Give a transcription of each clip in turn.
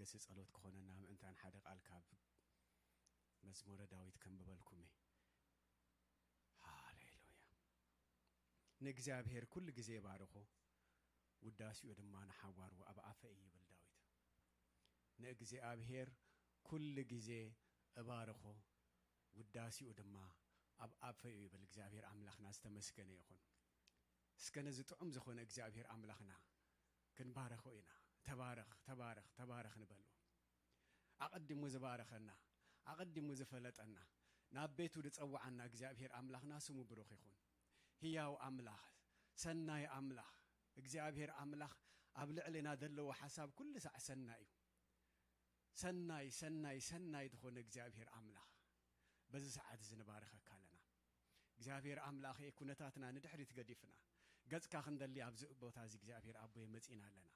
ርእሲ ጸሎት ክኾነና ምእንታን ሓደ ቃል ካብ መዝሙረ ዳዊት ከንብበልኩም እየ። ሃሌሉያ። ንእግዚኣብሔር ኩሉ ግዜ እባርኾ፣ ውዳሴኡ ድማ ንሓዋሩ ኣብ ኣፈይ እዩ ይብል ዳዊት። ንእግዚኣብሔር ኩሉ ግዜ እባርኾ፣ ውዳሴኡ ድማ ኣብ ኣፈይ እዩ ይብል። እግዚኣብሔር ኣምላኽና ዝተመስገነ ይኹን። እስከ ነዚ ጥዑም ዝኾነ እግዚኣብሔር ኣምላኽና ክንባረኾ ኢና። ተባረኽ፣ ተባረኽ፣ ተባረኽ ንበሎ። ኣቐዲሙ ዝባረኸና፣ ኣቐዲሙ ዝፈለጠና፣ ናብ ቤቱ ዝጸውዓና እግዚኣብሔር ኣምላኽና ስሙ ብሩኽ ይኹን። ህያው ኣምላኽ፣ ሰናይ ኣምላኽ፣ እግዚኣብሔር ኣምላኽ ኣብ ልዕሌና ዘለዎ ሓሳብ ኩሉ ሳዕ ሰናይ እዩ። ሰናይ፣ ሰናይ፣ ሰናይ ዝኾነ እግዚኣብሔር ኣምላኽ፣ በዚ ሰዓት እዚ ንባርኸካ ኣለና። እግዚኣብሔር ኣምላኸ፣ ኩነታትና ንድሕሪት ገዲፍና፣ ገጽካ ክንደሊ ኣብዚ ቦታ እዚ እግዚኣብሔር ኣቦየ መጺና ኣለና።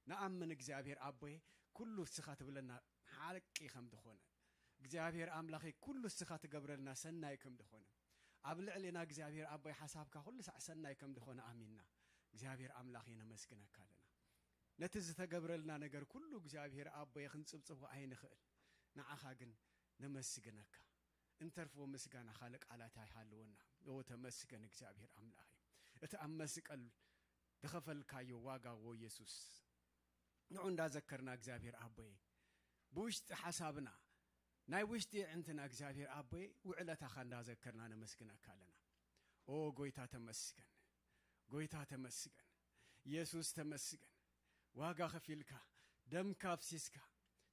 ንኣምን እግዚኣብሔር ኣቦየ፣ ኩሉ እስኻ ትብለና ሓቂ ከም ዝኾነ፣ እግዚኣብሔር ኣምላኸ፣ ኩሉ እስኻ ትገብረልና ሰናይ ከም ዝኾነ፣ ኣብ ልዕሌና እግዚኣብሔር ኣቦየ ሓሳብካ ኩሉ ሳዕ ሰናይ ከም ዝኾነ ኣሚንና፣ እግዚኣብሔር ኣምላኸ፣ ነመስግነካ ኣለና። ነቲ ዝተገብረልና ነገር ኩሉ እግዚኣብሔር ኣቦየ ክንጽብጽቦ ኣይንኽእል። ንዓኻ ግን ነመስግነካ። እንተርፎ ምስጋና ካልእ ቃላት ኣይሃልወና። ኦ ተመስገን እግዚኣብሔር ኣምላኸ። እቲ ኣብ መስቀል ዝኸፈልካዮ ዋጋ ዎ የሱስ። ንዑ እንዳዘከርና እግዚኣብሔር ኣቦየ። ብውሽጢ ሓሳብና፣ ናይ ውሽጢ የዕንትና እግዚኣብሔር ኣቦየ፣ ውዕለታኻ እንዳዘከርና ነመስግነካ ኣለና። ኦ ጎይታ ተመስገን። ጎይታ ተመስገን። የሱስ ተመስገን። ዋጋ ከፊልካ፣ ደምካ ኣፍሲስካ፣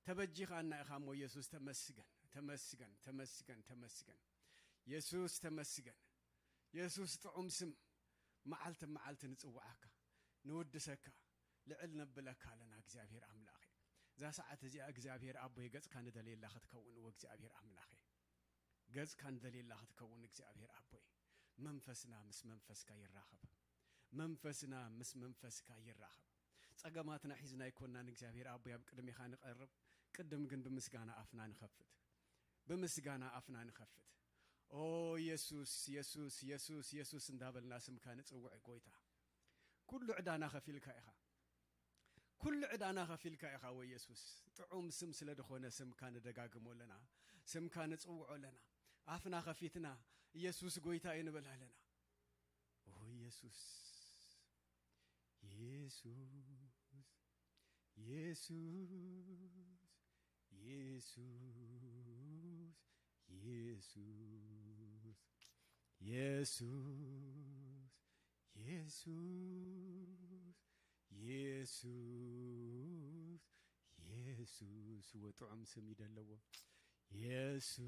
ተበጂኻና ኢኻ እሞ የሱስ ተመስገን፣ ተመስገን፣ ተመስገን፣ ተመስገን። የሱስ ተመስገን። የሱስ ጥዑም ስም፣ መዓልቲ መዓልቲ ንጽውዓካ፣ ንውድሰካ፣ ልዕል ነብለካ ኣለና እግዚኣብሔር ኣምላኸ። እዛ ሰዓት እዚኣ እግዚኣብሔር ኣቦይ ገጽካ ንደልየላ ክትከውን እወ እግዚኣብሔር ኣምላኸ። ገጽካ ንደልየላ ክትከውን እግዚኣብሔር ኣቦይ። መንፈስና ምስ መንፈስካ ይራኸብ። መንፈስና ምስ መንፈስካ ይራኸብ። ጸገማትና ሒዝና ኣይኮናን እግዚኣብሔር ኣቦይ ኣብ ቅድሜኻ ንቐርብ። ቅድም ግን ብምስጋና ኣፍና ንኸፍት። ብምስጋና ኣፍና ንኸፍት። ኦ የሱስ፣ የሱስ፣ የሱስ፣ የሱስ እንዳበልና ስምካ ንጽውዕ ጎይታ። ኩሉ ዕዳና ከፊልካ ኢኻ። ኩሉ ዕዳና ከፊልካ ኢኻ ወይ የሱስ። ጥዑም ስም ስለ ዝኾነ ስምካ ንደጋግሞ ኣለና። ስምካ ንጽውዖ ኣለና። ኣፍና ከፊትና የሱስ ጎይታ እዩ ንብል ኣለና። ኦ የሱስ፣ የሱስ፣ የሱስ፣ የሱስ፣ የሱስ፣ የሱስ፣ የሱስ፣ የሱስ፣ የሱስ፣ እወ ጥዑም ስም እዩ ደለዎ። የሱስ፣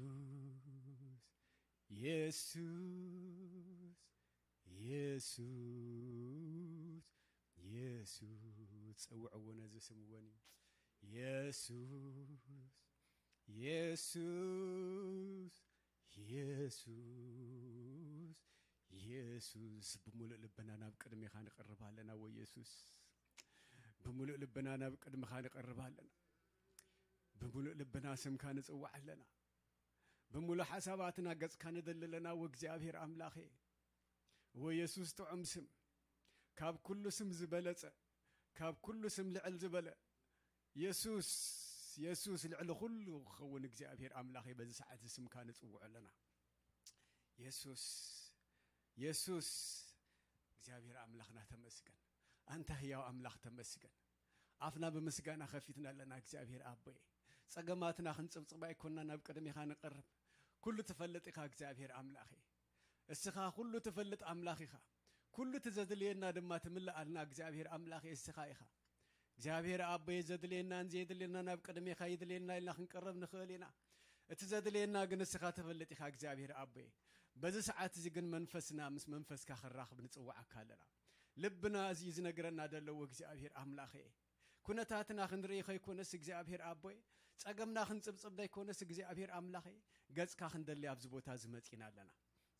የሱስ፣ የሱስ፣ የሱስ፣ ጸውዕዎ ነዚ ስም እወኒ። የሱስ፣ የሱስ፣ የሱስ፣ የሱስ፣ ብምሉእ ልብና ናብ ቅድሜኻ ንቐርብ ኣለና። ወይ የሱስ፣ ብምሉእ ልብና ናብ ቅድሜኻ ንቐርብ ኣለና። ብምሉእ ልብና ስምካ ንጽዋዕ ኣለና። ብምሉእ ሓሳባትና ገጽካ ንደሊ ኣለና። ወእግዚኣብሔር ኣምላኸ፣ ወየሱስ ጥዑም ስም፣ ካብ ኩሉ ስም ዝበለጸ፣ ካብ ኩሉ ስም ልዕል ዝበለ የሱስ፣ የሱስ ልዕሊ ኩሉ ክኸውን እግዚኣብሔር ኣምላኸ፣ በዚ ሰዓት እዚ ስምካ ንጽውዖ ኣለና። የሱስ፣ የሱስ፣ እግዚኣብሔር ኣምላኽና ተመስገን። ኣንታ ህያው ኣምላኽ ተመስገን። ኣፍና ብምስጋና ከፊትና ኣለና። እግዚኣብሔር ኣቦየ፣ ጸገማትና ክንጽብጽብ ኣይኮንና ናብ ቅድሜኻ ንቐርብ። ኩሉ ትፈልጥ ኢኻ እግዚኣብሔር ኣምላኸ። እስኻ ኩሉ ትፈልጥ ኣምላኽ ኢኻ። ኩሉ እቲ ዘድልየና ድማ ትምልኣልና እግዚኣብሔር ኣምላኸ እስኻ ኢኻ። እግዚኣብሔር ኣቦየ፣ ዘድልየናን ዘየድልየና ናብ ቅድሜኻ ይድልየና ኢልና ክንቀርብ ንኽእል ኢና። እቲ ዘድልየና ግን እስኻ ትፈልጥ ኢኻ እግዚኣብሔር ኣቦየ። በዚ ሰዓት እዚ ግን መንፈስና ምስ መንፈስካ ክራኽብ ንጽውዓካ ኣለና። ልብና እዚ እዩ ዝነግረና ደለዎ እግዚኣብሔር ኣምላኸ። ኩነታትና ክንርኢ ከይኮነስ እግዚኣብሔር ኣቦየ፣ ጸገምና ክንጽብጽብ ደይኮነስ እግዚኣብሔር ኣምላኸ፣ ገጽካ ክንደሊ ኣብዚ ቦታ እዚ መጺና ኣለና።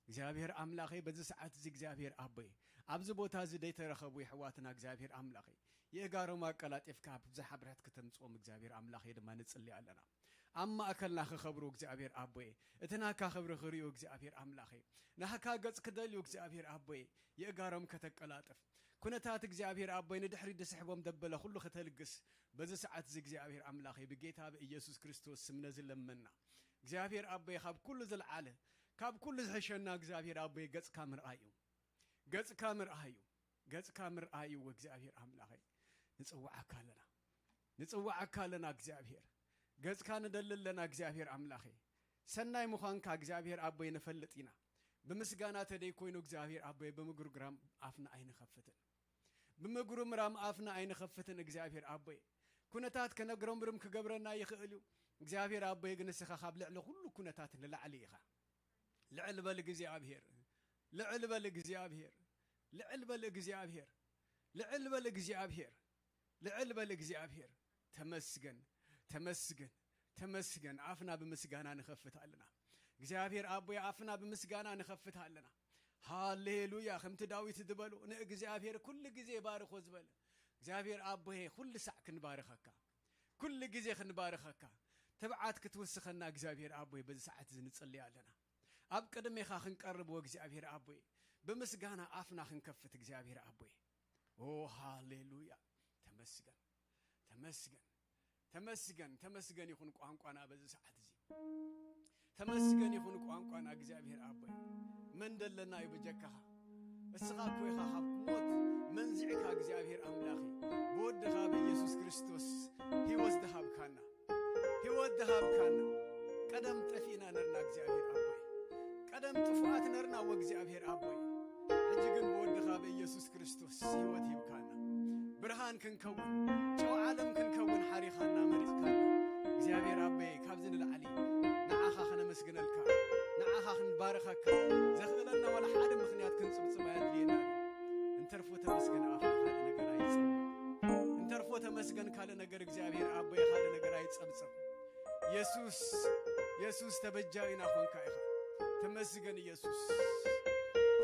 እግዚኣብሔር ኣምላኸ፣ በዚ ሰዓት እዚ እግዚኣብሔር ኣቦየ፣ ኣብዚ ቦታ እዚ ደይተረኸቡ የሕዋትና እግዚኣብሔር ኣምላኸ፣ የእጋሮም ኣቀላጢፍካ ኣብ ብዝሓ ብረት ከተምጽኦም እግዚኣብሔር ኣምላኸ ድማ ንጽሊ ኣለና። ኣብ ማእከልና ክኸብሩ እግዚኣብሔር ኣቦየ፣ እቲ ናካ ክብሪ ክርእዩ እግዚኣብሔር ኣምላኸ፣ ናካ ገጽ ክደልዩ እግዚኣብሔር ኣቦየ፣ የእጋሮም ከተቀላጥፍ፣ ኩነታት እግዚኣብሔር ኣቦይ ንድሕሪ ዝስሕቦም ደበለ ኩሉ ከተልግስ በዚ ሰዓት እዚ እግዚኣብሔር ኣምላኸይ ብጌታ ብኢየሱስ ክርስቶስ ስም ነዚ ለመና። እግዚኣብሔር ኣቦይ ካብ ኩሉ ዝለዓለ ካብ ኩሉ ዝሕሸና እግዚኣብሔር ኣቦይ ገጽካ ምርኣይ እዩ። ገጽካ ምርኣይ እዩ። ገጽካ ምርኣይ እዩ። እግዚኣብሔር ኣምላኸይ ንጽውዓካ ኣለና። ንጽውዓካ ኣለና እግዚኣብሔር። ገጽካ ንደሊ ኣለና እግዚኣብሔር ኣምላኸይ። ሰናይ ምዃንካ እግዚኣብሔር ኣቦይ ንፈልጥ ኢና። ብምስጋና ተደይ ኮይኑ እግዚኣብሔር ኣቦይ ብምጉርምራም ኣፍና ኣይንኸፍትን። ብምጉርምራም ኣፍና ኣይንኸፍትን እግዚኣብሔር ኣቦይ። ኩነታት ከነጉረምርም ክገብረና ይኽእል እዩ። እግዚኣብሔር ኣቦይ ግን ንስኻ ካብ ልዕሊ ኩሉ ኩነታት ንላዕሊ ኢኻ። ልዕል በል እግዚኣብሔር። ልዕል በል እግዚኣብሔር። ልዕል በል እግዚኣብሔር። ልዕል በል እግዚኣብሔር። ልዕል በል እግዚኣብሔር። ተመስገን። ተመስገን። ተመስገን። ኣፍና ብምስጋና ንኸፍት ኣለና። እግዚኣብሔር ኣቦይ ኣፍና ብምስጋና ንኸፍት ኣለና። ሃሌሉያ። ከምቲ ዳዊት ዝበሎ ንእግዚኣብሔር ኩሉ ግዜ ባርኾ ዝበለ እግዚኣብሔር ኣቦይ ኩሉ ሳዕ ክንባርኸካ ኩሉ ግዜ ክንባርኸካ ትብዓት ክትውስኸና እግዚኣብሔር ኣቦይ በዚ ሰዓት እዚ ንጽልይ ኣለና። ኣብ ቅድሜኻ ክንቀርብ ወእግዚኣብሔር ኣቦይ ብምስጋና ኣፍና ክንከፍት እግዚኣብሔር ኣቦይ። ኦ ሃሌሉያ። ተመስገን። ተመስገን። ተመስገን። ተመስገን ይኹን ቋንቋና በዚ ሰዓት እዚ። ተመስገን ይኹን ቋንቋና እግዚኣብሔር ኣቦይ። መን ደለና እዩ ብጀካኻ? እስኻ እኮ ኢኻ ካብ ሞት መንዚዕካ እግዚኣብሔር ኣምላኺ ብወድኻ ብኢየሱስ ክርስቶስ ህይወት ዝሃብካና። ህይወት ዝሃብካና። ቀደም ጠፊእና ነርና እግዚኣብሔር ኣቦይ። ቀደም ጥፉኣት ነርና ወእግዚኣብሔር ኣቦይ። ሕጂ ግን ብወድኻ ብኢየሱስ ክርስቶስ ህይወት ሂብካና። ብርሃን ክንከውን ጨው ዓለም ክንከውን ሓሪኻና መሪጽካና። እግዚኣብሔር ኣቦይ ካብዚ ንላዕሊ ንዓኻ ከነመስግነልካ ንዓኻ ክንባርኸካ ዘኽእለና ዋላ ሓደ ምኽንያት ክንጽብጽብ ኣየድልየና። እንተርፎ ተመስገን ኣፍና ካልእ ነገር ኣይጸውዕ። እንተርፎ ተመስገን ካልእ ነገር እግዚኣብሔር ኣቦይ ካልእ ነገር ኣይጸብጽብ። የሱስ የሱስ ተበጃዊና ኾንካ ኢኻ። ተመስገን ኢየሱስ።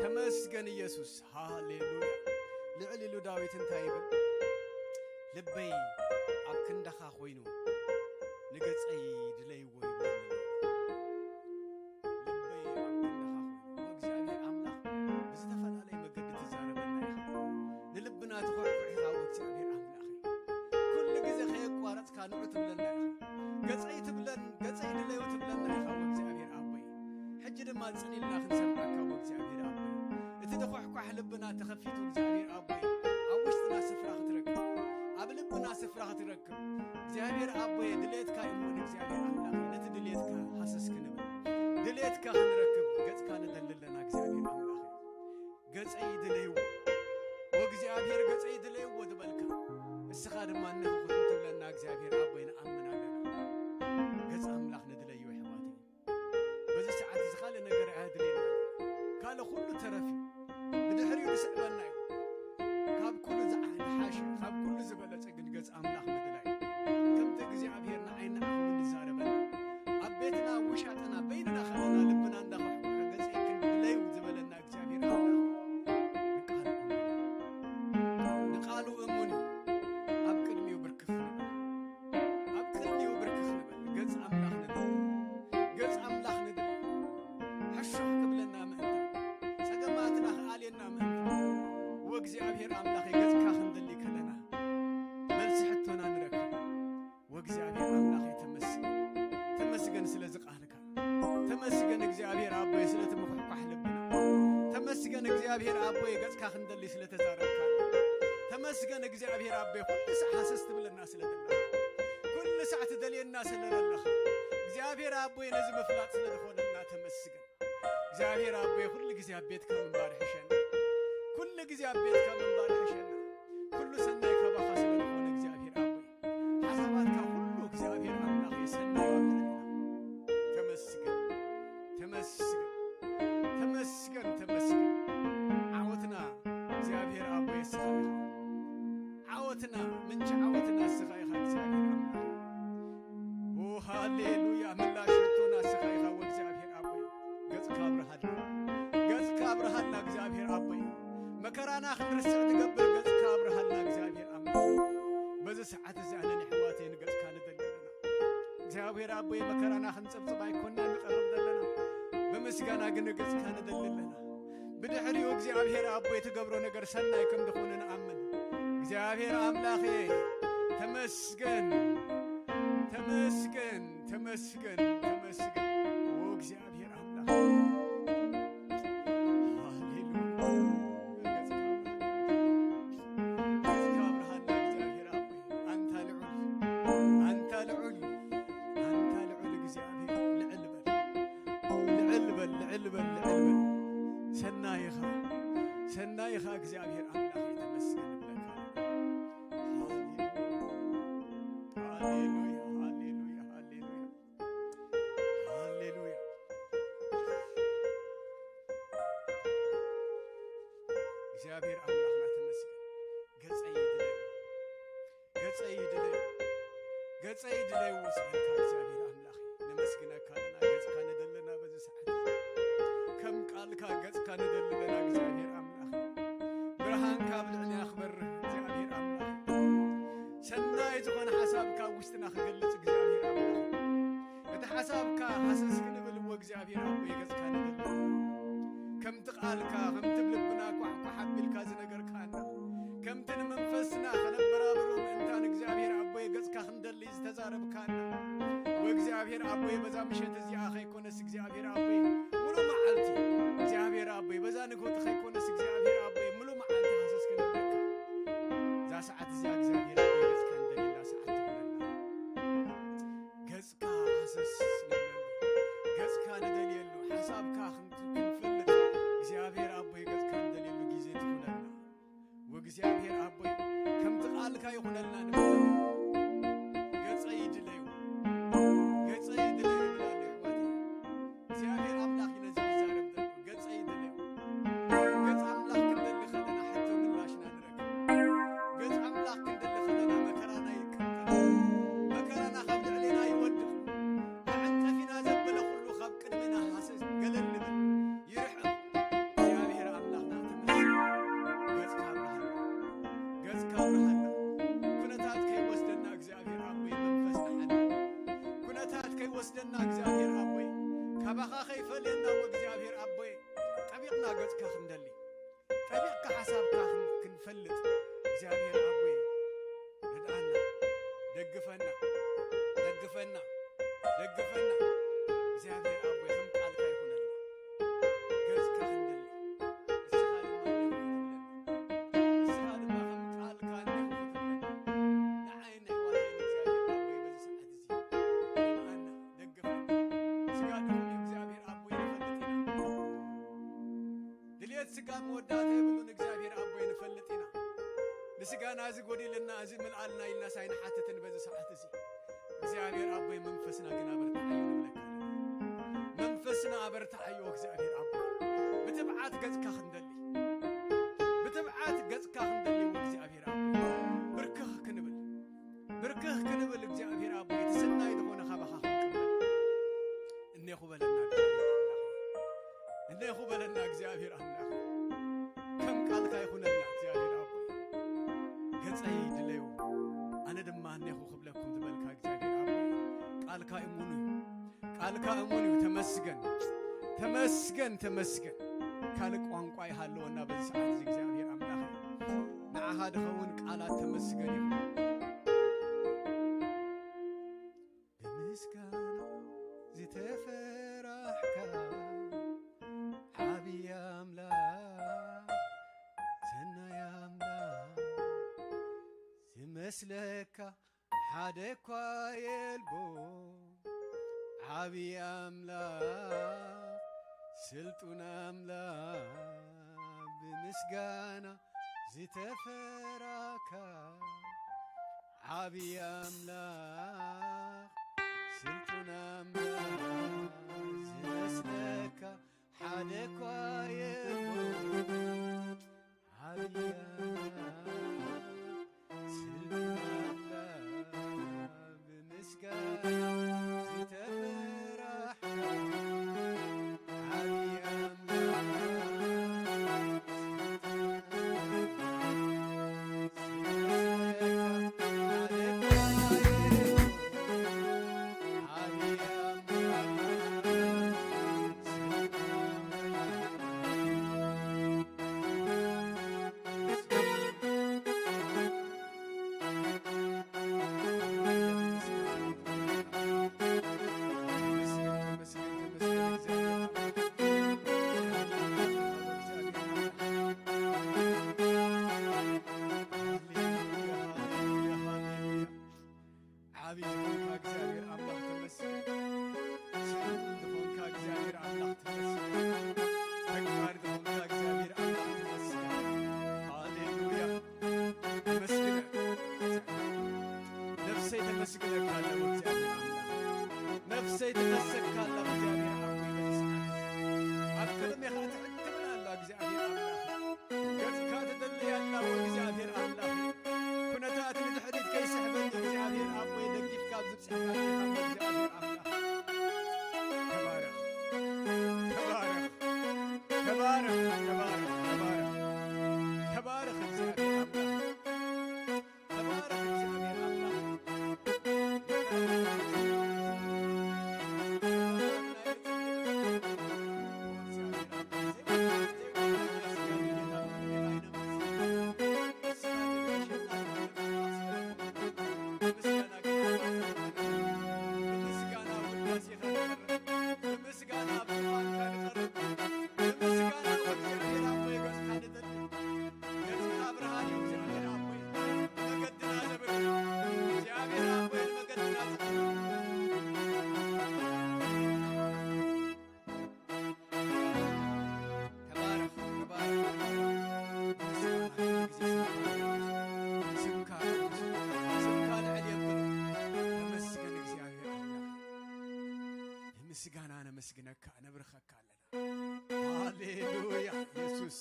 ተመስገን ኢየሱስ። ሃሌሉያ። ልዕል ኢሉ ዳዊት እንታይ ይብል? ልበይ ኣብ ክንዳኻ ኮይኑ ንገጸይ ድለይዎ ይብል። ልበይ ኣብ ክንዳኻ ኮይኑ። እግዚኣብሔር ኣምላኽ ብዝተፈላለየ መገዲ ትዛረበና ኢኻ። ንልብና ትኹሕኩሕ ኢኻ እግዚኣብሔር ኣምላኸይ። ኩሉ ግዜ ከየቋረጽካ ንዑ ትብለና ኢኻ። ገጸይ ትብለን ገጸይ ድለዩ ትብለና ኢኻ እግዚኣብሔር ኣቦይ። ሕጂ ድማ ጽን ኢልና ክንሰምዓካ እግዚኣብሔር ኣቦይ። እቲ ተኾሕኳሕ ልብና ተኸፊቱ እግዚኣብሔር ኣቦይ ኣብ ውሽጥና ስፍራ ክትረክብ ኣብ ልብና ስፍራ ክትረክብ እግዚኣብሔር ኣቦይ ድሌትካ ይሙን እግዚኣብሔር ኣምላኸይ ነቲ ድሌትካ ሃሰስ ክንብል ድሌትካ ክንረክብ ገጽካ ንደሊ ኣለና እግዚኣብሔር ኣምላኸይ። ገጸይ ድለይዎ ወእግዚኣብሔር ገጸይ ድለይዎ ዝበልካ እስኻ ድማ እንኹ ክትብለና እግዚኣብሔር ኣቦይ ንኣምን ኣለና። ገጽ ኣምላኽ ንድለዩ ኣሕዋተይ። በዚ ሰዓት እዚ ካልእ ነገር ኣየድልየና። ካልእ ኩሉ ተረፍ እዩ። ብድሕሪኡ ዝስዕበና እዩ። ካብ ኩሉ ዝሓሸ ካብ ኩሉ ዝበለጸ ግን ገጽ ኣምላኽ ምድላይ ከምቲ እግዚኣብሔር ንዓይ ንዓኹም እንዛረበና ኣብ ቤትና ውሻጠና በይንና ኸለና ልብና እንዳኸሕኩሐ ገጽ ክንድለዩ ዝበለና እግዚኣብሔር ኣምላኽ ንቃሉ እሙን ንቃሉ እሙን እዩ። ኣብ ቅድሚኡ ብርክኽ ንበል ኣብ ቅድሚኡ ብርክኽ ንበል ገጽ ኣምላኽ ንድል ገጽ ኣምላኽ ንድል ሕሹኽ ክብለና ምእንታ ጸገማትና ክኣልየና ምእንታ ወእግዚኣብሔር ኣምላኸይ ገጽካ ክንደሊ ከለና መልሲ ሕቶና ንረክብ። ወእግዚኣብሔር ኣምላኸይ ተመስገን ተመስገን ስለዚ ቃልካ ተመስገን እግዚኣብሔር ኣቦይ ስለቲ ምኹሕኳሕ ልብና ተመስገን እግዚኣብሔር ኣቦይ ገጽካ ክንደሊ ስለተዛረብካ ተመስገን እግዚኣብሔር ኣቦይ ኩሉ ሳዕ ሃሰስ ትብለና ስለዘለኻ ኩሉ ሳዕ ትደልየና ስለዘለኻ እግዚኣብሔር ኣቦይ ነዚ ምፍላጥ ስለዝኾነና ተመስገን። እግዚኣብሔር ኣቦይ ኩሉ ግዜ ኣብ ቤትካ ምንባር ይሕሸና። ኩሉ ግዜ ኣብ ቤትካ ምንባር ይሕሸና። ኩሉ ሰናይ ካባኻ ስለዝኾነ እግዚኣብሔር ኣቦይ ሓሳባትካ ኩሉ እግዚኣብሔር ኣምላኸይ ሰናይ ይባርኸልና። ተመስገን ተመስገን ተመስገን ተመስገን ዓወትና እግዚኣብሔር ኣቦይ እስኻ ኢኻ። ዓወትና ምንጪ ዓወትና እስኻ ኢኻ እግዚኣብሔር ኣምላኽ። ኦ ሃሌሉያ ምላሽ ሕቶና እስኻ ኢኻ ወእግዚኣብሔር ኣቦይ ገጽካ ኣብርሃልና ገጽካ ኣብርሃልና እግዚኣብሔር ኣቦይ መከራና ክንርስዕ ትገብር ገጽካ ኣብርሃልና እግዚኣብሔር ኣምላኽ። በዚ ሰዓት እዚ ኣነን ኣሕዋተይ ንገጽካ ንደሊ ኣለና እግዚኣብሔር ኣቦይ መከራና ክንጽብጽብ ኣይኮና ንቐርብ ዘለና ብምስጋና ግን ገጽካ ንደሊ ኣለና። ብድሕሪኡ እግዚኣብሔር ኣቦይ ትገብሮ ነገር ሰናይ ከም ዝኾነ ንኣምን። እግዚኣብሔር ኣምላኸ ተመስገን፣ ተመስገን፣ ተመስገን፣ ተመስገን። ኦ እግዚኣብሔር ኣምላኽ። ሃሌሉያ። ገጽካ ኣብርሃልና እግዚኣብሔር ኣቦይ። ኣንታ ልዑል፣ ኣንታ ልዑል፣ ኣንታ ልዑል እግዚኣብሔር ልዕል በል። ልዕል በል፣ ልዕል በል፣ ልዕል በል። ሰናይ ኢኻ፣ ሰናይ ኢኻ እግዚኣብሔር ኣምላኽ፣ የተመስገን እብለካ። ሃሌሉያ፣ ሃሌሉያ፣ ሃሌሉያ፣ ሃሌሉያ። እግዚኣብሔር ኣምላኽና ተመስገን። ገጸይ ይድለዩ፣ ገጸይ ይድለዩ፣ ገጸይ ይድለዩ ዝበልካ እግዚኣብሔር ኣምላኽ ነመስግነካ ኣለና። ገጽካ ንደለና በዚ ሰዓት ከም ቃልካ ገጽካ ንደሊ ኣለና እግዚኣብሔር ኣምላኽ። ብርሃንካ ኣብ ልዕልና ክበርህ እግዚኣብሔር ኣምላኽ። ሰናይ ዝኾነ ሓሳብካ ኣብ ውሽጥና ክገልጽ እግዚኣብሔር ኣምላኽ። እቲ ሓሳብካ ሃሰስ ክንብል እሞ እግዚኣብሔር ኣቦይ ገጽካ ንደሊ። ከምቲ ቃልካ፣ ከምቲ ብልብና ኳሕኳሕ ኣቢልካ ዝነገርካና፣ ከምቲ ንመንፈስና ከነበራብሮ ምእንታን እግዚኣብሔር ኣቦይ ገጽካ ክንደሊ ዝተዛረብካና፣ ወእግዚኣብሔር ኣቦይ በዛ ምሸት እዚኣ ከይኮነስ እግዚኣብሔር ኣቦይ ሙሉ መዓልቲ እግዚኣብሔር ኣቦይ በዛ ንግሆ ከይኮነስ እግዚኣብሔር ኣቦይ ሙሉ መዓልቲ ሃሰስ ክንብለካ እዛ ሰዓት እዚኣ እግዚኣብሔር ኣቦይ ገጽካ ንደልየላ ሰዓት ትኹነልና። ገጽካ ሃሰስ ንብለሉ፣ ገጽካ ንደልየሉ፣ ሓሳብካ ክንት-፣ ክንፈልጥ እግዚኣብሔር ኣቦይ ገጽካ ንደልየሉ ግዜ ትኹነልና። ወእግዚኣብሔር ኣቦይ ከምቲ ቃልካ ይኹነልና ንብል። ገጸይ ይድለዩ፣ ገጸይ ይድለዩ ይብል ኣሎ ኣሕዋተይ። እግዚኣብሔር ኣምላኽ እዩ ነዚ ዝዛረብ ዘሎ። ገጸይ ይድለዩ። ገጽ ኣምላኽ ክንደሊ ከለና ሕቶ ምላሽና ንረክብ። ገጽ ኣምላኽ ክንደሊ ከለና መከራና ይቀንጠጥ። መከራና ካብ ልዕሌና ይወድቕ። ተዓንቀፊና ዘበለ ኩሉ ካብ ቅድሜና ሃሰስ ገለል ንብል። ይርሕቕ። እግዚኣብሔር ኣምላኽና ተመስገን። ገጽካ ኣብርሃልና። ገጽካ ኣብርሃልና። ኩነታት ከይወስደና እግዚኣብሔር ኣቦይ መንፈስና ሓድግ። ኩነታት ከይወስደና እግዚኣብሔር ኣቦይ ካባኻ ከይፈልየና ወእግዚኣብሔር ኣቦይ ጠቢቕና ገጽካ ክንደሊ። ጠቢቕካ ሓሳብካ ክን-፣ ክንፈልጥ እግዚኣብሔር ኣቦይ ርድኣና፣ ደግፈና፣ ደግፈና፣ ደግፈና። እግዚኣብሔር ኣቦይ ከም ቃልካ ይኹነልና። ገጽካ ክንደሊ። ንስኻ ድማ እንዲኹም ትብለና። ንስኻ ድማ ከም ቃልካ እንዲኹም ትብለና። ንዓይን ንኣሕዋተይን እግዚኣብሔር ኣቦይ በዚ ሰዓት እዚ ርድኣና፣ ደግፈና። ስጋ ድኹም እዩ እግዚኣብሔር ኣቦይ ንፈልጥ ኢና። ድልየት ስጋ መወዳእታ የብሉን እግዚኣብሔር ኣቦይ ንፈልጥ ኢና። ንስጋና እዚ ጎዲልና፣ እዚ ምልኣልና ኢልናስ ኣይንሓትትን በዚ ሰዓት እዚ። እግዚኣብሔር ኣቦይ መንፈስና ግን ኣበርትዓዮ ንብለካ ኣለና። መንፈስና ኣበርትዓዮ እግዚኣብሔር ኣቦይ። ብትብዓት ገጽካ ክንደሊ፣ ብትብዓት ገጽካ ክንደሊ እግዚኣብሔር ኣቦይ። ብርክኽ ክንብል፣ ብርክኽ ክንብል እግዚኣብሔር ኣቦይ እቲ ሰናይ ዝኾነ ካባኻ ክንቅበል። እኔኹ በለና እግዚኣብሔር ኣምላኽ። እኔኹ በለና እግዚኣብሔር ኣምላኽ። ከም ቃልካ ይኹነልና እግዚኣብሔር ኣቦይ። ገጸይ ድለዩ፣ ኣነ ድማ እኔኹ ክብለኩም ዝበልካ እግዚኣብሔር ኣቦይ። ቃልካ እሙን እዩ። ቃልካ እሙን እዩ። ተመስገን፣ ተመስገን፣ ተመስገን። ካልእ ቋንቋ ይሃለወና በዚ ሰዓት እዚ እግዚኣብሔር ኣምላኽ። ንዓኻ ድኸውን ቃላት ተመስገን ይኹን። ብምስጋና ዝተፈራሕካ ዓብዪ ኣምላኽ፣ ሰናይ ኣምላኽ፣ ዝመስለካ ሓደ እኳ የልቦ። ዓብዪ ኣምላኽ፣ ስልጡን ኣምላኽ፣ ብምስጋና ዝተፈራካ ዓብዪ ኣምላኽ፣ ስልጡን ኣምላኽ፣ ዝመስለካ ሓደ እኳ የልቦ። ዓብዪ ኣምላኽ፣ ስልጡን ኣምላኽ፣ ብምስጋና ዝተፈራሕካ ዓብዪ ኣምላኽ፣ ስልጡን ኣምላኽ፣ ዝመስለካ ሓደ እኳ የልቦ። ዓብዪ ኣምላኽ፣ ስልጡን ኣምላኽ፣ ነመስግነካ፣ ነብርኸካ ኣለና። ሃሌሉያ የሱስ።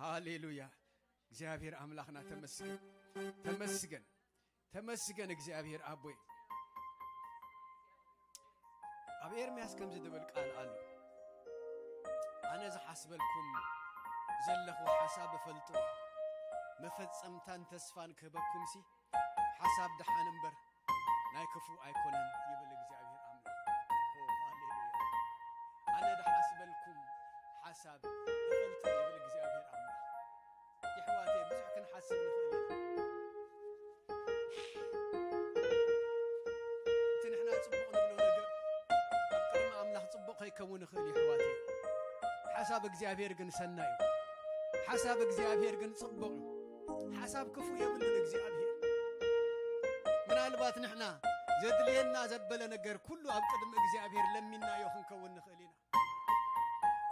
ሃሌሉያ። እግዚኣብሔር ኣምላኽና ተመስገን፣ ተመስገን፣ ተመስገን እግዚኣብሔር ኣቦይ። ኣብ ኤርምያስ ከምዚ ዝብል ቃል ኣሎ፣ ኣነ ዝሓስበልኩም ዘለኹ ሓሳብ እፈልጦ እየ፣ መፈጸምታን ተስፋን ክህበኩምሲ ሓሳብ ደሓን እምበር ናይ ክፉእ ኣይኮነን ይብል እግዚኣብሔር ኣምላኽ። ኦ፣ ሃሌሉያ። ኣነ ዝሓስበልኩም ሓሳብ እፈልጦ ይብል እግዚኣብሔር ኣምላኽ። የሕዋተይ፣ ብዙሕ ክንሓስብ ንኽእል ኢና። እቲ ንሕና ጽቡቕ ንብሎ ነገር ኣብ ቅድሚ ኣምላኽ ጽቡቕ ከይከውን ይኽእል እዩ፣ የሕዋተይ። ሓሳብ እግዚኣብሔር ግን ሰናይ እዩ። ሓሳብ እግዚኣብሔር ግን ጽቡቕ እዩ። ሓሳብ ክፉእ የብሉን እግዚኣብሔር። ምናልባት ንሕና ዘድልየና ዘበለ ነገር ኩሉ ኣብ ቅድሚ እግዚኣብሔር ለሚናዮ ክንከውን ንኽእል ኢና።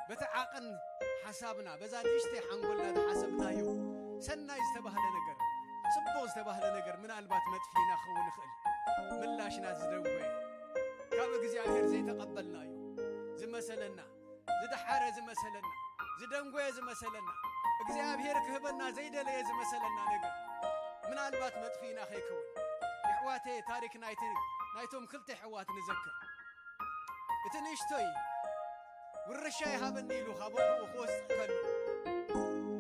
በቲ ዓቕን ሓሳብና፣ በዛ ንእሽተይ ሓንጎልና ዝሓሰብናዮ ሰናይ ዝተባህለ ነገር፣ ጽቡቕ ዝተባህለ ነገር ምናልባት መጥፊእና ክኸውን ይኽእል። ምላሽና ዝደንጎየ፣ ካብ እግዚኣብሔር ዘይተቐበልናዮ ዝመሰለና፣ ዝደሓረ ዝመሰለና፣ ዝደንጎየ ዝመሰለና፣ እግዚኣብሔር ክህበና ዘይደለየ ዝመሰለና ነገር ምናልባት መጥፊእና ከይከውን። የሕዋተይ፣ ታሪክ ናይቲ፣ ናይቶም ክልተ ኣሕዋት ንዘክር። እቲ ንእሽቶይ ውርሻ ይሃበኒ ኢሉ ካብ ኣቦኡ ክወጽእ ከሎ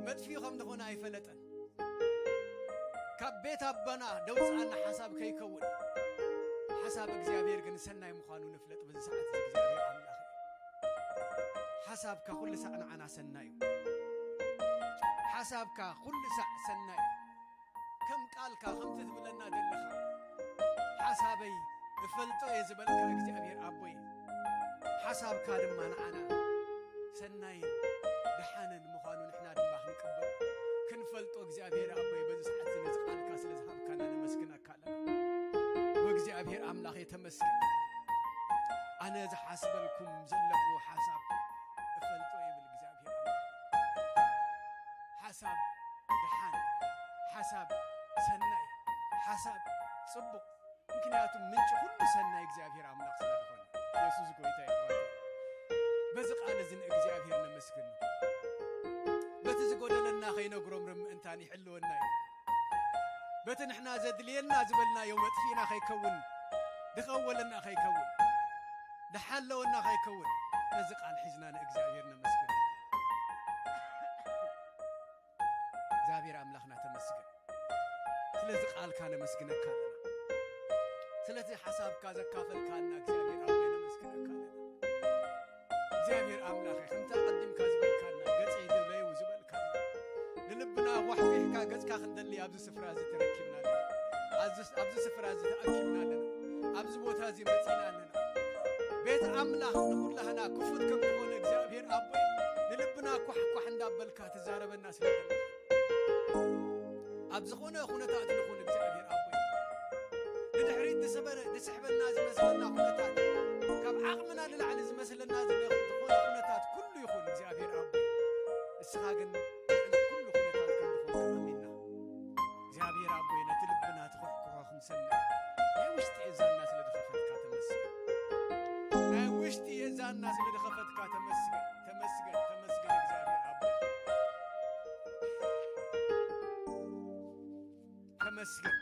መጥፊኡ ከም ዝኾነ ኣይፈለጠን። ካብ ቤት ኣቦና ደውጽኣና ሓሳብ ከይከውን፣ ሓሳብ እግዚኣብሔር ግን ሰናይ ምዃኑ ንፍለጥ። በዚ ሰዓት እዚ እግዚኣብሔር ኣምላኽ እዩ። ሓሳብካ ኩሉ ሳዕ ንዓና ሰናይ እዩ። ሓሳብካ ኩሉ ሳዕ ሰናይ እዩ። ከም ቃልካ ከምቲ ትብለና ዘለኻ፣ ሓሳበይ እፈልጦ እየ ዝበልካ እግዚኣብሔር ኣቦይ፣ ሓሳብካ ድማ ንዓና ሰናይን ደሓንን ምዃኑ ንሕና ድማ ክንቅበል፣ ክንፈልጦ እግዚኣብሔር ኣቦይ በዚ ሰዓት እዚ ነዚ ቃልካ ስለ ዝሃብካና ነመስግነካ ኣለና። ወእግዚኣብሔር ኣምላኸይ ተመስገን። ኣነ ዝሓስበልኩም ዘለኹ ሓሳብ እፈልጦ ይብል እግዚኣብሔር ኣምላኽ። ሓሳብ ደሓን፣ ሓሳብ ሰናይ፣ ሓሳብ ጽቡቕ። ምክንያቱ ምንጪ ኩሉ ሰናይ እግዚኣብሔር ኣምላኽ ስለ ዝኾነ። የሱስ ጎይታ ይባረክ። በዚ ቃል እዚ ንእግዚኣብሔር ነመስግን። በቲ ዝጎደለና ከይነጉረምርም ምእንታን ይሕልወና እዩ። በቲ ንሕና ዘድልየና ዝበልናዮ መጥፊእና ከይከውን፣ ድኸወለና ከይከውን፣ ድሓለወና ከይከውን፣ ነዚ ቃል ሒዝና ንእግዚኣብሔር ነመስግን። እግዚኣብሔር ኣምላኽና ተመስገን። ስለዚ ቃልካ ነመስግነካ ኣለና። ስለዚ ሓሳብካ ዘካፈልካና እግዚኣብሔር ኣምላኽ ነመስግነካ ኣለና። እግዚኣብሔር ኣምላኸ፣ ከምቲ ኣቐዲምካ ዝበልካና፣ ገጸይ ድለዩ ዝበልካና፣ ንልብና ጓሕጒሕካ ገጽካ ክንደሊ ኣብዚ ስፍራ እዚ ተረኪብና ኣለና። ኣብዚ፣ ኣብዚ ስፍራ እዚ ተኣኪብና ኣለና። ኣብዚ ቦታ እዚ መጺና ኣለና። ቤት ኣምላኽ ንኹላህና ክፉት ከም ዝኾነ እግዚኣብሔር ኣቦይ ንልብና ኳሕኳሕ እንዳበልካ ትዛረበና ስለ ዘለኻ፣ ኣብ ዝኾነ ኩነታት ንኹን እግዚኣብሔር ኣቦይ፣ ንድሕሪት ዝሰበረ፣ ዝስሕበና ዝመስለና ኩነታት፣ ካብ ዓቕምና ንላዕሊ ዝመስለና ዝነ-፣ ዝኾነ ኩነታት ኩሉ ይኹን እግዚኣብሔር ኣቦይ፣ እስኻ ግን ልዕሊ ኩሉ ኩነታት ከም ዝኾንካ ኣሚንና። እግዚኣብሔር ኣቦይ፣ ነቲ ልብና ትኹሕኩሖ ክንሰምዕ ናይ ውሽጢ እዛንና ስለ ዝኸፈትካ ተመስገን። ናይ ውሽጢ እዛንና ስለ ዝኸፈትካ ተመስገን፣ ተመስገን፣ ተመስገን እግዚኣብሔር ኣቦይ። ተመስገን፣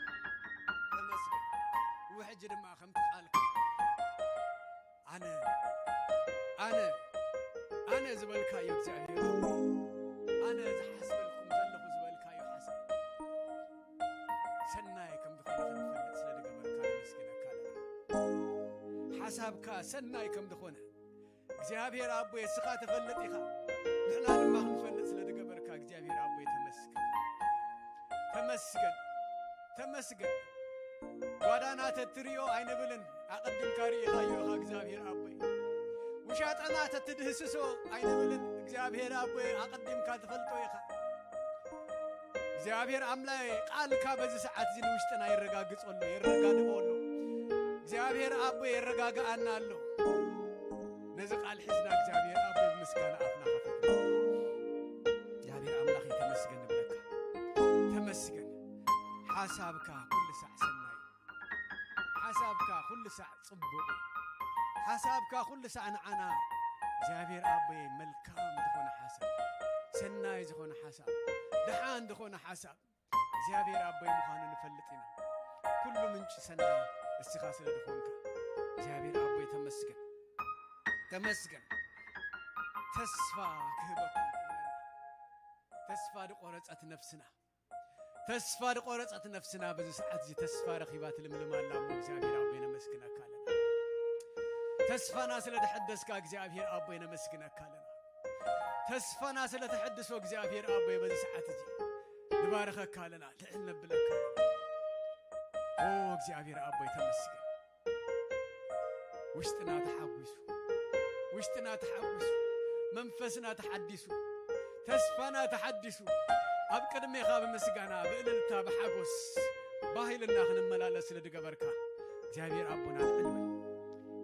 ተመስገን። ውሕጂ ድማ ከምቲ ቃልካ ኣነ፣ ኣነ፣ ኣነ ዝበልካዮ እግዚኣብሔር ኣቦይ፣ ኣነ ዝሓስበልኩም ዘለኹ ዝበልካዮ ሓሳብ ሰናይ ከም ዝኾነ ክንፈልጥ ስለ ዝገበርካ ነመስግነካ ኣለና። ሓሳብካ ሰናይ ከም ዝኾነ እግዚኣብሔር ኣቦይ እስኻ ትፈልጥ ኢኻ፣ ንሕና ድማ ክንፈልጥ ስለ ዝገበርካ እግዚኣብሔር ኣቦይ ተመስገን። ተመስገን፣ ተመስገን። ጓዳና ተትርእዮ ኣይንብልን፣ ኣቐዲምካ ርኢኻዮ ኢኻ እግዚኣብሔር ኣቦይ። ውሻጠና ተትድህስሶ ኣይንብልን፣ እግዚኣብሔር ኣቦይ ኣቐዲምካ ትፈልጦ ኢኻ። እግዚኣብሔር ኣምላኽ ቃልካ በዚ ሰዓት እዚ ንውሽጥና የረጋግጾ ኣሎ፣ የረጋግኦ ኣሎ። እግዚኣብሔር ኣቦይ የረጋግኣና ኣሎ። ነዚ ቃል ሒዝና እግዚኣብሔር ኣቦይ ብምስጋና ኣፍና ከፈትና። እግዚኣብሔር ኣምላኽ ተመስገን ንብለካ። ተመስገን። ሓሳብካ ኩሉ ሳዕ ሰናይ። ኩሉ ሳዕ ጽቡቕ እዩ። ሓሳብካ ኩሉ ሳዕ ንዓና እግዚኣብሔር ኣቦይ መልካም ዝኾነ ሓሳብ፣ ሰናይ ዝኾነ ሓሳብ፣ ደሓን ዝኾነ ሓሳብ እግዚኣብሔር ኣቦይ ምዃኑ ንፈልጥ ኢና። ኩሉ ምንጪ ሰናይ እስኻ ስለ ዝኾንካ እግዚኣብሔር ኣቦይ ተመስገን፣ ተመስገን። ተስፋ ክህበኩም እብለና። ተስፋ ድቆረጸት ነፍስና፣ ተስፋ ድቆረጸት ነፍስና በዚ ሰዓት እዚ ተስፋ ረኺባ ትልምልም ኣላ እሞ እግዚኣብሔር ኣቦይ ነመስግነካ ኣለና። ተስፋና ስለ ደሐደስካ እግዚኣብሔር ኣቦይ ነመስግነካ ኣለና። ተስፋና ስለ ተሐድሶ እግዚኣብሔር ኣቦይ በዚ ሰዓት እዚ ንባርኸካ ኣለና፣ ልዕል ነብለካ ኣለና። ኦ እግዚኣብሔር ኣቦይ ተመስገን። ውሽጥና ተሓጒሱ፣ ውሽጥና ተሓጒሱ፣ መንፈስና ተሓዲሱ፣ ተስፋና ተሓዲሱ፣ ኣብ ቅድሜኻ ብምስጋና፣ ብእልልታ፣ ብሓጎስ፣ ባህ ኢልና ክንመላለስ ስለ ድገበርካ፣ እግዚኣብሔር ኣቦና ልዕል በል።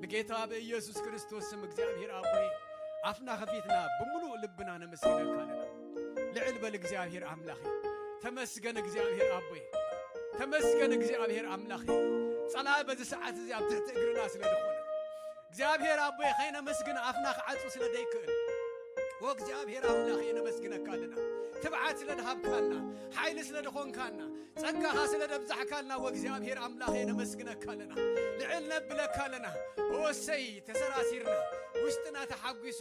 ብጌታ ብኢየሱስ ክርስቶስ ስም እግዚኣብሔር ኣቦይ፣ ኣፍና ከፊትና ብምሉእ ልብና ነመስግነካ ኣለና። ልዕል በል እግዚኣብሔር ኣምላኸ። ተመስገን እግዚኣብሔር ኣቦይ። ተመስገን እግዚኣብሔር ኣምላኸ። ጸላኢ በዚ ሰዓት እዚ ኣብ ትሕቲ እግርና ስለ ዝኾነ፣ እግዚኣብሔር ኣቦይ ከይነመስግን ኣፍና ክዓጹ ስለ ደይክእል፣ ወእግዚኣብሔር ኣምላኸ ነመስግነካ ኣለና። ትብዓት ስለ ድሃብካና፣ ሓይሊ ስለ ድኾንካና፣ ጸጋኻ ስለ ደብዛሕካልና፣ ወእግዚኣብሔር ኣምላኸ ነመስግነካ ኣለና። ልዕል ነብለካ ኣለና። ወሰይ ተሰራሲርና፣ ውሽጥና ተሓጒሱ፣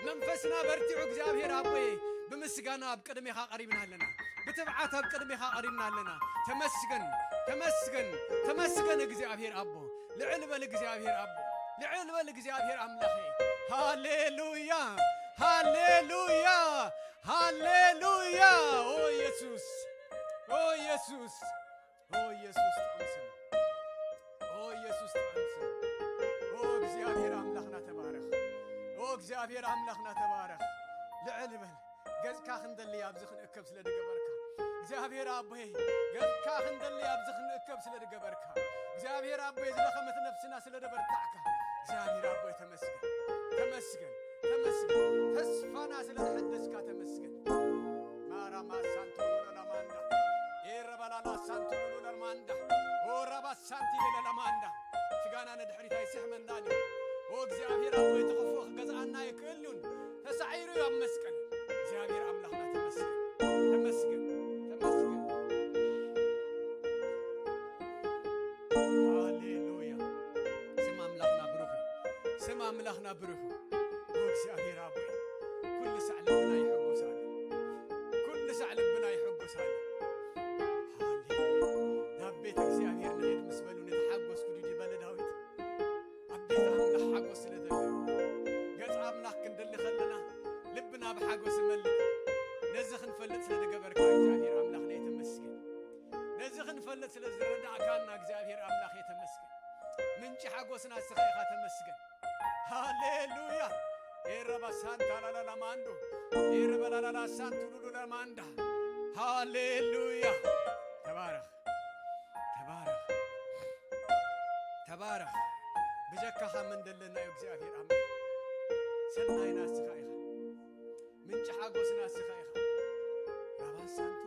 መንፈስና በርቲዑ፣ እግዚኣብሔር ኣቦይ ብምስጋና ኣብ ቅድሜኻ ቀሪብና ኣለና። ብትብዓት ኣብ ቅድሜኻ ቀሪብና ኣለና። ተመስገን፣ ተመስገን፣ ተመስገን እግዚኣብሔር ኣቦ። ልዕል በል እግዚኣብሔር ኣቦ። ልዕል በል እግዚኣብሔር ኣምላኸ። ሃሌሉያ፣ ሃሌሉያ፣ ሃሌሉያ። ኦ ኢየሱስ፣ ኦ ኢየሱስ፣ ኦ ኢየሱስ ጥዑም ስም። ኦ ኢየሱስ ጥዑም ስም። ኦ እግዚኣብሔር ኣምላኽና ተባረኽ። ኦ እግዚኣብሔር ኣምላኽና ተባረኽ። ልዕል በል። ገጽካ ክንደሊ ኣብዚ ክንእከብ ስለ ድገበርካ። እግዚኣብሔር ኣቦይ፣ ገጽካ ክንደሊ ኣብዚ ክንእከብ ስለ ድገበርካ። እግዚኣብሔር ኣቦይ፣ ዝደኸመት ነፍስና ስለ ደበርታዕካ። እግዚኣብሔር ኣቦይ ተመስገን። ተመስገን። ተመስገን። ተስፋና ስለ ዘሐደስካ ተመስገን። ማራማ ሳንቶ ሎሎላ ማንዳ። ኤረባላላ ሳንቶ ሎሎላ ማንዳ። ኦራባ ሳንቲ ሎሎላ ማንዳ። ስጋና ንድሕሪት ኣይስሕመናን እዩ። ኦ እግዚኣብሔር ኣቦይ፣ እቲ ክፉእ ክገዝኣና ኣይክእልን። ተሳዒሩ እዩ ኣብ መስቀል። እግዚኣብሔር ኣምላኽና ተመስገን። ተመስገን። ተመስገን። ሃሌሉያ። ስም ኣምላኽና ብሩኽ እዩ። ስም ኣምላኽና ብሩኽ እዩ። ኦ እግዚኣብሔር ኣቦይ፣ ኩሉ ሳዕ ልብና ይሕጎስ ኣሎ። ኩሉ ሳዕ ልብና ይሕጎስ ኣሎ። ሃሌሉያ። ናብ ቤት እግዚኣብሔር ንኸይድ ምስ በሉ፣ ነቲ ሓጎስ ክዱድ ይበለ ዳዊት። ኣብ ቤት ኣምላኽ ሓጎስ ስለ ዘሎ፣ ገጽ ኣምላኽ ክንደሊ ከለና፣ ልብና ብሓጎስ ይመልእ። ነዚ ክንፈልጥ ስለ ዝገበርካ እግዚኣብሔር ኣምላኽና የተመስገን። ነዚ ክንፈልጥ ስለ ዝረዳእካና እግዚኣብሔር ኣምላኽ የተመስገን። ምንጪ ሓጎስና ንስኻ ኢኻ፣ ተመስገን። ሃሌሉያ። ኤረባ ሳንታ ላላላ ማንዶ። ኤረባ ላላላ ሳንቱ ሉሉ ለማንዳ። ሃሌሉያ። ተባረኽ። ተባረኽ። ተባረኽ። ብጀካኻ መን ደለና እዩ እግዚኣብሔር ኣምላኽ። ሰናይና ንስኻ ኢኻ። ምንጪ ሓጎስና ንስኻ ኢኻ። ራባሳንቱ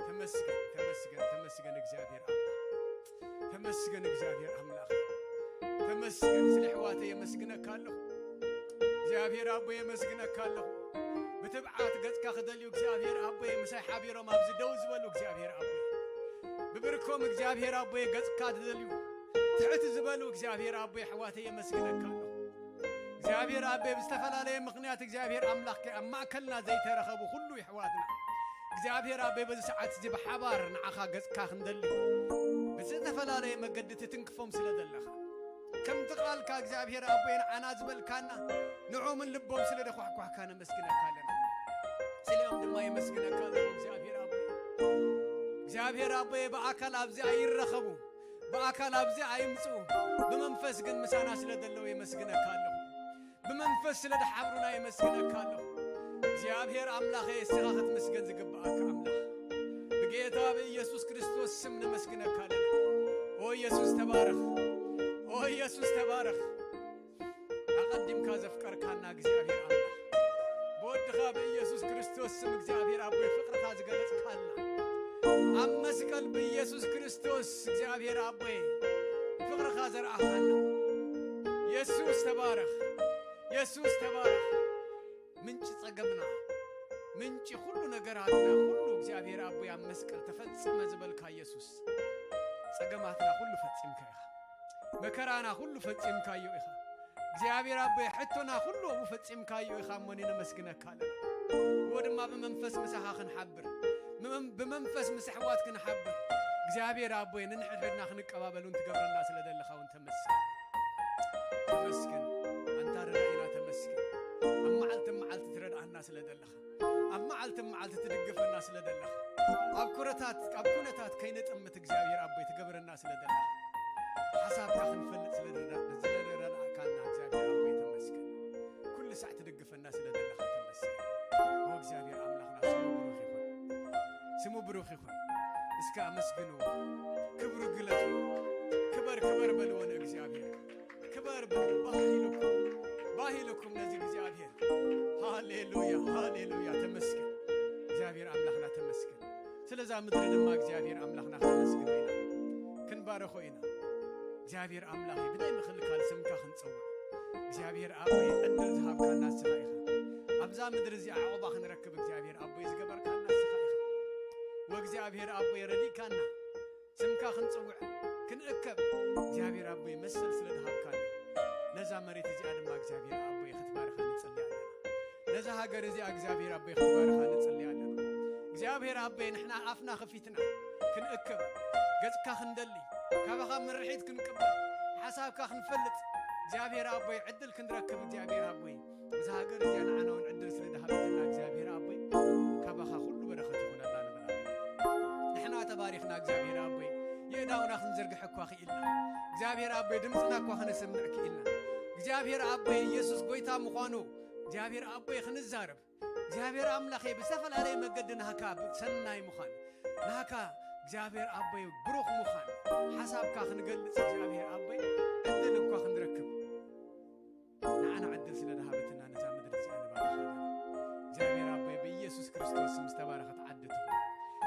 ተመስገን፣ ተመስገን፣ ተመስገን እግዚኣብሔር ኣምላኽ። ተመስገን እግዚኣብሔር ኣምላኽ። ተመስገን ስለ ኣሕዋተይ የመስግነካ ኣለኹ። እግዚኣብሔር ኣቦ የመስግነካ ኣለኹ። ብትብዓት ገጽካ ክደልዩ እግዚኣብሔር ኣቦይ ምሳይ ሓቢሮም ኣብዚ ደው ዝበሉ እግዚኣብሔር ኣቦይ። ብብርኮም እግዚኣብሔር ኣቦይ ገጽካ ዝደልዩ ትሕት ዝበሉ እግዚኣብሔር ኣቦይ ኣሕዋተይ የመስግነካ ኣለኹ። እግዚኣብሔር ኣቦይ ብዝተፈላለየ ምኽንያት እግዚኣብሔር ኣምላኽ ኣብ ማእከልና ዘይተረኸቡ ኩሉ የሕዋትና እግዚኣብሔር ኣቦይ በዚ ሰዓት እዚ ብሓባር ንዓኻ ገጽካ ክንደሊ ብዝተፈላለየ መገዲ ትትንክፎም ስለ ዘለኻ ከምቲ ቃልካ እግዚኣብሔር ኣቦይ ንዓና ዝበልካና ንዖምን ልቦም ስለ ደኳሕኳሕካ ነመስግነካ ኣለና። ስሊኦም ድማ የመስግነካ ኣለኹ እግዚኣብሔር ኣቦይ። እግዚኣብሔር ኣቦይ ብኣካል ኣብዚ ኣይረኸቡ ብኣካል ኣብዚ ኣይምጽኡ ብመንፈስ ግን ምሳና ስለ ዘለዉ የመስግነካ ኣለኹ። ብመንፈስ ስለ ድሓብሩና የመስግነካ ኣለኹ። እግዚኣብሔር ኣምላኸይ እስኻ ክትምስገን ዝግብኣካ ኣምላኽ ብጌታ ብኢየሱስ ክርስቶስ ስም ነመስግነካ ኣለና። ኦ ኢየሱስ ተባረኽ። ኦ ኢየሱስ ተባረኽ። ኣቐዲምካ ዘፍቀርካና እግዚኣብሔር ኣምላኽ ብወድኻ ብኢየሱስ ክርስቶስ ስም እግዚኣብሔር ኣቦይ ፍቕርኻ ዝገለጽካልና ኣብ መስቀል ብኢየሱስ ክርስቶስ እግዚኣብሔር ኣቦይ ፍቕሪ ዘርኣኻና። የሱስ ተባረኽ። የሱስ ተባረኽ። ምንጪ ጸገምና፣ ምንጪ ኩሉ ነገራትና፣ ኩሉ እግዚኣብሔር ኣቦይ ኣብ መስቀል ተፈጸመ ዝበልካ የሱስ፣ ጸገማትና ኩሉ ፈጺምካ ኢኻ። መከራና ኩሉ ፈጺምካዮ ኢኻ። እግዚኣብሔር ኣቦይ ሕቶና ኩሉ ኣብኡ ፈጺምካዮ ኢኻ እሞ ነመስግነካ ኣለና። እሞ ድማ ብመንፈስ ምሳኻ ክንሓብር፣ ብመን-፣ ብመንፈስ ምስ ኣሕዋት ክንሓብር፣ እግዚኣብሔር ኣቦይ ንንሕድሕድና ክንቀባበል እውን ትገብረና ስለ ዘለኻ እውን ተመስገን። ተመስገን። ኣንታ ረዳኢና ተመስገን። ኣብ መዓልቲ መዓልቲ ትረድኣና ስለ ዘለኻ፣ ኣብ መዓልቲ መዓልቲ ትድግፈና ስለ ዘለኻ፣ ኣብ ኩነታት፣ ኣብ ኩነታት ከይንጥምት እግዚኣብሔር ኣቦይ ትገብረና ስለ ዘለኻ፣ ሓሳብካ ክንፈልጥ ስለ ዝረዳ-፣ ስለ ዝረዳእካና እግዚኣብሔር ኣቦይ ተመስገን። ኩሉ ሳዕ ትድግፈና ስለ ዘለኻ ተመስገን። ኦ እግዚኣብሔር ኣምላኽና ስሙ ብሩኽ ይኹን። ስሙ ብሩኽ ይኹን። እስከ ኣመስግንዎ፣ ክብሩ ግለጹ። ክበር፣ ክበር በልዎ ንእግዚኣብሔር። ክበር በሉ። ባህ ኢሉኩም፣ ባህ ኢሉኩም ነዚ እግዚኣብሔር። ሃሌሉያ፣ ሃሌሉያ። ተመስገን እግዚኣብሔር ኣምላኽና ተመስገን። ስለዛ ምድሪ ድማ እግዚኣብሔር ኣምላኽና ክነመስግኖ ኢና፣ ክንባረኾ ኢና። እግዚኣብሔር ኣምላኽ ብናይ ምኽልካል ስምካ ክንጸውዕ እግዚኣብሔር ኣቦይ ዕድል ዝሃብካና ንስኻ ኢኻ። ኣብዛ ምድሪ እዚኣ ዕቑባ ክንረክብ እግዚኣብሔር ኣቦይ ዝገበርካና ንስኻ ኢኻ። ወእግዚኣብሔር ኣቦይ ረዲእካና ስምካ ክንጽውዕ ክንእከብ እግዚኣብሔር ኣቦይ መሰል ስለ ዝሃብካና ነዛ መሬት እዚኣ ድማ እግዚኣብሔር ኣቦይ ክትባርኻ ንጽሊ ኣለና። ነዛ ሃገር እዚኣ እግዚኣብሔር ኣቦይ ክትባርኻ ንጽሊ ኣለና። እግዚኣብሔር ኣቦይ ንሕና ኣፍና ከፊትና ክንእከብ ገጽካ ክንደሊ ካባኻ ምርሒት ክንቅበል ሓሳብካ ክንፈልጥ እግዚኣብሔር ኣቦይ ዕድል ክንረክብ እግዚኣብሔር ኣቦይ እዛ ሃገር እዚኣ ንዓና እውን ዕድል ስለ ዝሃበትና እግዚኣብሔር ኣቦይ ካባኻ ኩሉ በረኸት ይኹነላ ንብል ኣለና። ንሕና ተባሪኽና እግዚኣብሔር ኣቦይ የእዳውና ክንዝርግሕ እኳ ክኢልና እግዚኣብሔር ኣቦይ ድምፅና እኳ ክነሰምዕ ክኢልና እግዚኣብሔር ኣቦይ ኢየሱስ ጎይታ ምዃኑ እግዚኣብሔር ኣቦይ ክንዛረብ እግዚኣብሔር ኣምላኸይ ብዝተፈላለየ መገዲ ናህካ ሰናይ ምዃን ናህካ እግዚኣብሔር ኣቦይ ብሩኽ ምዃን ሓሳብካ ክንገልጽ እግዚኣብሔር ኣቦይ ዕድል እኳ ክንረክብ ንዓና ዕድል ስለ ዝሃበትና ነዛ ምድሪ እዚኣ ንባርኻ ኣለና። እግዚኣብሔር ኣቦይ ብኢየሱስ ክርስቶስ ስም ዝተባረኸት ዓዲ ትኹን።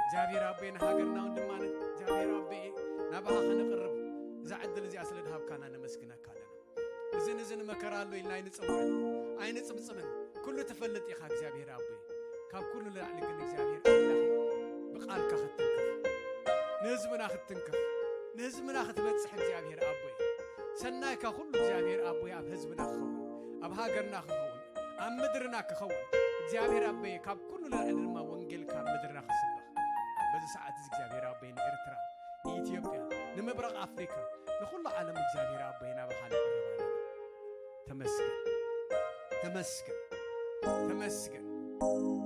እግዚኣብሔር ኣቦይ ንሃገርና እውን ድማ እግዚኣብሔር ኣቦይ ናባኻ ከነቕርብ እዛ ዕድል እዚኣ ስለ ዝሃብካና ነመስግነካ ኣለና። እዝን እዝን መከራ ኣሎ ኢልና ኣይንጸውዕን ኣይንጽብጽብን። ኩሉ ትፈልጥ ኢኻ እግዚኣብሔር ኣቦይ። ካብ ኩሉ ንላዕሊ ግን እግዚኣብሔር ኣምላኽ ብቓልካ ክትትንክፍ ንህዝብና ክትትንክፍ ንህዝብና ክትበጽሕ እግዚኣብሔር ኣቦይ ሰናይካ ኩሉ እግዚኣብሔር ኣቦይ ኣብ ህዝብና ክኸውን ኣብ ሃገርና ክኸውን ኣብ ምድርና ክኸውን እግዚኣብሔር ኣቦይ ካብ ኩሉ ንላዕሊ ድማ ወንጌልካ ኣብ ምድርና ክስበኽ በዚ ሰዓት እዚ እግዚኣብሔር ኣቦይ ንኤርትራ ንኢትዮጵያ ንምብራቕ ኣፍሪካ ንኹሉ ዓለም እግዚኣብሔር ኣቦይ ናባኻ ንቕረብ ኣለና። ተመስገን ተመስገን ተመስገን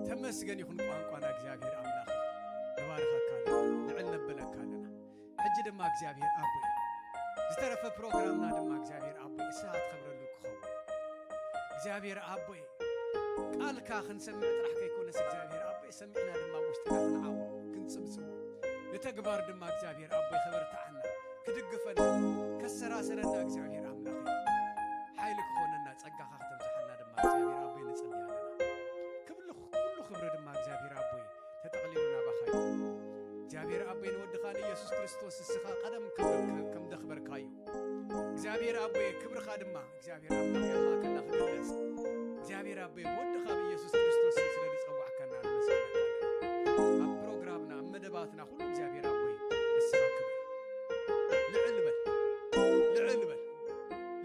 ተመስገን ይኹን ቋንቋና እግዚኣብሔር ኣምላኽ ንባርኸካ ኣለና ንዕል ነበለካ ኣለና። ሕጂ ድማ እግዚኣብሔር ኣቦይ ዝተረፈ ፕሮግራምና ድማ እግዚኣብሔር ኣቦይ እስኻ ትኸብረሉ ክኸውን እግዚኣብሔር ኣቦይ ቃልካ ክንሰምዕ ጥራሕ ከይኮነስ እግዚኣብሔር ኣቦይ ሰሚዕና ድማ ውሽጥና ክንዓቕሮ ክንጽብጽቦ ንተግባር ድማ እግዚኣብሔር ኣቦይ ከበርትዓና ክድግፈና ከሰራስረና እግዚኣብሔር ኣምላኽ ሓይሊ ክኾነና ጸጋኻ ከተብዝሓልና ድማ እግዚኣብሔር ኣቦይ ንጽሊ ኣለና። ክብሉ ኩሉ ክብሪ ድማ እግዚኣብሔር ኣቦይ ተጠቕሊሉ ናባኻ እዩ። እግዚኣብሔር ኣቦይ ንወድኻ ንኢየሱስ ክርስቶስ እስኻ ቀደም ከም ከም ደኽበርካ እዩ። እግዚኣብሔር ኣቦይ ክብርኻ ድማ እግዚኣብሔር ኣምላኽ ኣብ ማእከልና ክግለጽ እግዚኣብሔር ኣቦይ ብወድኻ ብኢየሱስ ክርስቶስ ስም ስለ ዝጸዋዕካና ነመስግነካ። ኣብ ፕሮግራምና ኣብ መደባትና ኩሉ እግዚኣብሔር ኣቦይ እስኻ ክብር ልዕል በል ልዕል በል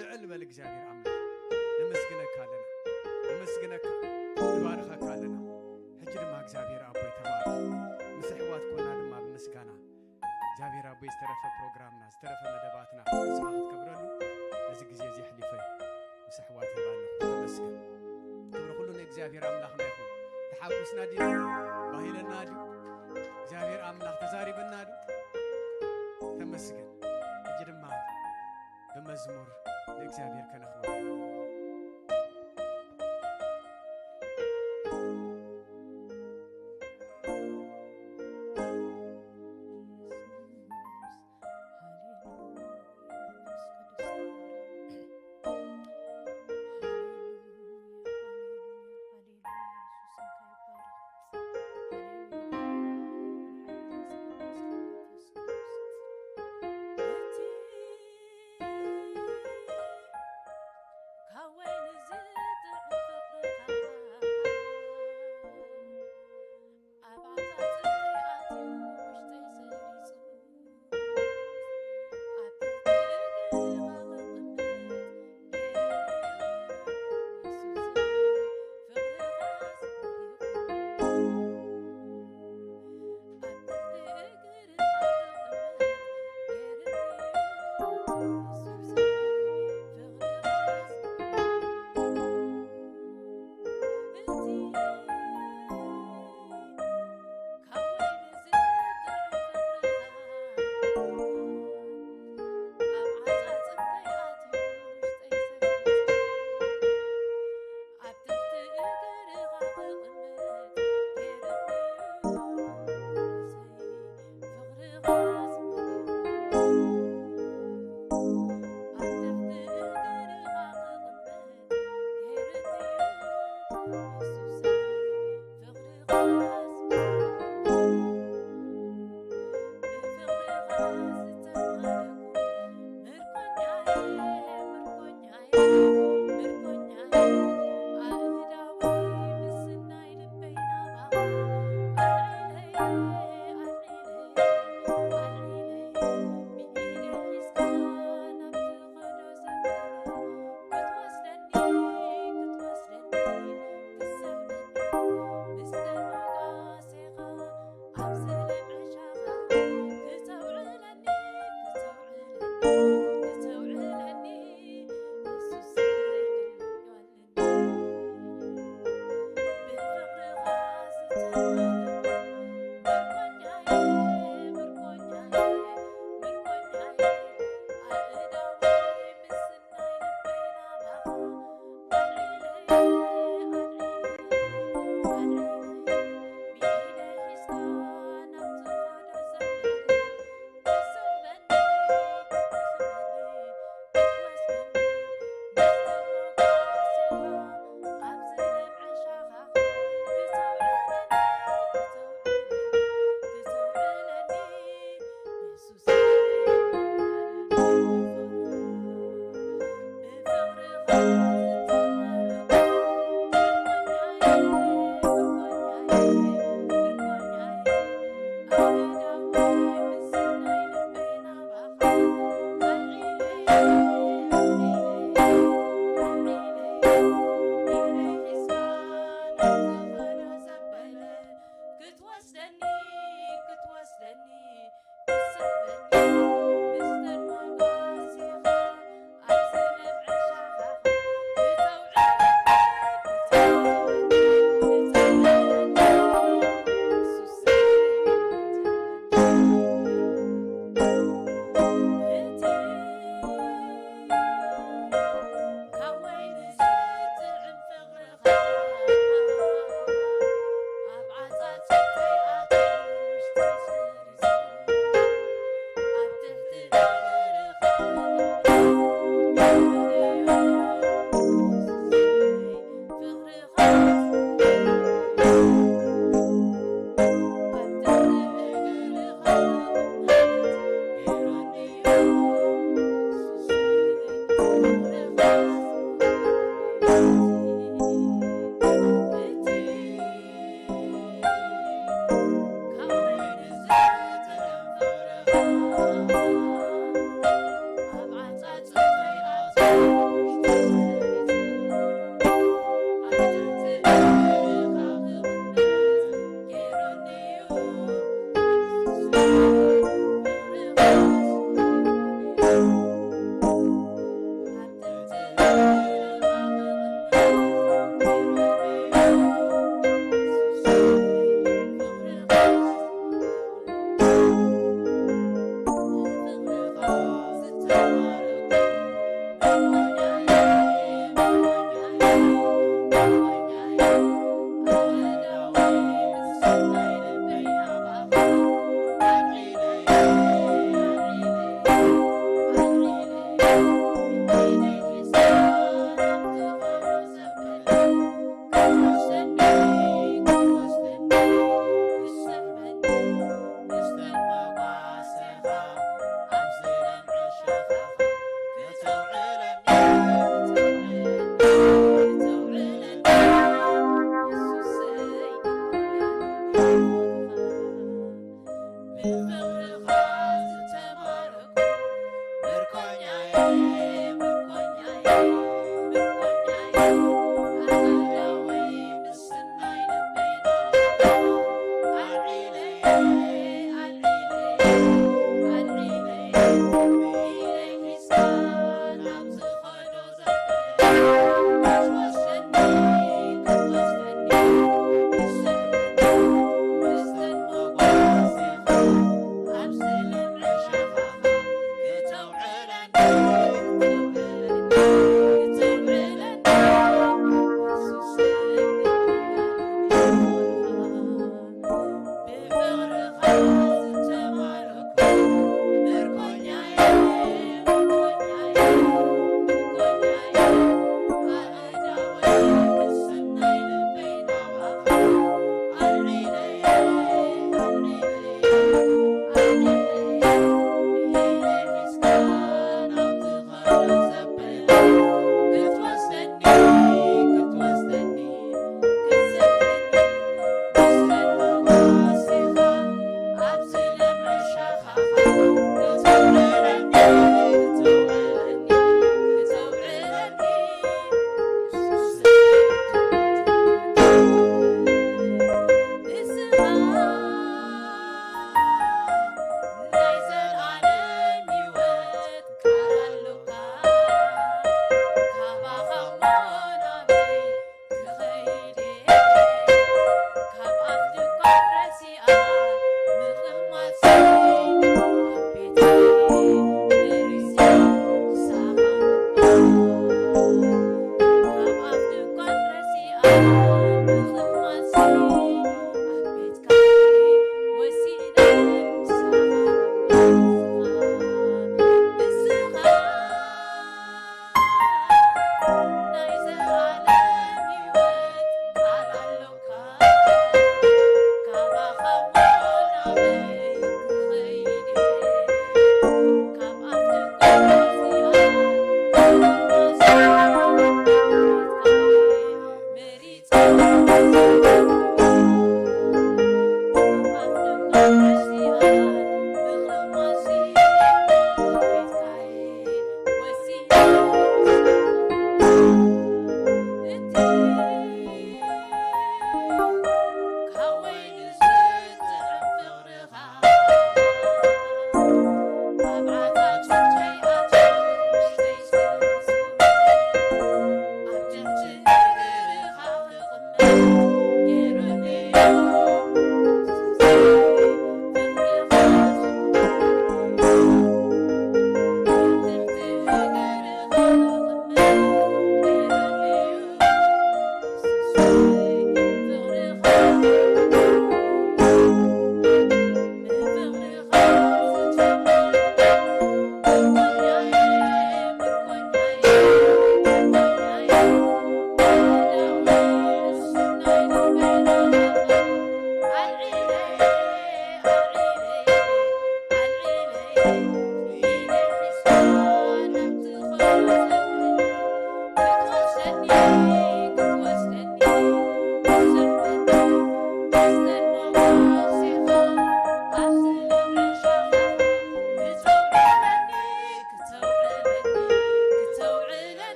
ልዕል በል እግዚኣብሔር ኣምላኽ ነመስግነካ ኣለና ነመስግነካ ንባርኸካ ኣለና። ሕጂ ድማ እግዚኣብሔር ኣቦይ ተባረኽ። ምስ ኣሕዋት ኮና ድማ ብምስጋና እግዚኣብሔር ኣቦይ ዝተረፈ ፕሮግራምና ዝተረፈ መደባትና ንስኻ ክትከብረሉ ነዚ ግዜ እዚ ኣሕሊፈ ምስ ኣሕዋት ይህብ ኣለኹ። ተመስገን። ክብሪ ኩሉ ንእግዚኣብሔር ኣምላኽና ይኹን። ተሓጒስና ድዩ? ባሂለና ድዩ? እግዚኣብሔር ኣምላኽ ተዛሪብና ድዩ? ተመስገን። ሕጂ ድማ ብመዝሙር ንእግዚኣብሔር ከነኽብሮ ኢና።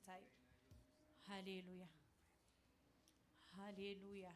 ሃሌሉያ፣ ሃሌሉያ፣ ሃሌሉያ።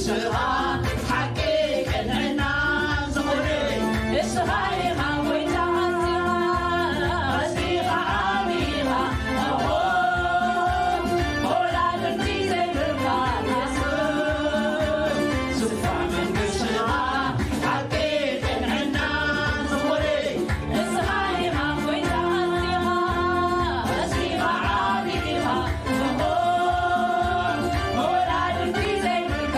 ሓቂ ቅንዕና ዝኾነ ንስኻ ኢኻ ጎይታ ኣዚኻ ኣዚኻ ዓቢኻ ኦሆ ወላድንቲ ዘይብልካ ንስኻ ስፍራ መንግስትኻ ሓቂ ቅንዕና ዝኾነ ንስኻ ኢኻ ጎይታ ኣዚኻ ኣዚኻ ዓቢኻ ኦሆ ወላድንቲ ዘይብልካ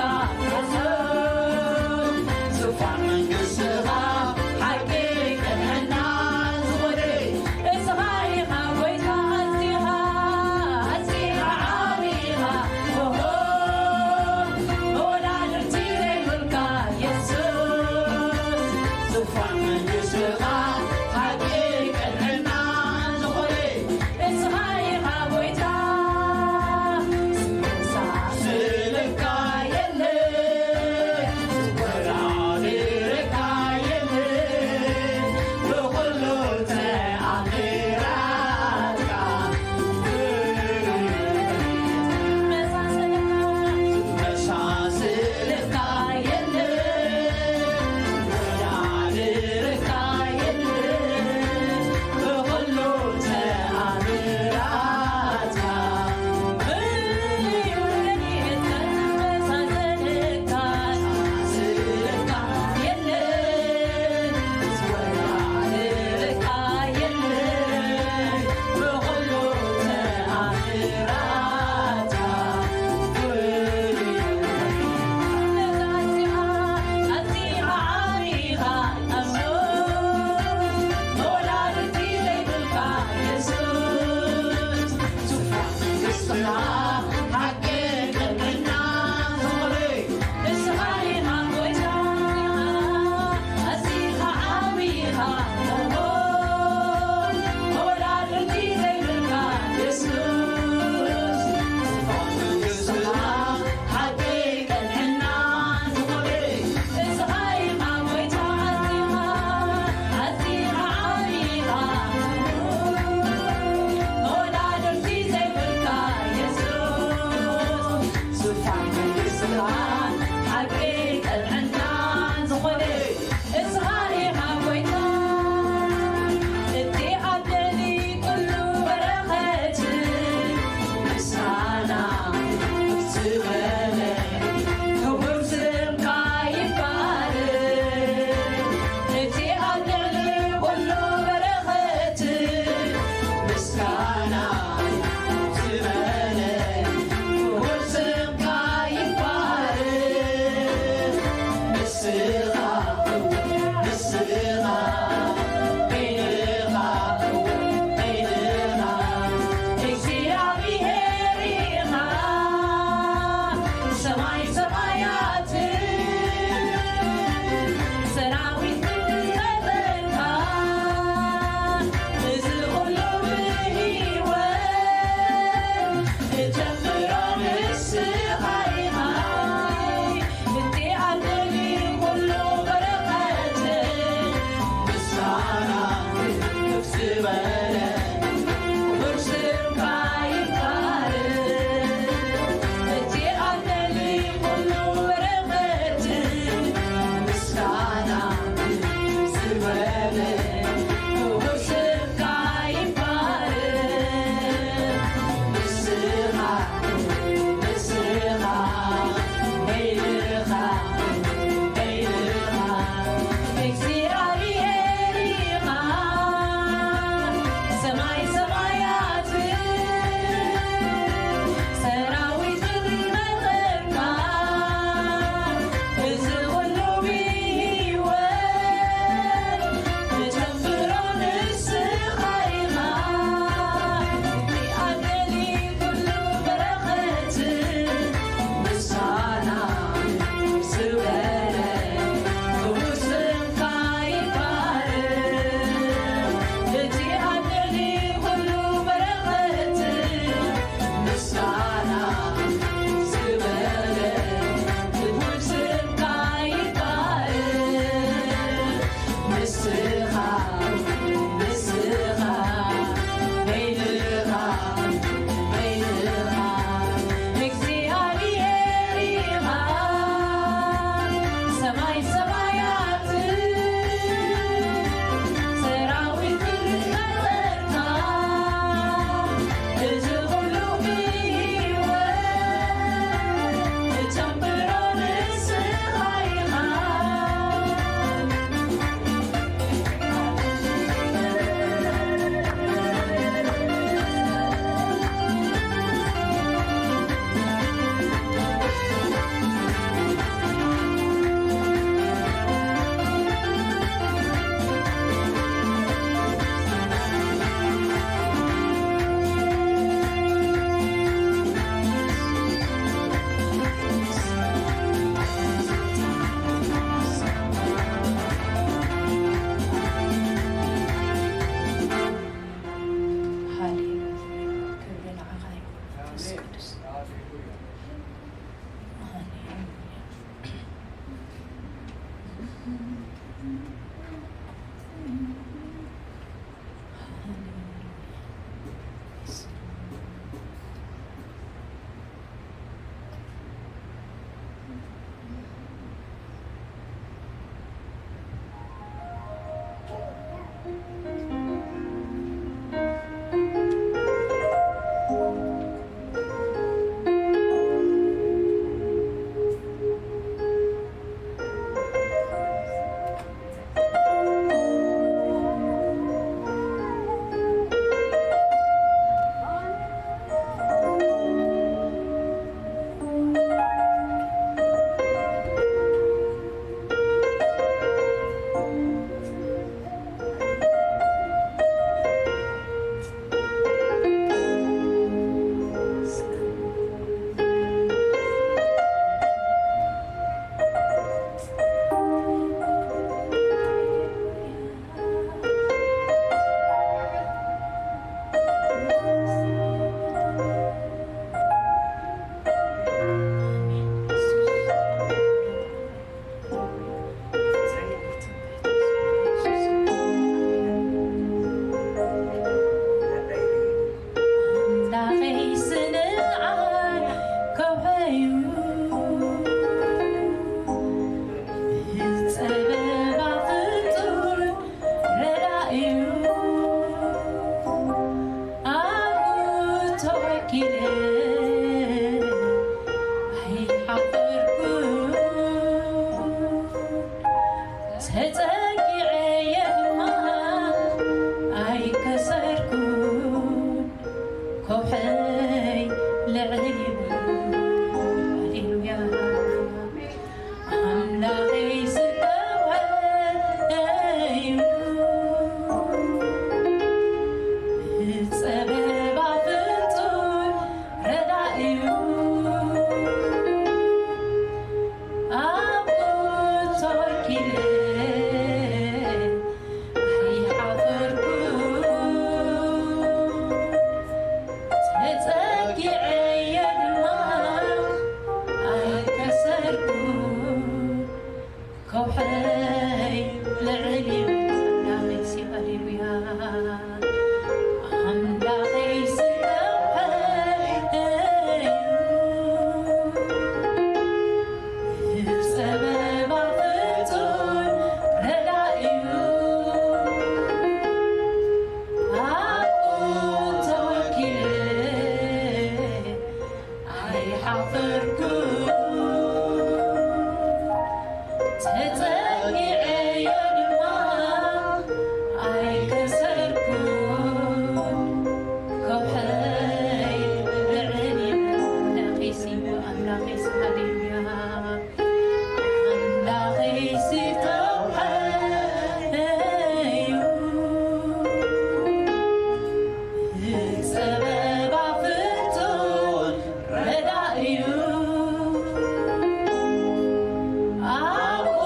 ተጸጊዐየ ድማ ኣይከሰርኩን፣ ከውሕይ ልዕል ኢሉ። ሃሌሉያ። ኣምላኸይ ዝተውሃበ እዩ፣ ብጸበባ ፍጹም ረዳኢ እዩ። ኣብኡ ተወኪለ ኣይሓፈርኩ፣ ተጸጊዐየ ድማ ኣይከሰርኩ። ከውሕይ ልዕል እዩ ኣምላኸይሲ፣ ሃሌሉያ። ኣምላኸይሲ ከውሕይ እዩ፣ ብጸበባ ፍጹም ረዳኢ እዩ። ኣብኡ ተወኪለ ኣይሓፈርኩ፣ ተጸጊዐዮ ድማ ኣይከሰርኩ። ከውሕይ ልዕል እዩ ኣምላኸይሲ፣ ኣምላኸይሲ፣ ሃሌሉያ። ኣምላኸይሲ ከውሕይ እዩ፣ ብጸበባ ፍጹም ረዳኢ እዩ። ኣብኡ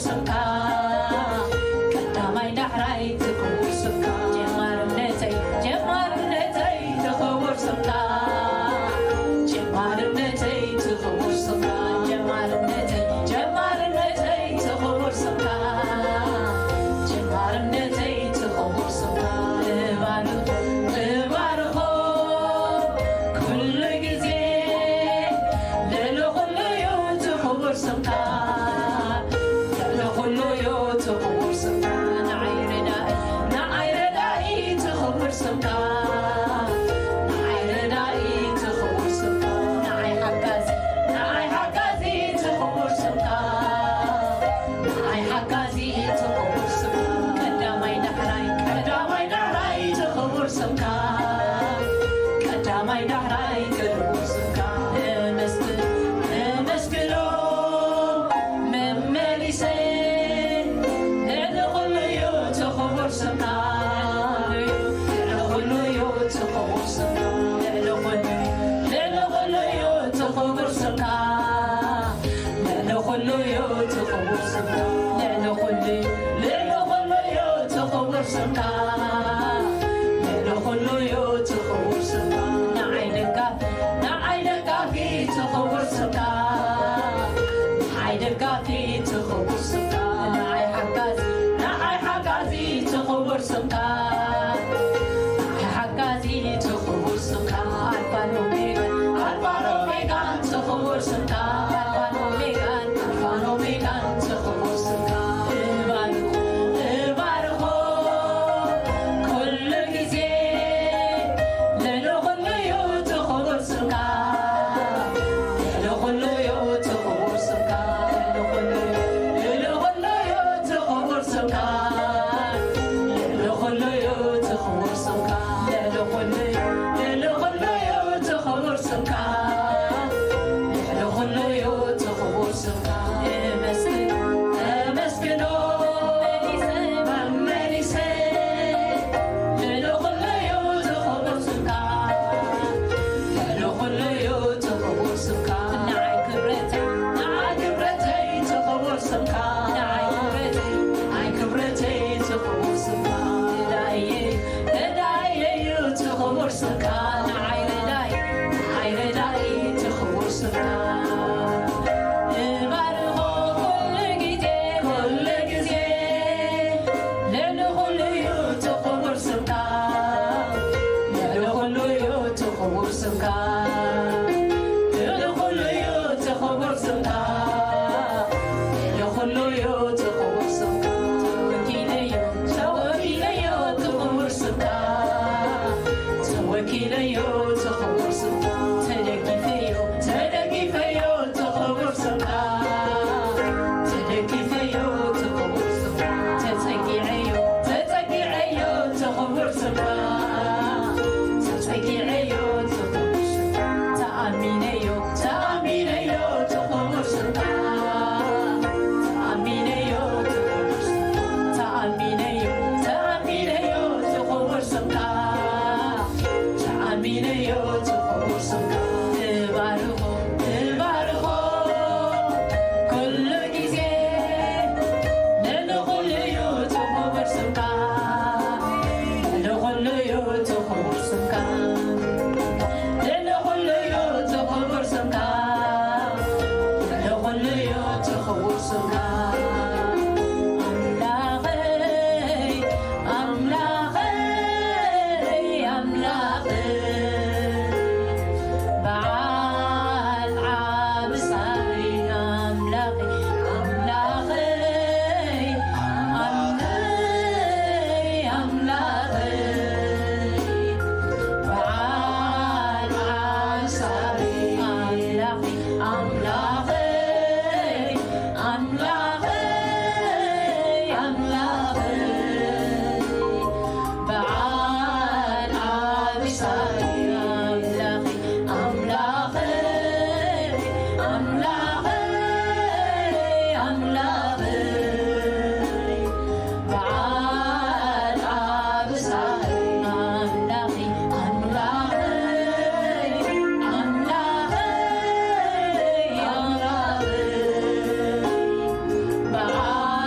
ስምካ ቀዳማይ ዳሕራይ እቲ ክቡር ስምካ ጀማርነተይ ጀማርነተይ እቲ ክቡር ስምካ ጀማርነተይ እቲ ክቡር ስምካ ጀማርነተይ ጀማርነተይ እቲ ክቡር ስምካ ጀማርነተይ እቲ ክቡር ስምካ እባርኾ እባርኾ ኩሉ ግዜ ልዕሊ ኩሉ እዩ እቲ ክቡር ስምካ ልዕሊ ኩሉ እዩ እቲ ክቡር ስምካ ንዓይ ረዳኢ ንዓይ ረዳኢ እቲ ክቡር ስምካ ንዓይ ረዳኢ እቲ ክቡር ስምካ ንዓይ ሓጋዚ ንዓይ ሓጋዚ እቲ ክቡር ስምካ ንዓይ ሓጋዚ እቲ ክቡር ስምካ ቀዳማይ ዳሕራይ ቀዳማይ ዳሕራይ እቲ ክቡር ስምካ ቀዳማይ ዳሕራይ ክቡር ስምካ እመስግን እመስግኖ መመሊሰ ልዕሊ ኩሉ እዩ እቲ ክቡር ስምካ ልዕሊ ኩሉ እዩ እቲ ክቡር ስምካ ልዕሊ ኩሉ ልዕሊ ኩሉ እዩ እቲ ክቡር ስምካ ልዕሊ ኩሉ እዩ እቲ ክቡር ስምካ ልዕሊ ኩሉ ልዕሊ ኩሉ እዩ እቲ ክቡር ስምካ ልዕሊ ኩሉ እዩ እቲ ክቡር ስምካ ንዓይ ደጋፊ ንዓይ ደጋፊ እቲ ክቡር ስምካ ንዓይ ደጋፊ እቲ ክቡር ስምካ ንዓይ ሓጋዚ ንዓይ ሓጋዚ እቲ ክቡር ስምካ ንዓይ ሓጋዚ እቲ ክቡር ስምካ ኣልፋን ኦሜጋን ኣልፋን ኦሜጋን እቲ ክቡር ስምካ ኣልፋን ኦሜጋን ኣልፋን ኦሜጋን እቲ ክቡር ስምካ እባርኾ እባርኾ ኩሉ ግዜ ልዕሊ ኩሉ እዩ እቲ ክቡር ስምካ ልዕሊ ኩሉ እዩ እቲ ክቡር ስምካ ልዕሊ ኩሉ ልዕሊ ኩሉ እዩ እቲ ክቡር ስምካ ልዕሊ ኩሉ እዩ እቲ ክቡር ስምካ ልዕሊ ኩሉ ልዕሊ ኩሉ እዩ እቲ ክቡር ስምካ ልዕሊ ኩሉ እዩ እቲ ክቡር ስምካ እመስግን እመስግኖ መመሊሰ ልዕሊ ኩሉ እዩ እቲ ክቡር ስምካ ልዕሊ ኩሉ እዩ እቲ ክቡር ስምካ ንዓይ ክብረተይ ንዓይ ክብረተይ እቲ ክቡር ስምካ ንዓይ ክብረተይ ንዓይ ክብረተይ እቲ ክቡር ስምካ ረዳኢየ ረዳኢየ እዩ እቲ ክቡር ስምካ ንዓይ ረዳኢ ንዓይ ረዳኢ እቲ ክቡር ስምካ እባርኾ ኩሉ ግዜ ኩሉ ግዜ ልዕሊ ኩሉ እዩ እቲ ክቡር ስምካ ልዕሊ ኩሉ እዩ እቲ ክቡር ስምካ ልዕሊ ኩሉ እዩ እቲ ክቡር ስምካ ልዕሊ ኩሉ እዩ እቲ ክቡር ስምካ ተወኪለዮ ተወኪለዮ እቲ ክቡር ስምካ ተወኪለዮ እቲ ክቡር ስምካ ተደጊፈዮ ተደጊፈዮ እቲ ክቡር ስምካ ተደጊፈዮ እቲ ክቡር ስምካ ተጸጊዐዮ ተጸጊዐዮ እቲ ክቡር ስምካ ተጸጊዐዮ እቲ ክቡር ስምካ ተኣሚነዮ ተኣሚነዮ እቲ ክቡር ስምካ ተኣሚነዮ እቲ ክቡር ስምካ ተኣሚነዮ ተኣሚነዮ እቲ ክቡር ስምካ ተኣሚነዮ እቲ ክቡር ስምካ እባርኾ እባርኾ ኩሉ ግዜ ልዕሊ ኩሉ እዩ እቲ ክቡር ስምካ ልዕሊ ኩሉ እዩ እቲ ክቡር ስምካ ልዕሊ ኩሉ እዩ እቲ ክቡር ስምካ ልዕሊ ኩሉ እዩ እቲ ክቡር ስምካ ኣምላኸይ ኣምላኸይ ኣምላኸይ በዓል ዓቢ ሳሪ ኣምላኸይ ኣምላኸይ ኣምላኸይ ኣምላኸይ በዓል ዓቢ ሳሪ ኣምላኸይ ኣምላኸይ ኣምላኸይ ኣምላኸይ በዓል ዓቢ ሳሪ ኣምላኸይ ኣምላኸይ ኣምላኸይ ኣምላኸይ በዓል ዓቢ ሳሪ ኣምላኸይ ኣምላኸይ ኣምላኸይ ኣምላኸይ በዓል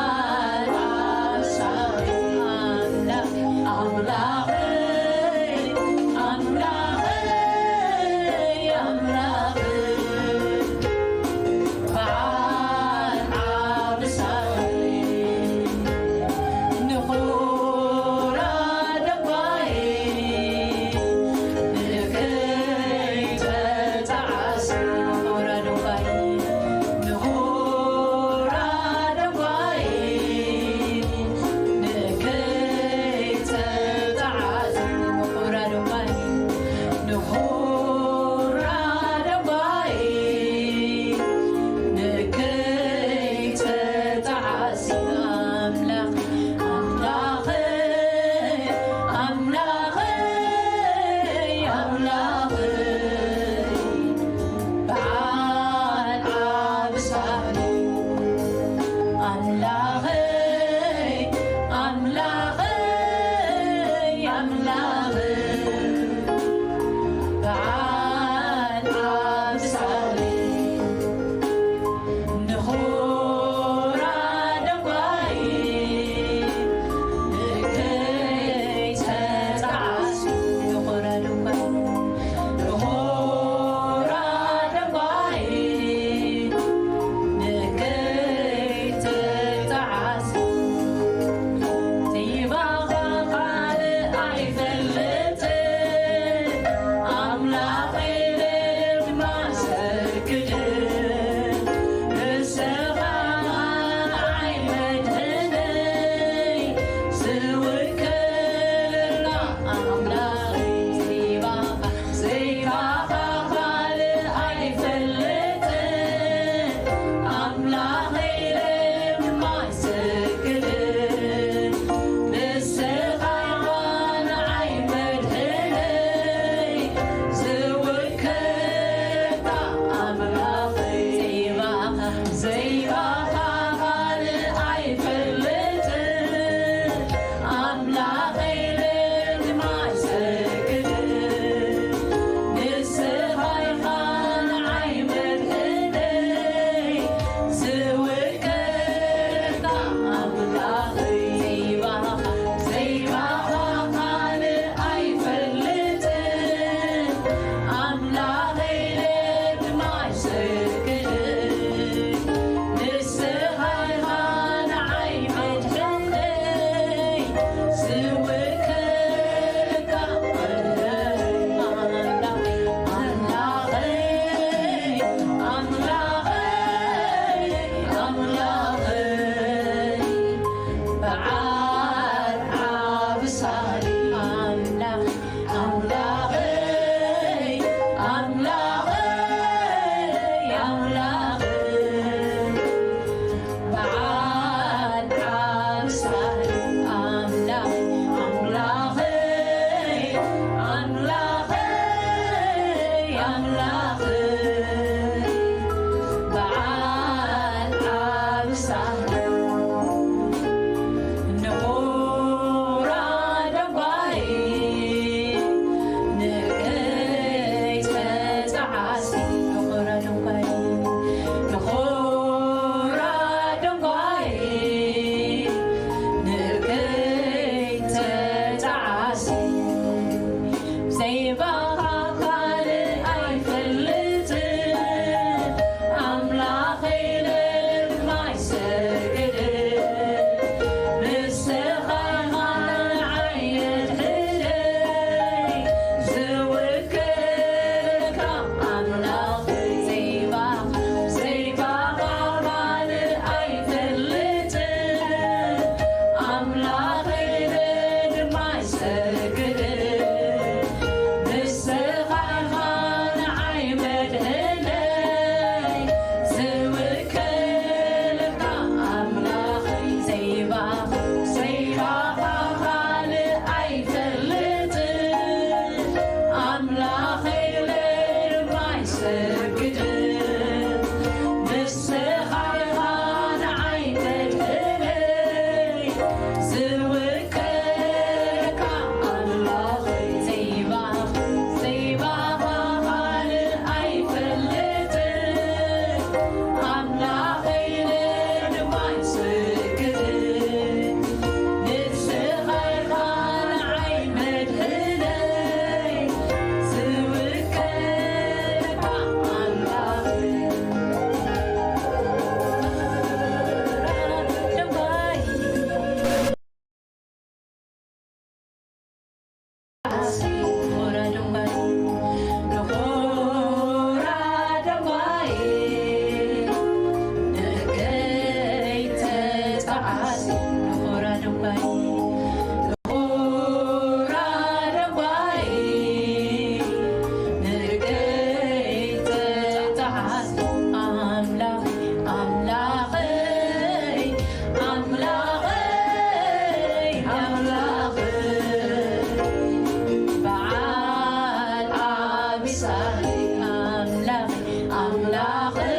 ኣምላኸይ፣ ኣምላኸይ፣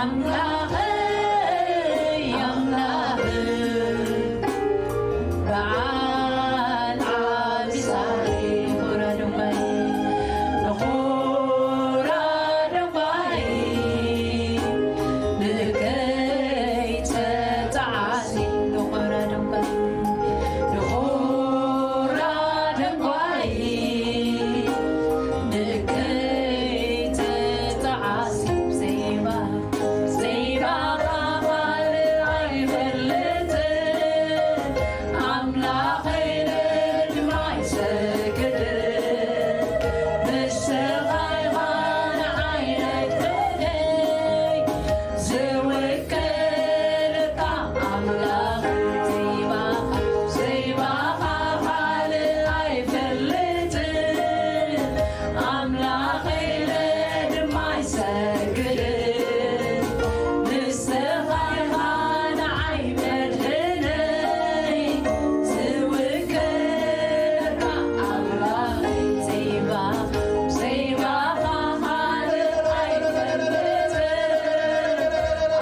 ኣምላኸይ፣ ኣምላኸይ፣ በዓል ዓቢ ሳዕሪ፣ ንኹራ ደንጓይ፣ ንኹራ ደንጓይ፣ ንእከይ ተጣዓሲ፣ ንኹራ ደንጓይ፣ ንኹራ ደንጓይ፣ ንእከይ ተጣዓሲ፣ ዜማ፣ ዜማ ካልእ ኣይፈልጥን፣ ኣምላኸይ ድማ ይሰግድ፣ ንስኻ ኢኻ ንዓይ መድሕነይ፣ ዝውክለካ ኣምላኽ፣ ዜማኻ፣ ዜማኻ ካልእ ኣይፈልጥን፣ ኣምላኸይ ድማ ይሰግድ፣ ንስኻ ኢኻ ንዓይ መድሕነይ፣ ዝውክለካ ኣምላኽ፣ ዜማኻ፣ ዜማኻ ካልእ ኣይፈልጥን፣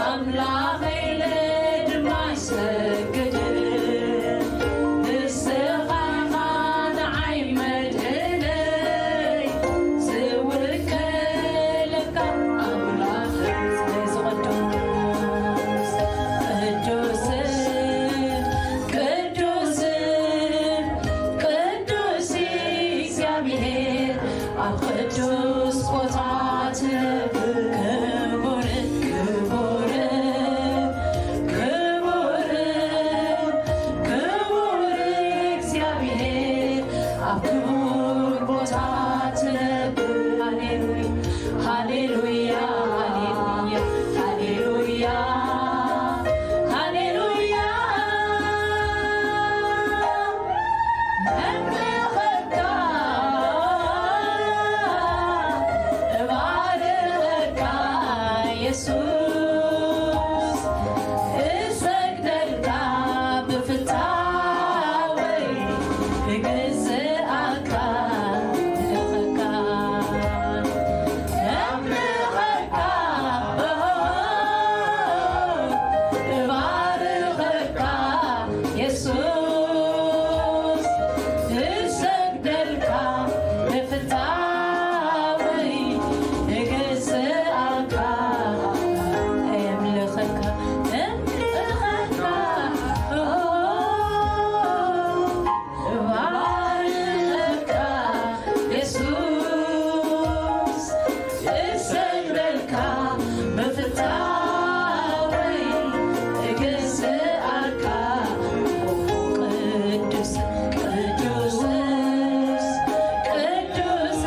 ኣምላኸይ ድማ ይሰግድ፣ ንስኻ ኢኻ ንዓይ መድሕነይ፣ ዝውክለካ ኣምላኽ፣ ስለዚ ቅዱስ፣ ቅዱስ፣ ቅዱስ፣ ቅዱስ እግዚኣብሔር ኣብ ቅዱስ ቦታ ትነብር። ክቡር፣ ክቡር፣ ክቡር፣ ክቡር እግዚኣብሔር ኣብ ክቡር ቦታ ትነብር። ሃሌሉያ፣ ሃሌሉያ፣ ሃሌሉያ፣ ሃሌሉያ፣ ሃሌሉያ። ነምልኸካ፣ እባርኸካ የሱስ፣ እሰግደልካ ብፍታወይ፣ እግዝኣካ፣ እምልኸካ፣ ነምልኸካ፣ እባርኸካ የሱስ፣ እሰግደልካ ብፍታወይ፣ እግዝኣካ፣ እምልኸካ፣ እምልኸካ፣ እባርኸካ የሱስ፣ እሰግደልካ ብፍታወይ፣ እግዝኣካ፣ ቅዱስ፣ ቅዱስ፣ ቅዱስ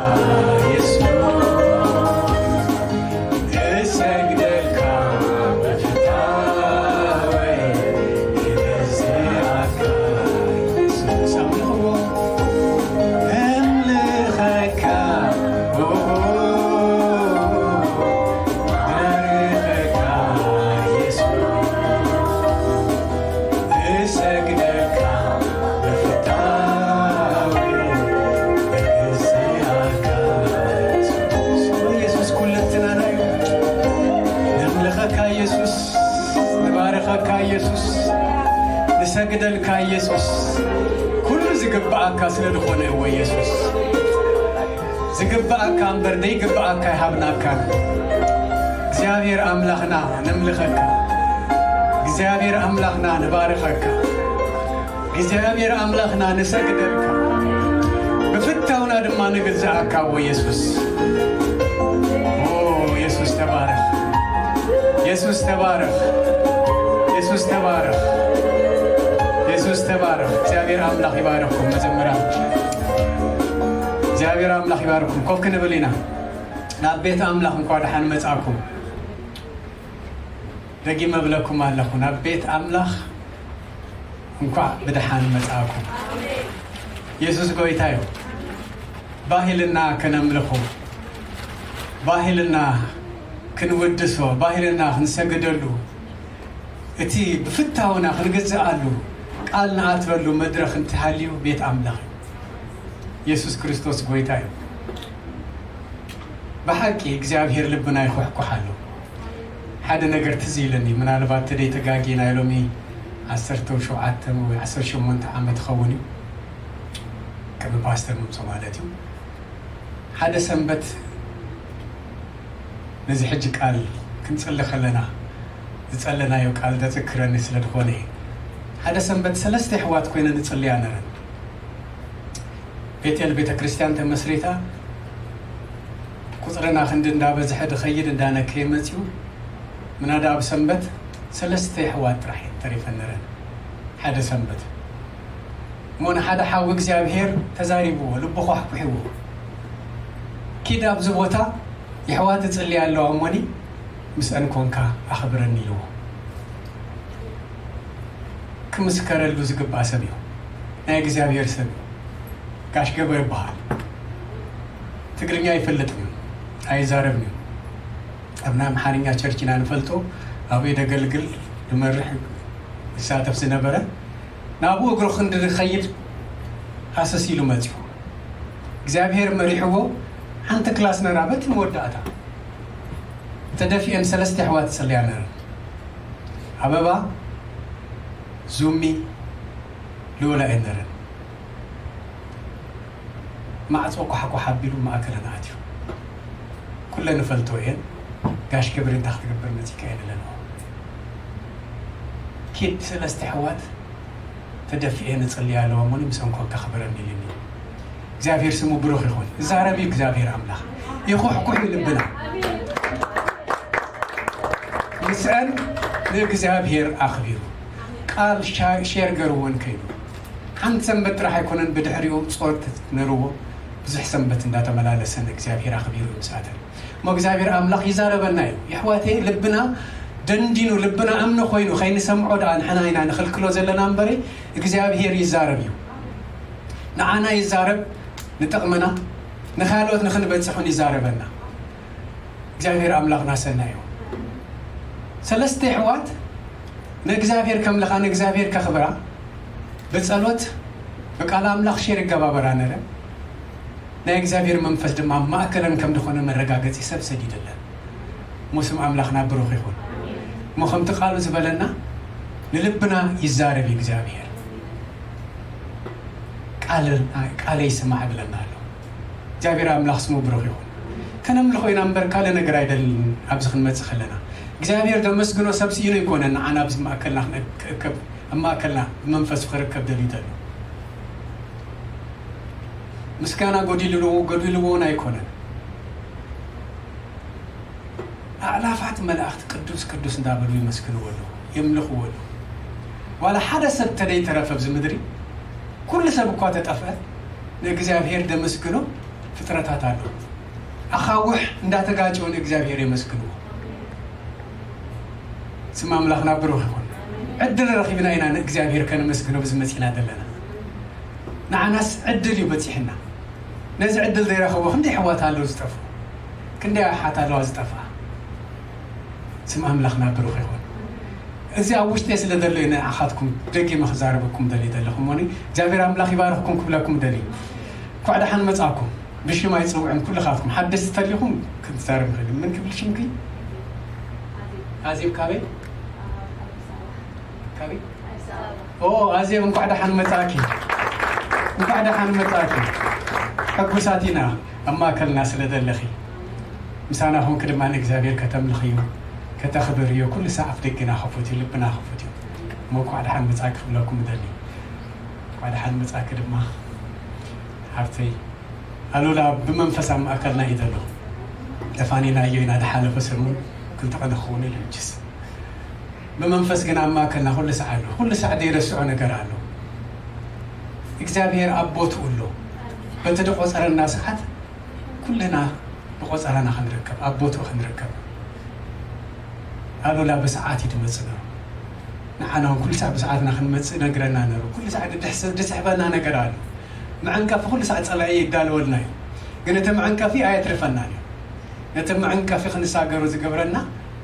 የሱስ እሰግደልካ ብፍታወይ እገዝኣካ የሱስ ኣምልኽዎ እምልኸካ ባርኸካ የሱስ እሰግደልካ ብፍታወይ እግዝኣካ የሱስ ኩለትናና እዩ። ነምልኸካ የሱስ ንባርኸካ የሱስ ንሰግደልካ የሱስ ኩሉ ዝግብኣካ ስለ ዝኾነ እወ የሱስ ዝግብኣካ እምበር ዘይግብኣካ ይሃብናካ እግዚኣብሔር ኣምላኽና ነምልኸካ እግዚኣብሔር ኣምላኽና ንባርኸካ እግዚኣብሔር ኣምላኽና ንሰግደልካ ብፍታውና ድማ ንግዝኣካ እወ የሱስ የሱስ ተባረኽ የሱስ ተባረኽ የሱስ ተባረኽ የሱስ ተባረኽ እግዚኣብሔር ኣምላኽ ይባርኽኩም መዘምራን እግዚኣብሔር ኣምላኽ ይባርኽኩም ኮፍ ክንብል ኢና ናብ ቤት ኣምላኽ እንኳ ደሓን መጻኩም ደጊመ እብለኩም ኣለኹ ናብ ቤት ኣምላኽ እንኳዕ ብደሓን መጻእኩም የሱስ ጎይታ እዩ ባህልና ከነምልኹ ባህልና ክንውድሶ ባህልና ክንሰግደሉ እቲ ብፍታውና ክንግዝኣሉ ቃል ንኣትረሉ መድረኽ እንትሃልዩ ቤት ኣምላኽ እዩ የሱስ ክርስቶስ ጎይታ እዩ ብሓቂ እግዚኣብሔር ልብና ይኹሕኩሕ ኣሎ ሓደ ነገር ትዝ ኢለኒ ምናልባት ተደይ ተጋጊ ናይ ሎሚ ዓሰርተ ሸውዓተ ወይ ዓሰርተ ሸሞንተ ዓመት ኸውን እዩ ከም ፓስተር ምምፆ ማለት እዩ ሓደ ሰንበት ነዚ ሕጂ ቃል ክንፅሊ ከለና ዝፀለናዮ ቃል ዘፅክረኒ ስለ ዝኾነ ሓደ ሰንበት ሰለስተ ኣሕዋት ኮይነ ንፅልያ ነረን ቤቴል ቤተ ክርስቲያን ተመስሪታ ቁፅርና ክንዲ እንዳበዝሐ ድኸይድ እንዳነከየ መፅዩ ምናዳ ኣብ ሰንበት ሰለስተ ኣሕዋት ጥራሕ እየን ተሪፈን ነረን ሓደ ሰንበት እሞ ንሓደ ሓዊ እግዚኣብሔር ተዛሪብዎ ልቡ ኳሕኩሕዎ ኪድ ኣብዚ ቦታ የሕዋት እጽልያ ኣለዋ እሞኒ ምስአን ኮንካ ኣኽብረኒ ኢልዎ ክምስከረሉ ዝግባእ ሰብ እዩ ናይ እግዚኣብሔር ሰብ እዩ ጋሽ ገበ ይበሃል ትግርኛ ይፈልጥ እዩ ኣይዛረብን እዩ ኣብ ናይ ኣምሓርኛ ቸርች ኢና ንፈልጦ ኣብኡ ደገልግል ዝመርሕ ይሳተፍ ዝነበረ ናብኡ እግሩ ክንዲ ዝኸይድ ሃሰስ ኢሉ መፅኡ እግዚኣብሔር መሪሕዎ ሓንቲ ክላስ ነራ በቲ መወዳእታ ተደፊአን ሰለስተ ኣሕዋት ይፅልያ ነረን ኣበባ ዙሚ ልኡላ እየን ነረን ማዕፆ ኳሕኳሕ ኣቢሉ ማእከለን ኣትዩ ኩለን ንፈልጦ እየን ጋሽ ክብሪ እንታይ ክትገብር መፂካ እየን ኣለንኦ ኪድ ሰለስተ ኣሕዋት ተደፊኤ ንፅሊ ኣለዋ እሞኒ ምስ እንኮን ከኽብረኒ ኢልኒ እግዚኣብሔር ስሙ ብሩኽ ይኹን እዛረብ እዩ እግዚኣብሔር ኣምላኽ ይኹሕኩሕ ልብና ምስአን ንእግዚኣብሔር ኣኽቢሩ ቃል ሼር ገርወን ከይዱ ሓንቲ ሰንበት ጥራሕ ኣይኮነን ብድሕሪኡ ጾር ነርዎ ብዙሕ ሰንበት እንዳተመላለሰ ንእግዚኣብሔር ኣኽቢሩ እዩ ምስኣተን እሞ እግዚኣብሔር ኣምላኽ ይዛረበና እዩ የሕዋተይ ልብና ደንዲኑ ልብና እምኒ ኮይኑ ከይንሰምዖ ደኣ ንሕና ኢና ንኽልክሎ ዘለና እምበሪ እግዚኣብሔር ይዛረብ እዩ ንዓና ይዛረብ ንጠቕመና ንኻልኦት ንኽንበጽሕን ይዛረበና እግዚኣብሔር ኣምላኽና ሰናይ እዩ ሰለስተ ኣሕዋት ንእግዚኣብሔር ከምልኻ ንእግዚኣብሔር ከኽብራ ብጸሎት ብቃል ኣምላኽ ሼር ይገባበራ ነረ ናይ እግዚኣብሔር መንፈስ ድማ ኣብ ማእከለን ከም ዝኾነ መረጋገጺ ሰብ ሰዲደለን እሞ ስም ኣምላኽና ብሩኽ ይኹን እሞ ከምቲ ቃሉ ዝበለና ንልብና ይዛረብ እግዚኣብሔር ቃለይ ስማዕ ይብለና ኣሎ እግዚኣብሔር ኣምላኽ ስሙ ብሩኽ ይኹን ከነምልኾ ኢና እምበር ካልእ ነገር ኣይደልን ኣብዚ ክንመፅእ ከለና እግዚኣብሔር ዘመስግኖ ሰብ ስኢኑ ኣይኮነን ንዓና ኣብዚ ማእከልና ክእከብ ኣብ ማእከልና ብመንፈሱ ክርከብ ደልዩ ዘሎ ምስጋና ጎዲልዎ ጎዲልዎ እውን ኣይኮነን ኣእላፋት መላእኽቲ ቅዱስ ቅዱስ እንዳበሉ ይመስግንዎ ኣለዉ የምልኽዎ ኣለዉ ዋላ ሓደ ሰብ ተደይተረፈ ኣብዚ ምድሪ ኩሉ ሰብ እኳ ተጠፍአ ንእግዚኣብሔር ደመስግኖ ፍጥረታት ኣሎ። ኣኻውሕ እንዳተጋጨው ንእግዚኣብሔር የመስግንዎ። ስም ኣምላኽና ብሩኽ ይኹን። ዕድል ረኺብና ኢና ንእግዚኣብሔር ከነመስግኖ ብዚ መጺና ዘለና። ንዓናስ ዕድል እዩ በጺሕና። ነዚ ዕድል ዘይረኸቦ ክንደይ ኣሕዋት ኣለዉ ዝጠፍኡ፣ ክንደይ ኣሓት ኣለዋ ዝጠፍኣ። ስም ኣምላኽና ብሩኽ ይኹን። እዚ ኣብ ውሽጢ ስለ ዘሎ እዩ ንዓኻትኩም ደጊመ ክዛረበኩም ደልየ ዘለኹ እሞኒ እግዚኣብሔር ኣምላኽ ይባርኽኩም ክብለኩም ደልዩ። እንኳዕ ደሓን መጻኩም። ብሽም ኣይጽውዕን ኩልኻትኩም ሓደስቲ ተሊኹም ክትዛረብ ንኽእል። ምን ክብል ሽምኪ? ኣዜብ ካበይ? ካበይ? ኦ ኣዜብ እንኳዕ ደሓን መጻእኪ። እንኳዕ ደሓን መጻእኪ። ሕጉሳት ኢና ኣብ ማእከልና ስለ ዘለኺ። ምሳና ኾንኪ ድማ ንእግዚኣብሔር ከተምልኽዮ፣ ከተኽብርዮ ኩሉ ሳዕ ኣፍ ደገና ክፉት እዩ፣ ልብና ክፉት እዩ። እሞ እንኳዕ ደሓን መጻእኪ ክብለኩም እደሊ። እንኳዕ ደሓን መጻእኪ ድማ ሓብተይ። ኣሉላ ብመንፈስ ኣብ ማእከልና እዩ ዘሎ። ተፋኒናዮ ኢና ድሓለፈ ሰሙን ክልተ ቀን ክኸውን ኢሉ ሕጅስ። ብመንፈስ ግን ኣብ ማእከልና ኩሉ ሳዕ ኣሎ። ኩሉ ሳዕ ዘይረስዖ ነገር ኣሎ። እግዚኣብሔር ኣብ ቦትኡ ኣሎ። በቲ ዝቆጸረና ሰዓት ኩልና ብቆጸራና ክንርከብ፣ ኣብ ቦትኡ ክንርከብ። ኣሉላ ብሰዓት እዩ ዝመጽእ ነሩ። ንዓና እውን ኩሉ ሳዕ ብሰዓትና ክንመጽእ ነግረና ነሩ። ኩሉ ሳዕ ድድሕስ-፣ ድስሕበና ነገር ኣሎ። መዐንቀፊ ኩሉ ሳዕ ጸላኢ ይዳለወልና እዩ። ግን እቲ መዐንቀፊ ኣየትርፈናን እዩ። ነቲ መዐንቀፊ ክንሳገሩ ዝገብረና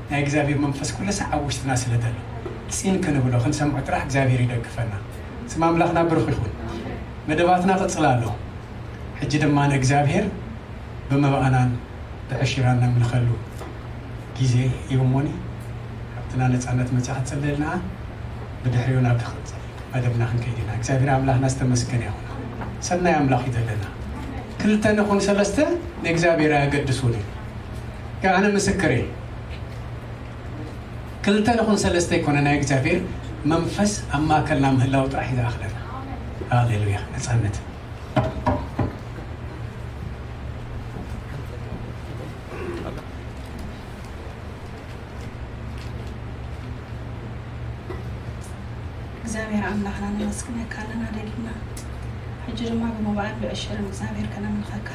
ናይ እግዚኣብሔር መንፈስ ኩሉ ሳዕ ኣብ ውሽጥና ስለ ዘሎ፣ ጺን ክንብሎ፣ ክንሰምዖ ጥራሕ እግዚኣብሔር ይደግፈና። ስም ኣምላኽና ብሩኽ ይኹን። መደባትና ቅጽል ኣሎ። ሕጂ ድማ ንእግዚኣብሔር ብመባእናን ብዕሽራን ነምልኸሉ ግዜ እዩ እሞኒ፣ ሓብትና ነጻነት መጺኣ ክትጽለየልና፣ ብድሕሪኡ ናብ ትቕጽል መደብና ክንከይድ ኢና። እግዚኣብሔር ኣምላኽና ዝተመስገነ ይኹን። ሰናይ ኣምላኽ እዩ ዘለና። ክልተ ንኹን ሰለስተ ንእግዚኣብሔር ኣየገድሱን እዩ። ግን ኣነ ምስክር እየ። ክልተ ንኹን ሰለስተ ይኮነ፣ ናይ እግዚኣብሔር መንፈስ ኣብ ማእከልና ምህላው ጥራሕ እዩ ዝኣኽለና። ሃሌሉያ። ነጻነት። እግዚኣብሔር ኣምላኽና ነመስግነካ ኣለና ደጊምና። ሕጂ ድማ ብምባኣን ብዕሽርን እግዚኣብሔር ከነምልኸካ።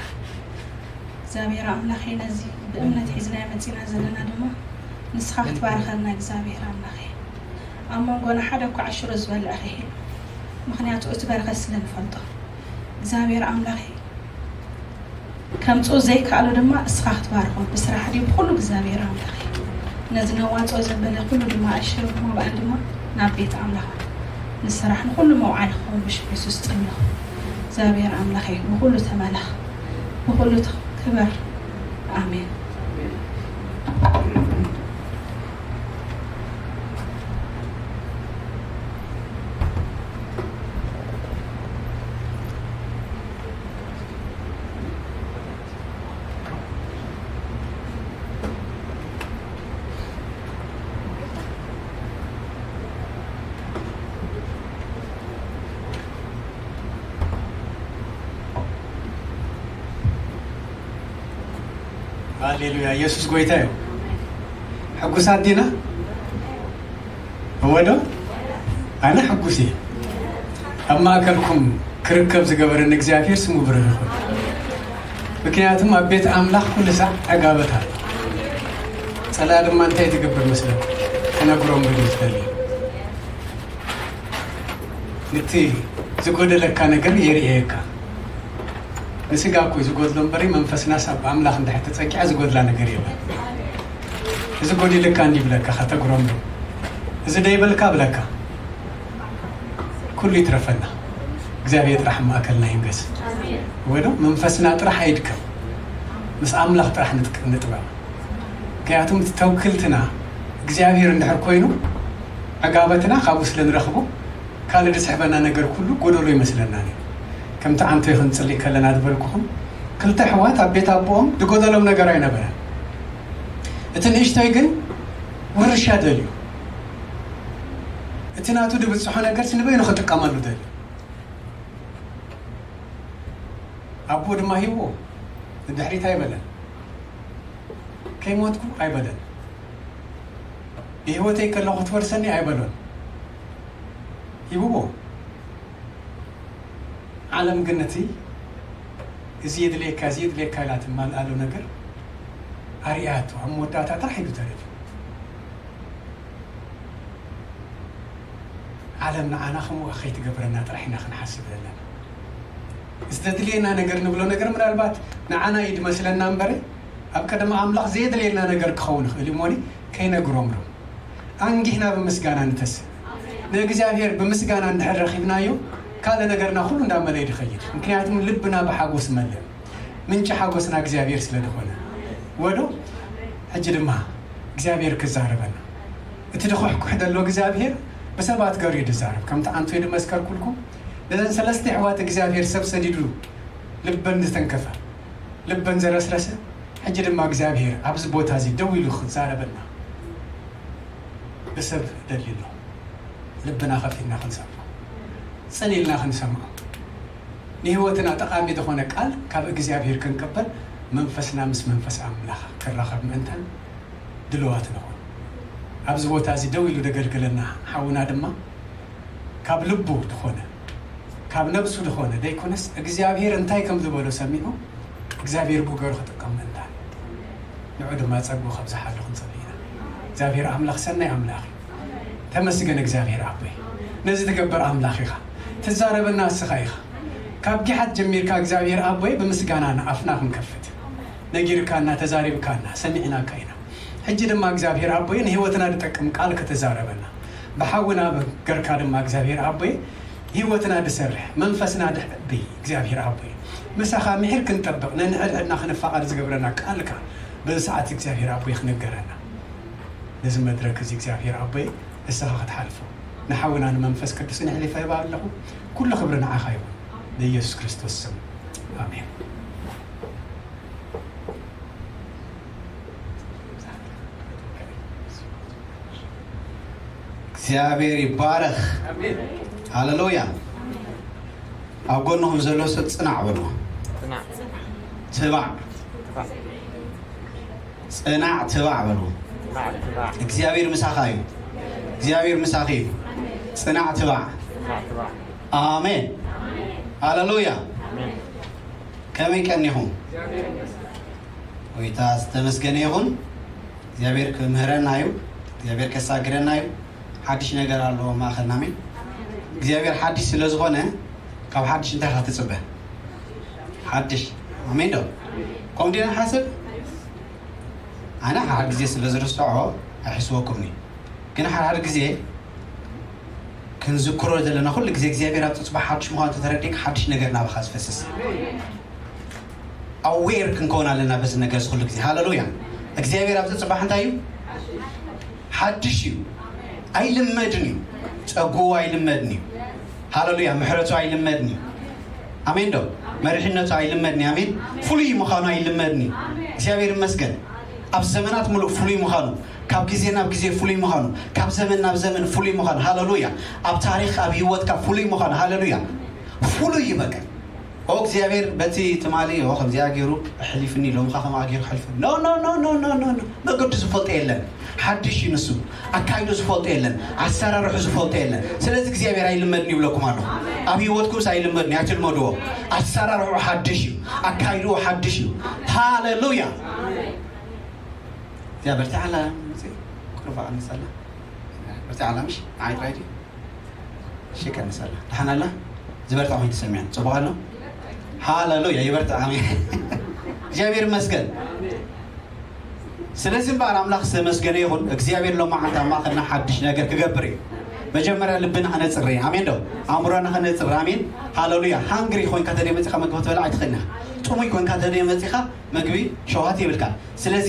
እግዚኣብሔር ኣምላኸይ፣ ነዚ ብእምነት ሒዝናዮ መጺና ዘለና ድማ ንስኻ ክትባርኸና እግዚኣብሔር ኣምላኸይ። ኣብ መንጎና ሓደ እኳ ዕሽሩ ዝበልዕ ከይህሉ፣ ምኽንያቱ እቲ በረኸት ስለ ንፈልጦ እግዚኣብሔር ኣምላኸይ፣ ከምጽኡ ዘይከኣሉ ድማ እስኻ ክትባርኾም ብስራሕ ድዩ ብኹሉ እግዚኣብሔር ኣምላኸይ። ነዚ ነዋጽኦ ዘበለ ኩሉ ድማ ዕሽሩ ብምባኣን ድማ ናብ ቤት ኣምላኽ ንስራሕ ንኹሉ መውዓሊ ክኸውን ብሽም የሱስ ጽምለኹ። እግዚኣብሔር ኣምላኸይ ብኹሉ ተመለኽ፣ ብኹሉ ክበር። ኣሜን። ሃሌሉያ፣ ኢየሱስ ጎይታ እዩ። ሕጉሳት ዲና? እወ ዶ? ኣነ ሕጉስ እየ። ኣብ ማእከልኩም ክርከብ ዝገበረኒ እግዚኣብሔር ስሙ ብሩኽ ይኹን። ምክንያቱም ኣብ ቤት ኣምላኽ ኩሉ ሳዕ ዕጋበት ኣሎ። ጸላኢ ድማ እንታይ ትገብር መስለኩም? ክነግሮም ግን ዝደሊ። ነቲ ዝጎደለካ ነገር የርእየካ። ንስጋ እኮ እዩ ዝጎድሎ እምበሪ መንፈስናስ ኣብ ኣምላኽ እንድሕር ተጸጊዓ ዝጎድላ ነገር የለን። እዚ ጎዲልካ እንዲ ብለካ ከተጉረምሩ። እዚ ደይበልካ ብለካ። ኩሉ ይትረፈና። እግዚኣብሔር ጥራሕ ማእከልና ይንገስ። ወይ ዶ መንፈስና ጥራሕ ኣይድከም። ምስ ኣምላኽ ጥራሕ ንጥቅ-፣ ንጥበብ። ምክንያቱም እቲ ተውክልትና እግዚኣብሔር እንድሕር ኮይኑ ዕጋበትና ካብኡ ስለ ንረኽቦ ካልእ ዝስሕበና ነገር ኩሉ ጎደሎ ይመስለና እዩ። ከምቲ ዓንቶ ክንጽሊ ከለና ዝበልኩኹም ክልተ ኣሕዋት ኣብ ቤት ኣቦኦም ዝጎደሎም ነገር ኣይነበረን። እቲ ንእሽቶይ ግን ውርሻ ደልዩ። እቲ ናቱ ድብጽሖ ነገርስ ንበይኑ ክጥቀመሉ ደልዩ። ኣቦ ድማ ሂብዎ። ንድሕሪት ኣይበለን። ከይሞትኩ ኣይበለን። ብህይወተይ ከለኹ ትወርሰኒ ኣይበሎን። ሂብዎ። ዓለም ግን ነቲ እዚ የድልየካ፣ እዚ የድልየካ ኢላ ትማልኣሉ ነገር ኣርእያቶ፣ ኣብ መወዳእታ ጥራሕ ኢሉ ተረፊ። ዓለም ንዓና ከምኡ ከይትገብረና ጥራሕ ኢና ክንሓስብ ዘለና። ዝተድልየና ነገር ንብሎ ነገር ምናልባት ንዓና እዩ ድመስለና እምበረ፣ ኣብ ቀደም ኣምላኽ ዘየድልየና ነገር ክኸውን ይኽእል እዩ እሞኒ ከይነግሮም ዶ? ኣንጊህና ብምስጋና ንተስእ። ንእግዚኣብሔር ብምስጋና እንድሕር ረኺብናዮ፣ ካልእ ነገርና ኩሉ እንዳመለ እዩ ድኸይድ። ምክንያቱም ልብና ብሓጎስ መለ። ምንጪ ሓጎስና እግዚኣብሔር ስለ ድኾነ። ወዶ፣ ሕጂ ድማ እግዚኣብሔር ክዛረበና። እቲ ድኹሕኩሕ ደሎ እግዚኣብሔር ብሰባት ገሩ እዩ ድዛረብ። ከምቲ ኣንቱ ድመስከርኩልኩም፣ ነዘን ሰለስተ ኣሕዋት እግዚኣብሔር ሰብ ሰዲዱ ልበን ዝተንከፈ፣ ልበን ዘረስረሰ፣ ሕጂ ድማ እግዚኣብሔር ኣብዚ ቦታ እዚ ደው ኢሉ ክዛረበና ብሰብ ደልዩ ኣሎ። ልብና ከፊትና ክንሰምዖ፣ ጽን ኢልና ክንሰምዖ፣ ንህይወትና ጠቓሚ ዝኾነ ቃል ካብ እግዚኣብሔር ክንቅበል መንፈስና ምስ መንፈስ ኣምላኽ ክራኸብ ምእንታን ድልዋት ንኹን። ኣብዚ ቦታ እዚ ደው ኢሉ ደገልግለና ሓውና ድማ ካብ ልቡ ዝኾነ፣ ካብ ነብሱ ዝኾነ ደይኮነስ እግዚኣብሔር እንታይ ከም ዝበሎ ሰሚዑ እግዚኣብሔር ብገሩ ክጥቀም ምእንታን ንዑ ድማ ጸግኡ ከብዝሓሉ ክንጸሊ ኢና። እግዚኣብሔር ኣምላኽ ሰናይ ኣምላኽ እዩ። ተመስገን እግዚኣብሔር ኣቦይ። ነዚ ትገብር ኣምላኽ ኢኻ። ትዛረበና እስኻ ኢኻ። ካብ ጊሓት ጀሚርካ እግዚኣብሔር ኣቦይ ብምስጋና ንኣፍና ክንከፍት ነጊርካና፣ ተዛሪብካና፣ ሰሚዕናካ ኢና። ሕጂ ድማ እግዚኣብሔር ኣቦይ ንህይወትና ዝጠቅም ቃል ከተዛረበና ብሓውና ገርካ ድማ እግዚኣብሔር ኣቦይ ህይወትና ድሰርሕ መንፈስና ድሕቢ እግዚኣብሔር ኣቦይ ምሳኻ ምሕር ክንጠብቕ ነንሕድሕድና ክንፋቐር ዝገብረና ቃልካ በዚ ሰዓት እግዚኣብሔር ኣቦይ ክንገረና ነዚ መድረክ እዚ እግዚኣብሔር ኣቦይ ንስኻ ክትሓልፎ ንሓውና ንመንፈስ ቅዱስ ንሕሊፈ ይባ ኣለኹ። ኩሉ ክብሪ ንዓኻ ይኹን ብኢየሱስ ክርስቶስ ስም ኣሜን። እግዚኣብሔር ይባረኽ። ሃሌሉያ። ኣብ ጎንኹም ዘሎ ሰብ ጽናዕ በልዎ። ትባዕ። ጽናዕ ትባዕ በልዎ። እግዚኣብሔር ምሳኻ እዩ። እግዚኣብሔር ምሳኺ እዩ። ጽናዕ ትባዕ። ኣሜን። ሃሌሉያ። ከመይ ቀኒኹም? ጎይታ ዝተመስገነ ይኹን። እግዚኣብሔር ክምህረና እዩ። እግዚኣብሔር ከሳግረና እዩ። ሓድሽ ነገር ኣሎ ማእኸልና። ኣሜን። እግዚኣብሔር ሓድሽ ስለ ዝኾነ ካብ ሓድሽ እንታይ ኢኻ ትጽበ? ሓድሽ። ኣሜን ዶ? ከምኡ ዲና ንሓስብ? ኣነ ሓደ ግዜ ስለ ዝርስዖ ኣይሕስበኩምኒ። ግን ሓደ ሓደ ግዜ ክንዝክሮ ዘለና ኩሉ ግዜ እግዚኣብሔር ኣብ ጽጽባ ሓድሽ ምዃኑ ተተረዲእካ ሓድሽ ነገር ናባኻ ዝፈስስ። ኣዌር ክንከውን ኣለና በዚ ነገር እዚ ኩሉ ግዜ። ሃሌሉያ። እግዚኣብሔር ኣብ ጽጽባሕ እንታይ እዩ? ሓድሽ እዩ። ኣይልመድን እዩ። ጸጉኡ ኣይልመድን እዩ። ሃሌሉያ። ምሕረቱ ኣይልመድን እዩ። ኣሜን ዶ? መሪሕነቱ ኣይልመድን እዩ። ኣሜን። ፍሉይ ምዃኑ ኣይልመድን እዩ። እግዚኣብሔር ይመስገን። ኣብ ዘመናት ምሉእ ፍሉይ ምዃኑ፣ ካብ ግዜ ናብ ግዜ ፍሉይ ምዃኑ፣ ካብ ዘመን ናብ ዘመን ፍሉይ ምዃኑ። ሃሌሉያ። ኣብ ታሪኽ፣ ኣብ ህይወትካ ፍሉይ ምዃኑ። ሃሌሉያ። ፍሉይ እዩ በቃ። ኦ እግዚኣብሔር በቲ ትማሊ ኦ ከምዚኣ ገይሩ ኣሕሊፍኒ ሎምኻ ከምኣ ገይሩ ኣሕሊፍኒ። ኖ ኖ ኖ ኖ ኖ ኖ ኖ። መገዱ ዝፈልጦ የለን። ሓድሽ እዩ ንሱ። ኣካይዱ ዝፈልጦ የለን። ኣሰራርሑ ዝፈልጦ የለን። ስለዚ እግዚኣብሔር ኣይልመድን ይብለኩም ኣለኹ። ኣብ ህይወትኩምስ ኣይልመድን ኣይትልመድዎ። ኣሰራርሑ ሓድሽ እዩ። ኣካይድዎ ሓድሽ እዩ። ሃሌሉያ። እዚኣ በርቲዓ ኣላ። ቁርባ ቀንሰላ። በርቲዓ ኣላ ምሽ ንዓይ ጥራይ ድዩ? እሺ፣ ቀንሰላ። ደሓን ኣላ? ዝበርትዕ ኮይኑ ተሰሚዑ። ጽቡቕ ኣሎ? ሃሌሉያ፣ ይበርትዕ። ኣሜን። እግዚኣብሔር ይመስገን። ስለዚ እምበኣር ኣምላኽ ዝተመስገነ ይኹን። እግዚኣብሔር ሎማዓንቲ ኣብ ማእከልና ሓድሽ ነገር ክገብር እዩ። መጀመርያ ልብና ከነጽሪ። ኣሜን ዶ? ኣእምሮና ከነጽሪ። ኣሜን። ሃሌሉያ። ሃንግሪ ኮይንካ ተደይ መጺኻ መግቢ ክትበልዕ ኣይትኽእልን ኢኻ። ጥሙይ ኮይንካ ተደይ መጺኻ መግቢ ሸውሃት የብልካ። ስለዚ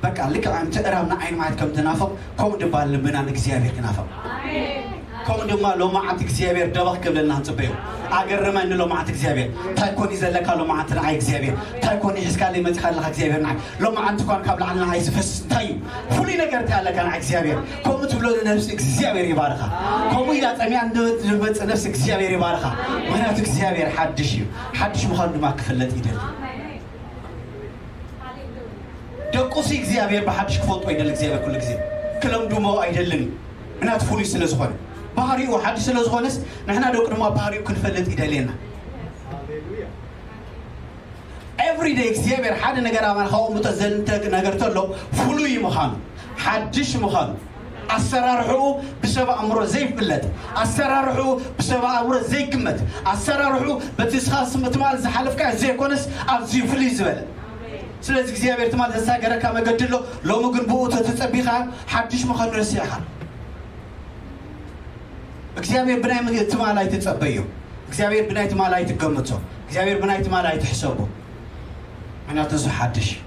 በቃ ልክዕ ከምቲ እራብ ንዓይኒ ማየት ከም ትናፍቕ፣ ከምኡ ድማ ልብና ንእግዚኣብሔር ክናፍቕ። ከምኡ ድማ ሎማዓንቲ እግዚኣብሔር ደበኽ ክብለልና ንጽበዮ። ኣገርመኒ ሎማዓንቲ እግዚኣብሔር። እንታይ ኮን እዩ ዘለካ ሎማዓንቲ ንዓይ እግዚኣብሔር? እንታይ ኮን እዩ ሒዝካለይ መጺኻ ኣለኻ እግዚኣብሔር ንዓይ? ሎማዓንቲ እኳ ካብ ላዕሊ ንዓይ ዝፈስስ እንታይ እዩ? ፍሉይ ነገር እንታይ ኣለካ ንዓይ እግዚኣብሔር? ከምኡ ትብሎ ነብሲ እግዚኣብሔር ይባርኻ። ከምኡ ኢላ ጸሚኣ ንመጽእ ነብሲ እግዚኣብሔር ይባርኻ። ምኽንያቱ እግዚኣብሔር ሓድሽ እዩ። ሓድሽ ምዃኑ ድማ ክፍለጥ ይደሊ። ደቁሲ እግዚኣብሔር ብሓድሽ ክፈልጦ ይደሊ። እግዚኣብሔር ኩሉ ግዜ ክለምድሞ ኣይደልን እዩ። ምክንያቱ ፍሉይ ስለ ዝኾነ፣ ባህሪኡ ሓድሽ ስለ ዝኾነስ፣ ንሕና ደቁ ድማ ባህሪኡ ክንፈልጥ ይደልየና። ኤቭሪደይ እግዚኣብሔር ሓደ ነገር ኣባና ከቐምጦ ዘንተ ነገር ተሎ ፍሉይ ምዃኑ፣ ሓድሽ ምዃኑ፣ ኣሰራርሕኡ ብሰብ ኣእምሮ ዘይፍለጥ፣ ኣሰራርሕኡ ብሰብ ኣእምሮ ዘይግመት፣ ኣሰራርሕኡ በቲ ስኻ ስም ትማል ዝሓለፍካ ዘይኮነስ ኣዝዩ ፍልይ ዝበለ። ስለዚ እግዚኣብሔር ትማል ዘሳገረካ መገዲ ኣሎ። ሎሚ ግን ብኡ ተተጸቢኻ ሓድሽ ምዃኑ ረሲዕኻ። እግዚኣብሔር ብናይ ትማል ኣይትጸበዮ። እግዚኣብሔር ብናይ ትማል ኣይትገምቶ። እግዚኣብሔር ብናይ ትማል ኣይትሕሰቦ። ምክንያቱ እሱ ሓድሽ እዩ።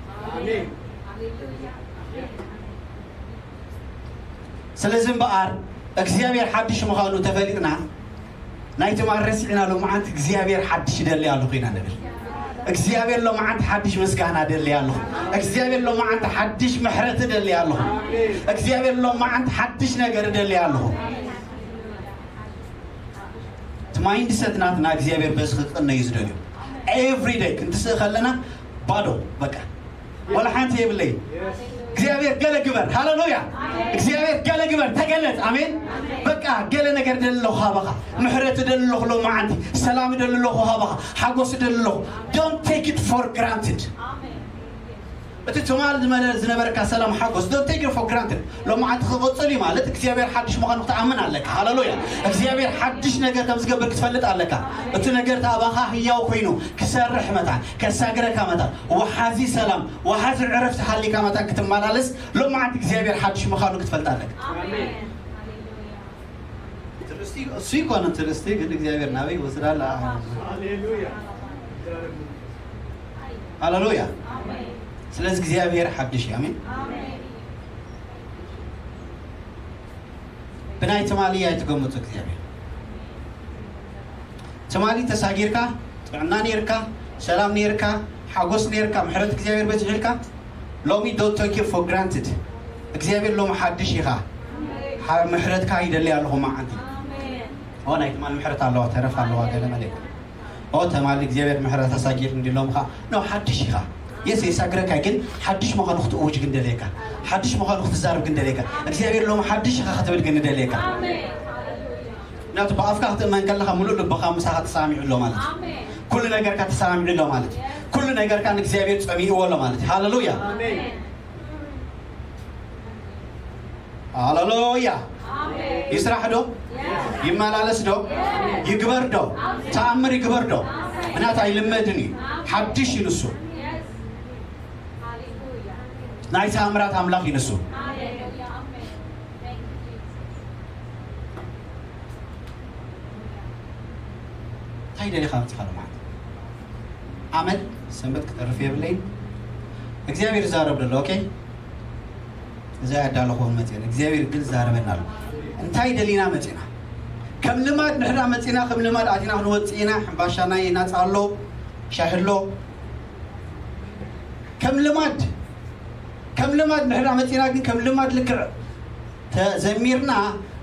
ስለዚ እምበኣር እግዚኣብሔር ሓድሽ ምዃኑ ተፈሊጥና፣ ናይ ትማል ረሲዕና ሎምዓንቲ እግዚኣብሔር ሓድሽ ይደሊ ኣለኹ ኢና ንብል። እግዚኣብሔር ሎምዓንቲ ሓድሽ ምስጋና ደሊ ኣለኹ። እግዚኣብሔር ሎምዓንቲ ሓድሽ ምሕረት ደሊ ኣለኹ። እግዚኣብሔር ሎምዓንቲ ሓድሽ ነገር ደሊ ኣለኹ። እቲ ማይንድሰት ናትና እግዚኣብሔር በዚ ክቅነ እዩ ዝደልዩ። ኤቭሪደይ ክንትስእ ከለና ባዶ በቃ ወላ ሓንቲ የብለይ። እግዚኣብሔር ገለ ግበር። ሃሌሉያ። እግዚኣብሔር ገለ ግበር፣ ተገለጽ። ኣሜን። በቃ ገለ ነገር ደለኹ ካባኻ፣ ምሕረት ደለኹ ሎማዓንቲ፣ ሰላም ደለኹ ካባኻ፣ ሓጎስ ደለኹ። Don't take it for granted። እቲ ትማል ዝመለ- ዝነበረካ ሰላም ሓጎስ don't take it for granted። ሎማዓንቲ ክቕጽል እዩ ማለት እግዚኣብሔር ሓድሽ ምዃኑ ክትኣምን ኣለካ። ሃሌሉያ። እግዚኣብሔር ሓድሽ ነገር ከም ዝገብር ክትፈልጥ ኣለካ። እቲ ነገር ታባኻ ህያው ኮይኑ ክሰርሕ መታን፣ ከሳግረካ መታን፣ ወሓዚ ሰላም፣ ወሓዚ ዕረፍቲ ሃሊካ መታን ክትመላለስ ሎማዓንቲ እግዚኣብሔር ሓድሽ ምዃኑ ክትፈልጥ ኣለካ። ትርእስቲ እሱ ይኮነ ትርእስቲ ግን እግዚኣብሔር ናበይ ወስዳላ። ሃሌሉያ። ስለዚ እግዚኣብሔር ሓድሽ እዩ። ኣሜን። ብናይ ትማሊ ኣይትገምቱ እግዚኣብሔር። ትማሊ ተሳጊርካ፣ ጥዕና ነይርካ፣ ሰላም ነይርካ፣ ሓጎስ ነይርካ፣ ምሕረት እግዚኣብሔር በዚሕልካ፣ ሎሚ don't take it for granted። እግዚኣብሔር ሎሚ ሓድሽ ኢኻ። ሓ- ምሕረትካ ይደሊ ኣለኹ መዓንቲ። ኦ ናይ ትማሊ ምሕረት ኣለዋ፣ ተረፍ ኣለዋ፣ ገለ መለ። ኦ ተማሊ እግዚኣብሔር ምሕረት ኣሳጊር እንዲሎም ኻ ኖ ሓድሽ ኢኻ። የስ የሳግረካ ግን ሓድሽ ምዃኑ ክትእውጅ ግን ደልየካ። ሓድሽ ምዃኑ ክትዛረብ ግን ደልየካ። እግዚኣብሔር ሎም ሓድሽ ኢኻ ክትብል ግን ደልየካ። ናቱ ብኣፍካ ክትእመን ከለኻ ሙሉእ ልብኻ ምሳኻ ተሰማሚዑ ኣሎ ማለት እዩ። ኩሉ ነገርካ ተሰማሚዑ ኣሎ ማለት እዩ። ኩሉ ነገርካ ንእግዚኣብሔር ጸሚእዎ ኣሎ ማለት እዩ። ሃሌሉያ። ሃሌሉያ። ይስራሕ ዶ? ይመላለስ ዶ? ይግበር ዶ? ተኣምር ይግበር ዶ? ምክንያቱ ኣይልመድን እዩ። ሓድሽ እዩ ንሱ። ናይ ተኣምራት ኣምላኽ እዩ ንሱ። እንታይ ደሊኻ ምጽኻ ሎማዓንቲ? ኣመል ሰንበት ክተርፍ የብለይን። እግዚኣብሔር ይዛረብ ደሎ። ኦኬ፣ እዚ ኣዳለኹ መጽኤ እግዚኣብሔር ግን ዛረበና ኣሎ። እንታይ ደሊና መጽና? ከም ልማድ ንሕዳ መጽና፣ ከም ልማድ ኣቲና ክንወጽእ ኢና። ሕምባሻና ይናጽ ኣሎ፣ ሻሂ ኣሎ። ከም ልማድ ከም ልማድ ንሕዳ መጽና ግን ከም ልማድ ልክዕ ተዘሚርና፣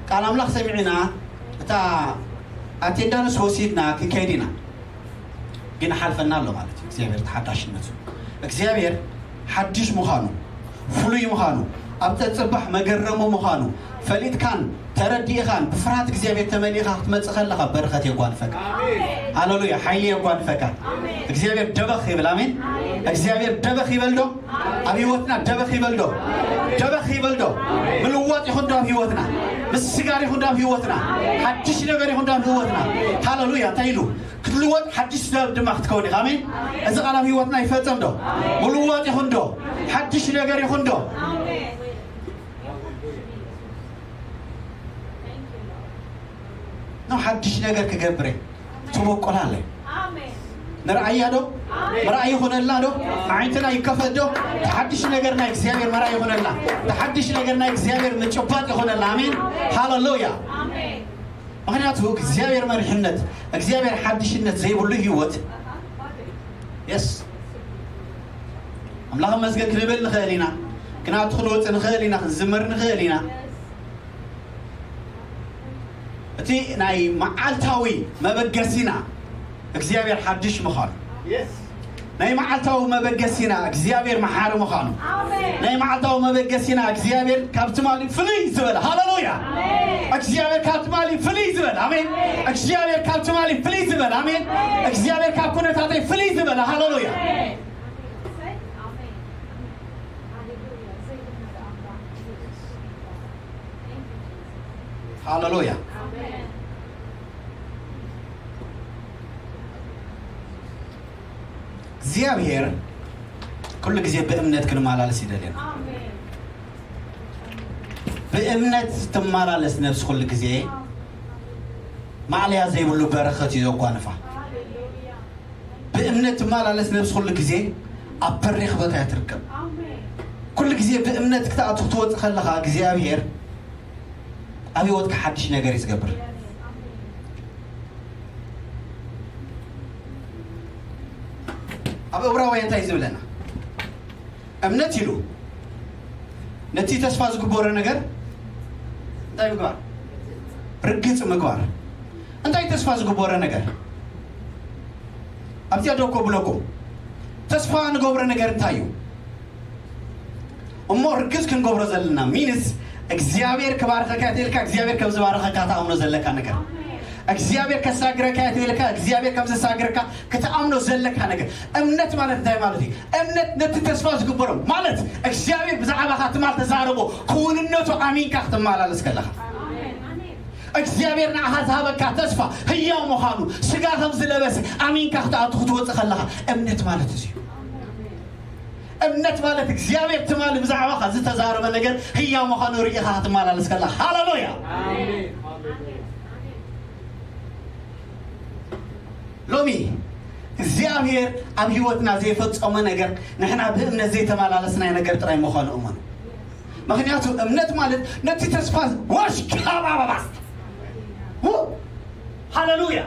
ቃል ኣምላኽ ሰሚዕና፣ እታ ኣቴንዳንስ ወሲድና ክንከይድ ኢና። ግን ሓልፈና ኣሎ ማለት እዩ እግዚኣብሔር ተሓዳሽነቱ። እግዚኣብሔር ሓድሽ ምዃኑ፣ ፍሉይ ምዃኑ፣ ኣብ ጸጽባሕ መገረሙ ምዃኑ ፈሊጥካን ተረዲእኻን ብፍርሃት እግዚኣብሔር ተመሊእኻ ክትመጽእ ከለኻ በረኸት የጓንፈካ። ሃሌሉያ። ሓይሊ የጓንፈካ። እግዚኣብሔር ደበኽ ይብል። ኣሜን። እግዚኣብሔር ደበኽ ይበል ዶ? ኣብ ህይወትና ደበኽ ይበል ዶ? ደበኽ ይበል ዶ? ምልዋጥ ይኹን ዶ ኣብ ህይወትና? ምስጋር ይኹን ዶ ኣብ ህይወትና? ሓድሽ ነገር ይኹን ዶ ኣብ ህይወትና? ሃሌሉያ። እንታይ ኢሉ? ክትልወጥ ሓድሽ ሰብ ድማ ክትከውን ኢኻ። ኣሜን። እዚ ቃል ኣብ ህይወትና ይፈጸም ዶ? ምልዋጥ ይኹን ዶ? ሓድሽ ነገር ይኹን ዶ? ኖ ሓድሽ ነገር ክገብር እየ። ትበቁል ኣለ። ንርኣያ ዶ? መርኣይ ይኹነልና ዶ? ኣዒንትና ይከፈት ዶ? ተሓድሽ ነገር ናይ እግዚኣብሔር መርኣይ ይኹነልና። ተሓድሽ ነገር ናይ እግዚኣብሔር ምጭባጥ ይኹነልና። ኣሜን። ሃሌሉያ። ምክንያቱ እግዚኣብሔር መሪሕነት፣ እግዚኣብሔር ሓድሽነት ዘይብሉ ህይወት የስ ኣምላኽ መስገን ክንብል ንኽእል ኢና። ክንኣቱ ክንወፅእ ንኽእል ኢና። ክንዝመር ንኽእል ኢና። እቲ ናይ መዓልታዊ መበገሲና እግዚኣብሔር ሓድሽ ምዃኑ፣ ናይ መዓልታዊ መበገሲና እግዚኣብሔር መሓሪ ምዃኑ፣ ናይ መዓልታዊ መበገሲና እግዚኣብሔር ካብ ትማሊ ፍልይ ዝበለ። ሃሌሉያ። እግዚኣብሔር ካብ ትማሊ ፍልይ ዝበለ። ኣሜን። እግዚኣብሔር ካብ ትማሊ ፍልይ ዝበለ። ኣሜን። እግዚኣብሔር ካብ ኩነታተይ ፍልይ ዝበለ። ሃሌሉያ። ሃሌሉያ። እግዚኣብሔር ኩሉ ግዜ ብእምነት ክንመላለስ ይደልየና። ብእምነት ትመላለስ ነብሲ ኩሉ ግዜ ማዕለያ ዘይብሉ በረኸት እዩ ዘጓንፋ። ብእምነት ትመላለስ ነብሲ ኩሉ ግዜ ኣብ በሪኽ ቦታ እያ ትርከብ። ኩሉ ግዜ ብእምነት ክትኣቱ ክትወጽእ ከለኻ እግዚኣብሔር ኣብ ህይወትካ ሓድሽ ነገር እዩ ዝገብር። ኣብ ዕብራውያን እንታይ እዩ ዝብለና? እምነት ኢሉ ነቲ ተስፋ ዝግበሮ ነገር እንታይ ምግባር? ርግጽ ምግባር። እንታይ ተስፋ ዝግበሮ ነገር? ኣብዚኣ ደው ከብለኩም። ተስፋ ንገብሮ ነገር እንታይ እዩ? እሞ ርግጽ ክንገብሮ ዘለና ሚንስ እግዚኣብሔር ክባርኸካ እየ ተልካ እግዚኣብሔር ከም ዝባርኸካ ትኣምኖ ዘለካ ነገር፣ እግዚኣብሔር ከሳግረካ እየ ተልካ እግዚኣብሔር ከም ዘሳግረካ ክትኣምኖ ዘለካ ነገር። እምነት ማለት እንታይ ማለት እዩ? እምነት ነቲ ተስፋ ዝግበሮ ማለት እግዚኣብሔር ብዛዕባኻ ትማል ተዛረቦ ክውንነቱ ኣሚንካ ክትመላለስ ከለኻ እግዚኣብሔር ንዓኻ ዝሃበካ ተስፋ ህያው ምዃኑ ስጋ ከም ዝለበሰ ኣሚንካ ክትኣቱ ክትወፅእ ከለኻ እምነት ማለት እዚ እዩ። እምነት ማለት እግዚኣብሔር ትማሊ ብዛዕባኻ ዝተዛረበ ነገር ህያው ምዃኑ ርኢኻ ክትመላለስ ከለኻ። ሃሌሉያ። ሎሚ እግዚኣብሔር ኣብ ህይወትና ዘይፈጸመ ነገር ንሕና ብእምነት ዘይተመላለስናዮ ነገር ጥራይ ምዃኑ እመኑ። ምኽንያቱ እምነት ማለት ነቲ ተስፋ ወሽ ካባባባስ ሃሌሉያ።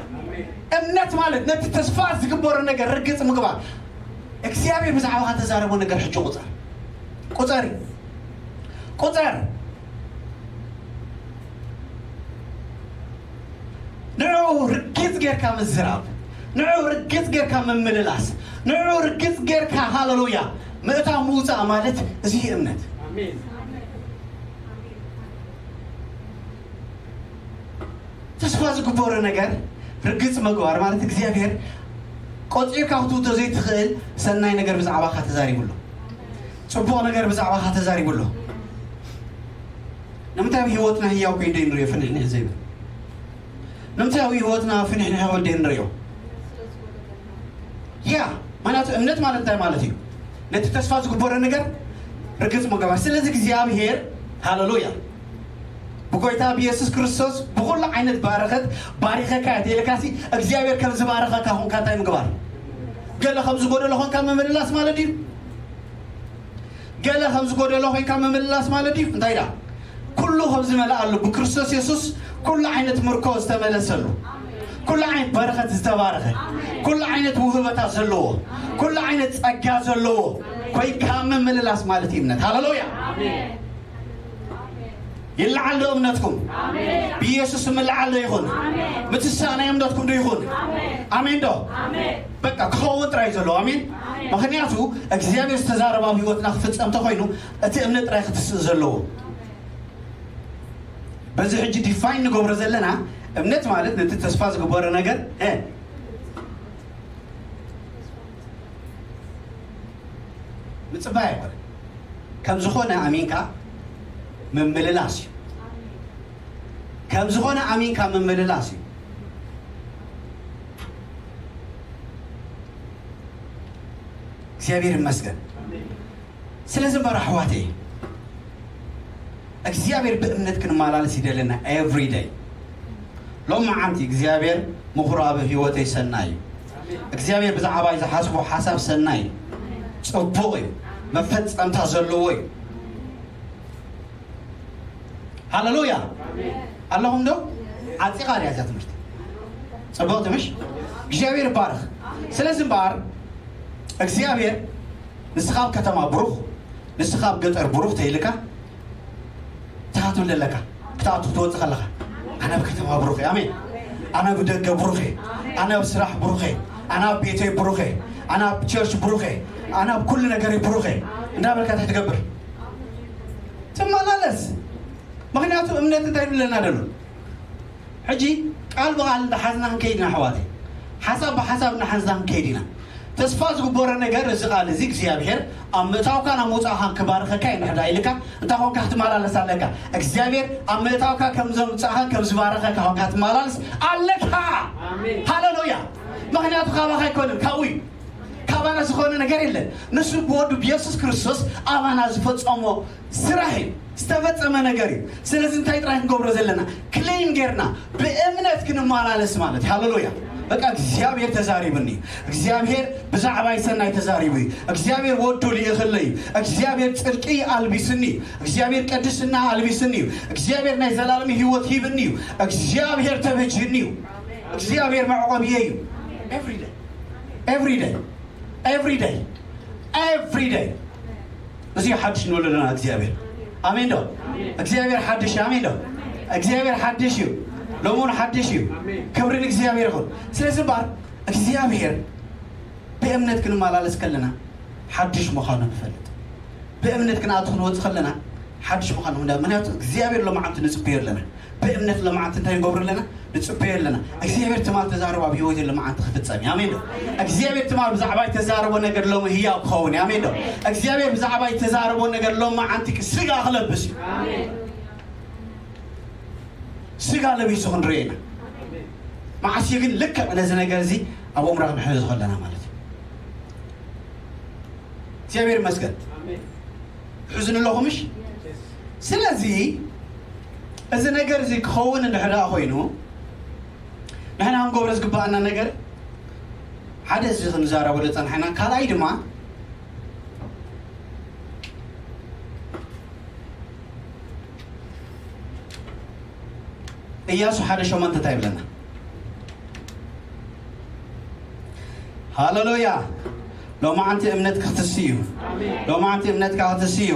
እምነት ማለት ነቲ ተስፋ ዝግበሮ ነገር ርግጽ ምግባር። እግዚኣብሔር ብዛዕባኻ ተዛረቦ ነገር ሕጂ ቁጸር ቁጸር ቁጸር ንዑ ርግጽ ጌርካ ምዝራብ፣ ንዑ ርግጽ ጌርካ ምምልላስ፣ ንዑ ርግጽ ጌርካ ሃሌሉያ ምእታው ምውጻእ ማለት እዚ እዩ እምነት። ተስፋ ዝግበሮ ነገር ርግጽ ምግባር ማለት እግዚኣብሔር ቆጺርካ ክትውቶ ዘይትኽእል ሰናይ ነገር ብዛዕባኻ ተዛሪቡ ኣሎ። ጽቡቕ ነገር ብዛዕባኻ ተዛሪቡ ኣሎ። ንምንታይ ኣብ ህይወትና ህያው ኮይኑ ደይንሪኦ ፍንሕንሕ ዘይብል? ንምንታይ ኣብ ህይወትና ፍንሕንሕ ክብል ደይንሪኦ? ያ ምክንያቱ እምነት ማለት እንታይ ማለት እዩ? ነቲ ተስፋ ዝግበረ ነገር ርግጽ ምግባር። ስለዚ እግዚኣብሔር ሃሌሉያ ብጎይታ ብየሱስ ክርስቶስ ብኩሉ ዓይነት ባረኸት ባሪኸካ እየ ተይልካሲ እግዚኣብሔር ከም ዝባረኸካ ኹንካ እንታይ ምግባር? ገለ ከም ዝጎደሎ ኾንካ ምምልላስ ማለት እዩ። ገለ ከም ዝጎደሎ ኮይንካ ምምልላስ ማለት እዩ። እንታይ ዳ ኩሉ ከም ዝመልኣሉ ብክርስቶስ የሱስ ኩሉ ዓይነት ምርኮ ዝተመለሰሉ ኩሉ ዓይነት በረኸት ዝተባረኸ ኩሉ ዓይነት ውህበታት ዘለዎ ኩሉ ዓይነት ጸጋ ዘለዎ ኮይንካ ምምልላስ ማለት እዩ እምነት። ሃሌሉያ። ይለዓል ዶ እምነትኩም? ብኢየሱስ ስም ይለዓል ዶ ይኹን? ምትሳእ ናይ እምነትኩም ዶ ይኹን? ኣሜን ዶ? በቃ ክኸውን ጥራይ ዘለዎ ኣሜን። ምኽንያቱ እግዚኣብሔር ዝተዛረበ ኣብ ህይወትና ክፍጸም ተኾይኑ እቲ እምነት ጥራይ ክትስእ ዘለዎ። በዚ ሕጂ ዲፋይን ንገብሮ ዘለና እምነት ማለት ነቲ ተስፋ ዝግበረ ነገር እ ምጽባይ ኣይኮነ ከም ዝኾነ ኣሚንካ ምምልላስ እዩ። ከም ዝኾነ ኣሚንካ ምምልላስ እዩ። እግዚኣብሔር ይመስገን። ስለዚ እምበር ኣሕዋተይ እግዚኣብሔር ብእምነት ክንመላለስ ይደለና every day። ሎም መዓንቲ እግዚኣብሔር ምኹራብ ህይወተይ ሰናይ እዩ። እግዚኣብሔር ብዛዕባይ ዝሓስቦ ሓሳብ ሰናይ እዩ። ጽቡቕ እዩ። መፈጸምታ ዘለዎ እዩ። ሃሌሉያ ኣለኹም ዶ? ዓፂቓ ድያ እዛ ትምህርቲ? ፅብቕቲ ምሽ? እግዚኣብሔር ይባረኽ። ስለዚ እምበኣር እግዚኣብሔር ንስኻ ኣብ ከተማ ብሩኽ ንስኻ ኣብ ገጠር ብሩኽ ተይልካ ትሃትብል ኣለካ። ክትኣቱ ክትወፅእ ከለኻ ኣነ ኣብ ከተማ ብሩኽ እየ። ኣሜን። ኣነ ኣብ ደገ ብሩኽ እየ። ኣነ ኣብ ስራሕ ብሩኽ እየ። ኣነ ኣብ ቤተይ ብሩኽ እየ። ኣነ ኣብ ቸርች ብሩኽ እየ። ኣነ ኣብ ኩሉ ነገረይ ብሩኽ እየ እንዳበልካ እንታይ ትገብር? ትመላለስ። ምኽንያቱ እምነት እንታይ ይብለና ደሎ? ሕጂ ቃል ብቓል እንዳሓዝና ክንከይድ ኢና ኣሕዋተይ። ሓሳብ ብሓሳብ እንዳሓዝና ክንከይድ ኢና። ተስፋ ዝግበሮ ነገር እዚ ቃል እዚ እግዚኣብሔር ኣብ ምእታውካን ኣብ ምውፃእካን ክባርኸካ እዩ። ንሕዳ ኢልካ እንታይ ኾንካ ክትመላለስ ኣለካ? እግዚኣብሔር ኣብ ምእታውካ ከም ዘምፃእካ ከም ዝባረኸካ ኾንካ ክትመላለስ ኣለካ። ሃሌሉያ። ምክንያቱ ካባኻ ኣይኮነን፣ ካብኡ እዩ። ካባና ዝኾነ ነገር የለን። ንሱ ብወዱ ብየሱስ ክርስቶስ ኣባና ዝፈጸሞ ስራሕ እዩ፣ ዝተፈጸመ ነገር እዩ። ስለዚ እንታይ ጥራይ ክንገብሮ ዘለና? ክሌም ጌርና ብእምነት ክንመላለስ ማለት። ሃሌሉያ። በቃ እግዚኣብሔር ተዛሪብኒ፣ እግዚኣብሔር ብዛዕባይ ሰናይ ተዛሪቡ እዩ፣ እግዚኣብሔር ወዱ ልኢኽለይ እዩ፣ እግዚኣብሔር ጽድቂ ኣልቢስኒ እዩ፣ እግዚኣብሔር ቅድስና ኣልቢስኒ እዩ፣ እግዚኣብሔር ናይ ዘላለም ህይወት ሂብኒ እዩ፣ እግዚኣብሔር ተበጅኒ እዩ፣ እግዚኣብሔር መዕቆብየ እዩ። Every day, every day, every day, every day። እዚ ሓድሽ ንብሎ ዘለና እግዚኣብሔር። ኣሜን ዶ? እግዚኣብሔር ሓድሽ እዩ። ኣሜን ዶ? እግዚኣብሔር ሓድሽ እዩ። ሎሙን ሓድሽ እዩ። ክብሪ ንእግዚኣብሔር ይኹን። ስለዚ እምበኣር እግዚኣብሔር ብእምነት ክንመላለስ ከለና ሓድሽ ምዃኑ ንፈልጥ። ብእምነት ክንኣቱ ክንወጽእ ከለና ሓድሽ ምዃኑ ንፈልጥ። ምክንያቱ እግዚኣብሔር ሎማዓንቲ ንጽበዮ ኣለና። ብእምነት ሎማዓንቲ እንታይ ንገብር ኣለና? ንጽበዮ ኣለና። እግዚኣብሔር ትማል ተዛረቦ ኣብ ህይወት ሎማዓንቲ ክፍጸም እዩ። ኣሜን ዶ? እግዚኣብሔር ትማል ብዛዕባ ዝተዛረቦ ነገር ሎሚ ህያው ክኸውን እዩ። ኣሜን ዶ? እግዚኣብሔር ብዛዕባ ዝተዛረቦ ነገር ሎማዓንቲ ስጋ ክለብስ እዩ። ስጋ ለቢሱ ክንርኢ ኢና። መዓስ እዩ ግን ልክዕ ነዚ ነገር እዚ ኣብ ኣእምሮ ክንሕዝ ከለና ማለት እዩ። እግዚኣብሔር ይመስገን። ትሕዝኒ ኣለኹም ምሽ? ስለዚ እዚ ነገር እዚ ክኸውን እንድሕር ደኣ ኮይኑ ንሕና ክንገብሮ ዝግባኣና ነገር ሓደ እዚ ክንዛረበሉ ጸናሕና፣ ካልኣይ ድማ ኢያሱ ሓደ ሸሞንተ እንታይ ይብለና? ሃሌሉያ። ሎማዓንቲ እምነትካ ክትሲ እዩ። ሎማዓንቲ እምነትካ ክትሲ እዩ።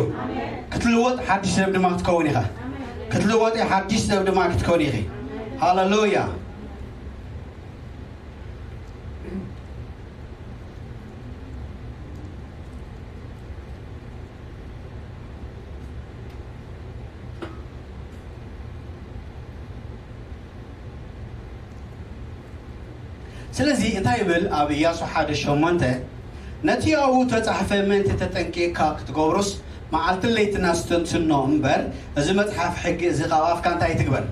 ክትልወጥ ሓድሽ ሰብ ድማ ክትከውን ኢኻ። ክትልወጢ ሓድሽ ሰብ ድማ ክትከውን ኢኺ። ሃሌሉያ። ስለዚ እንታይ ይብል ኣብ ኢያሱ ሓደ ሸሞንተ? ነቲ ኣብኡ ተጻሕፈ ምእንቲ ተጠንቂቕካ ክትገብሮስ መዓልትን ለይትን ኣስተንትኖ እምበር፣ እዚ መጽሓፍ ሕጊ እዚ ካብ ኣፍካ እንታይ ትግበር?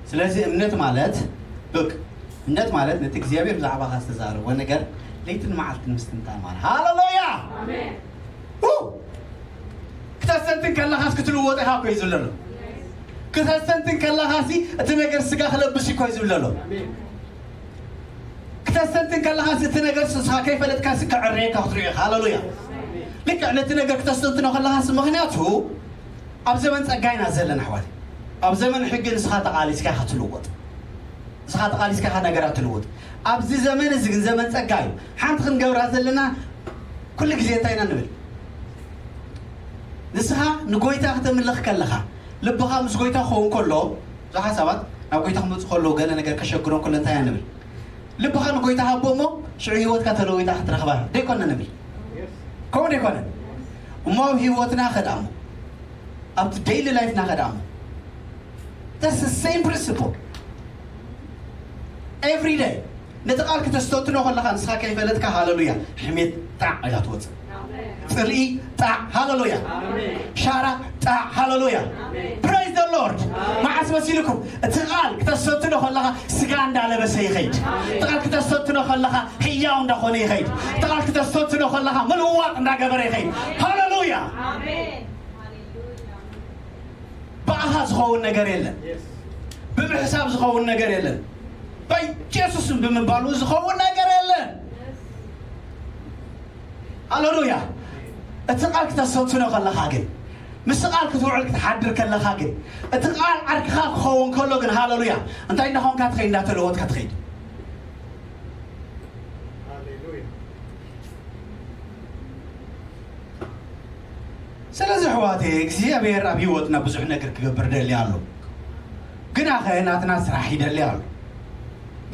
ስለዚ እምነት ማለት፣ ሉክ፣ እምነት ማለት ነቲ እግዚኣብሔር ብዛዕባኻ ዝተዛረቦ ነገር ለይትን መዓልትን ምስትንታን ማለት። ሃሌሉያ! ው! ክተስተንትን ከለኻስ ክትልወጥ ኢኻ እኮ እዩ ዝብለሎ። ክተስተንትን ከለኻሲ እቲ ነገር ስጋ ክለብስ እኮ እዩ ዝብለሎ። ክተስተንትን ከለኻሲ እቲ ነገር ንስኻ ከይፈለጥካሲ ክዕረየካ ክትሪኦ ኢኻ። ሃሌሉያ! ልክዕ ነቲ ነገር ክተስተንትኖ ከለኻሲ፣ ምኽንያቱ ኣብ ዘመን ጸጋ ኢና ዘለና ኣሕዋት። ኣብ ዘመን ሕጊ ንስኻ ተቓሊስካ ኢኻ ትልወጥ። ንስኻ ተቓሊስካ ኢኻ ነገራት ትልውጥ። ኣብዚ ዘመን እዚ ግን ዘመን ጸጋ እዩ። ሓንቲ ክንገብራ ዘለና ኩሉ ግዜ እንታይ ኢና ንብል? ንስኻ ንጎይታ ክተምልኽ ከለኻ፣ ልብኻ ምስ ጎይታ ክኸውን ከሎ፣ ብዙሓት ሰባት ናብ ጎይታ ክመጹ ከለዉ ገለ ነገር ከሸግሮም ከሎ እንታይ ኢና ንብል? ልብኻ ንጎይታ ሃቦ እሞ ሽዑ ህይወትካ ተለዊጣ ክትረኽባ ደይኮና ንብል? ከምኡ ደይኮነን? እሞ ኣብ ህይወትና ከ ደኣ እሞ፣ ኣብቲ ዴይሊ ላይፍና ከ ደኣ እሞ፣ that's the same principle. Every day ነቲ ቃል ክተስተንትኖ ከለኻ ንስኻ ከይፈለጥካ፣ ሃሌሉያ፣ ሕሜት ጣዕ ኢላ ትወጽእ። ጽልኢ ጣዕ፣ ሃሌሉያ። ሻራ ጣዕ፣ ሃሌሉያ። Praise the Lord። መዓስ መሲልኩም እቲ ቃል ክተስተንትኖ ከለኻ ስጋ እንዳለበሰ ይኸይድ። እቲ ቃል ክተስተንትኖ ከለኻ ህያው እንዳኾነ ይኸይድ። እቲ ቃል ክተስተንትኖ ከለኻ ምልዋጥ እንዳገበረ ይኸይድ። ሃሌሉያ። ብኣኻ ዝኸውን ነገር የለን። ብምሕሳብ ዝኸውን ነገር የለን። በኢየሱስም ብምባሉ ዝኸውን ነገር የለን። ሃሌሉያ። እቲ ቃል ክተስተንትኖ ከለኻ ግን፣ ምስ ቃል ክትውዕል ክትሓድር ከለኻ ግን፣ እቲ ቃል ዓርክኻ ክኸውን ከሎ ግን፣ ሃሌሉያ፣ እንታይ እንዳኾንካ ትኸይድ? እንዳተለወጥካ ትኸይድ። ስለዚ ኣሕዋተይ፣ እግዚኣብሔር ኣብ ህይወትና ብዙሕ ነገር ክገብር ደልዩ ኣሎ። ግናኸ ናትና ስራሕ ይደሊ ኣሎ።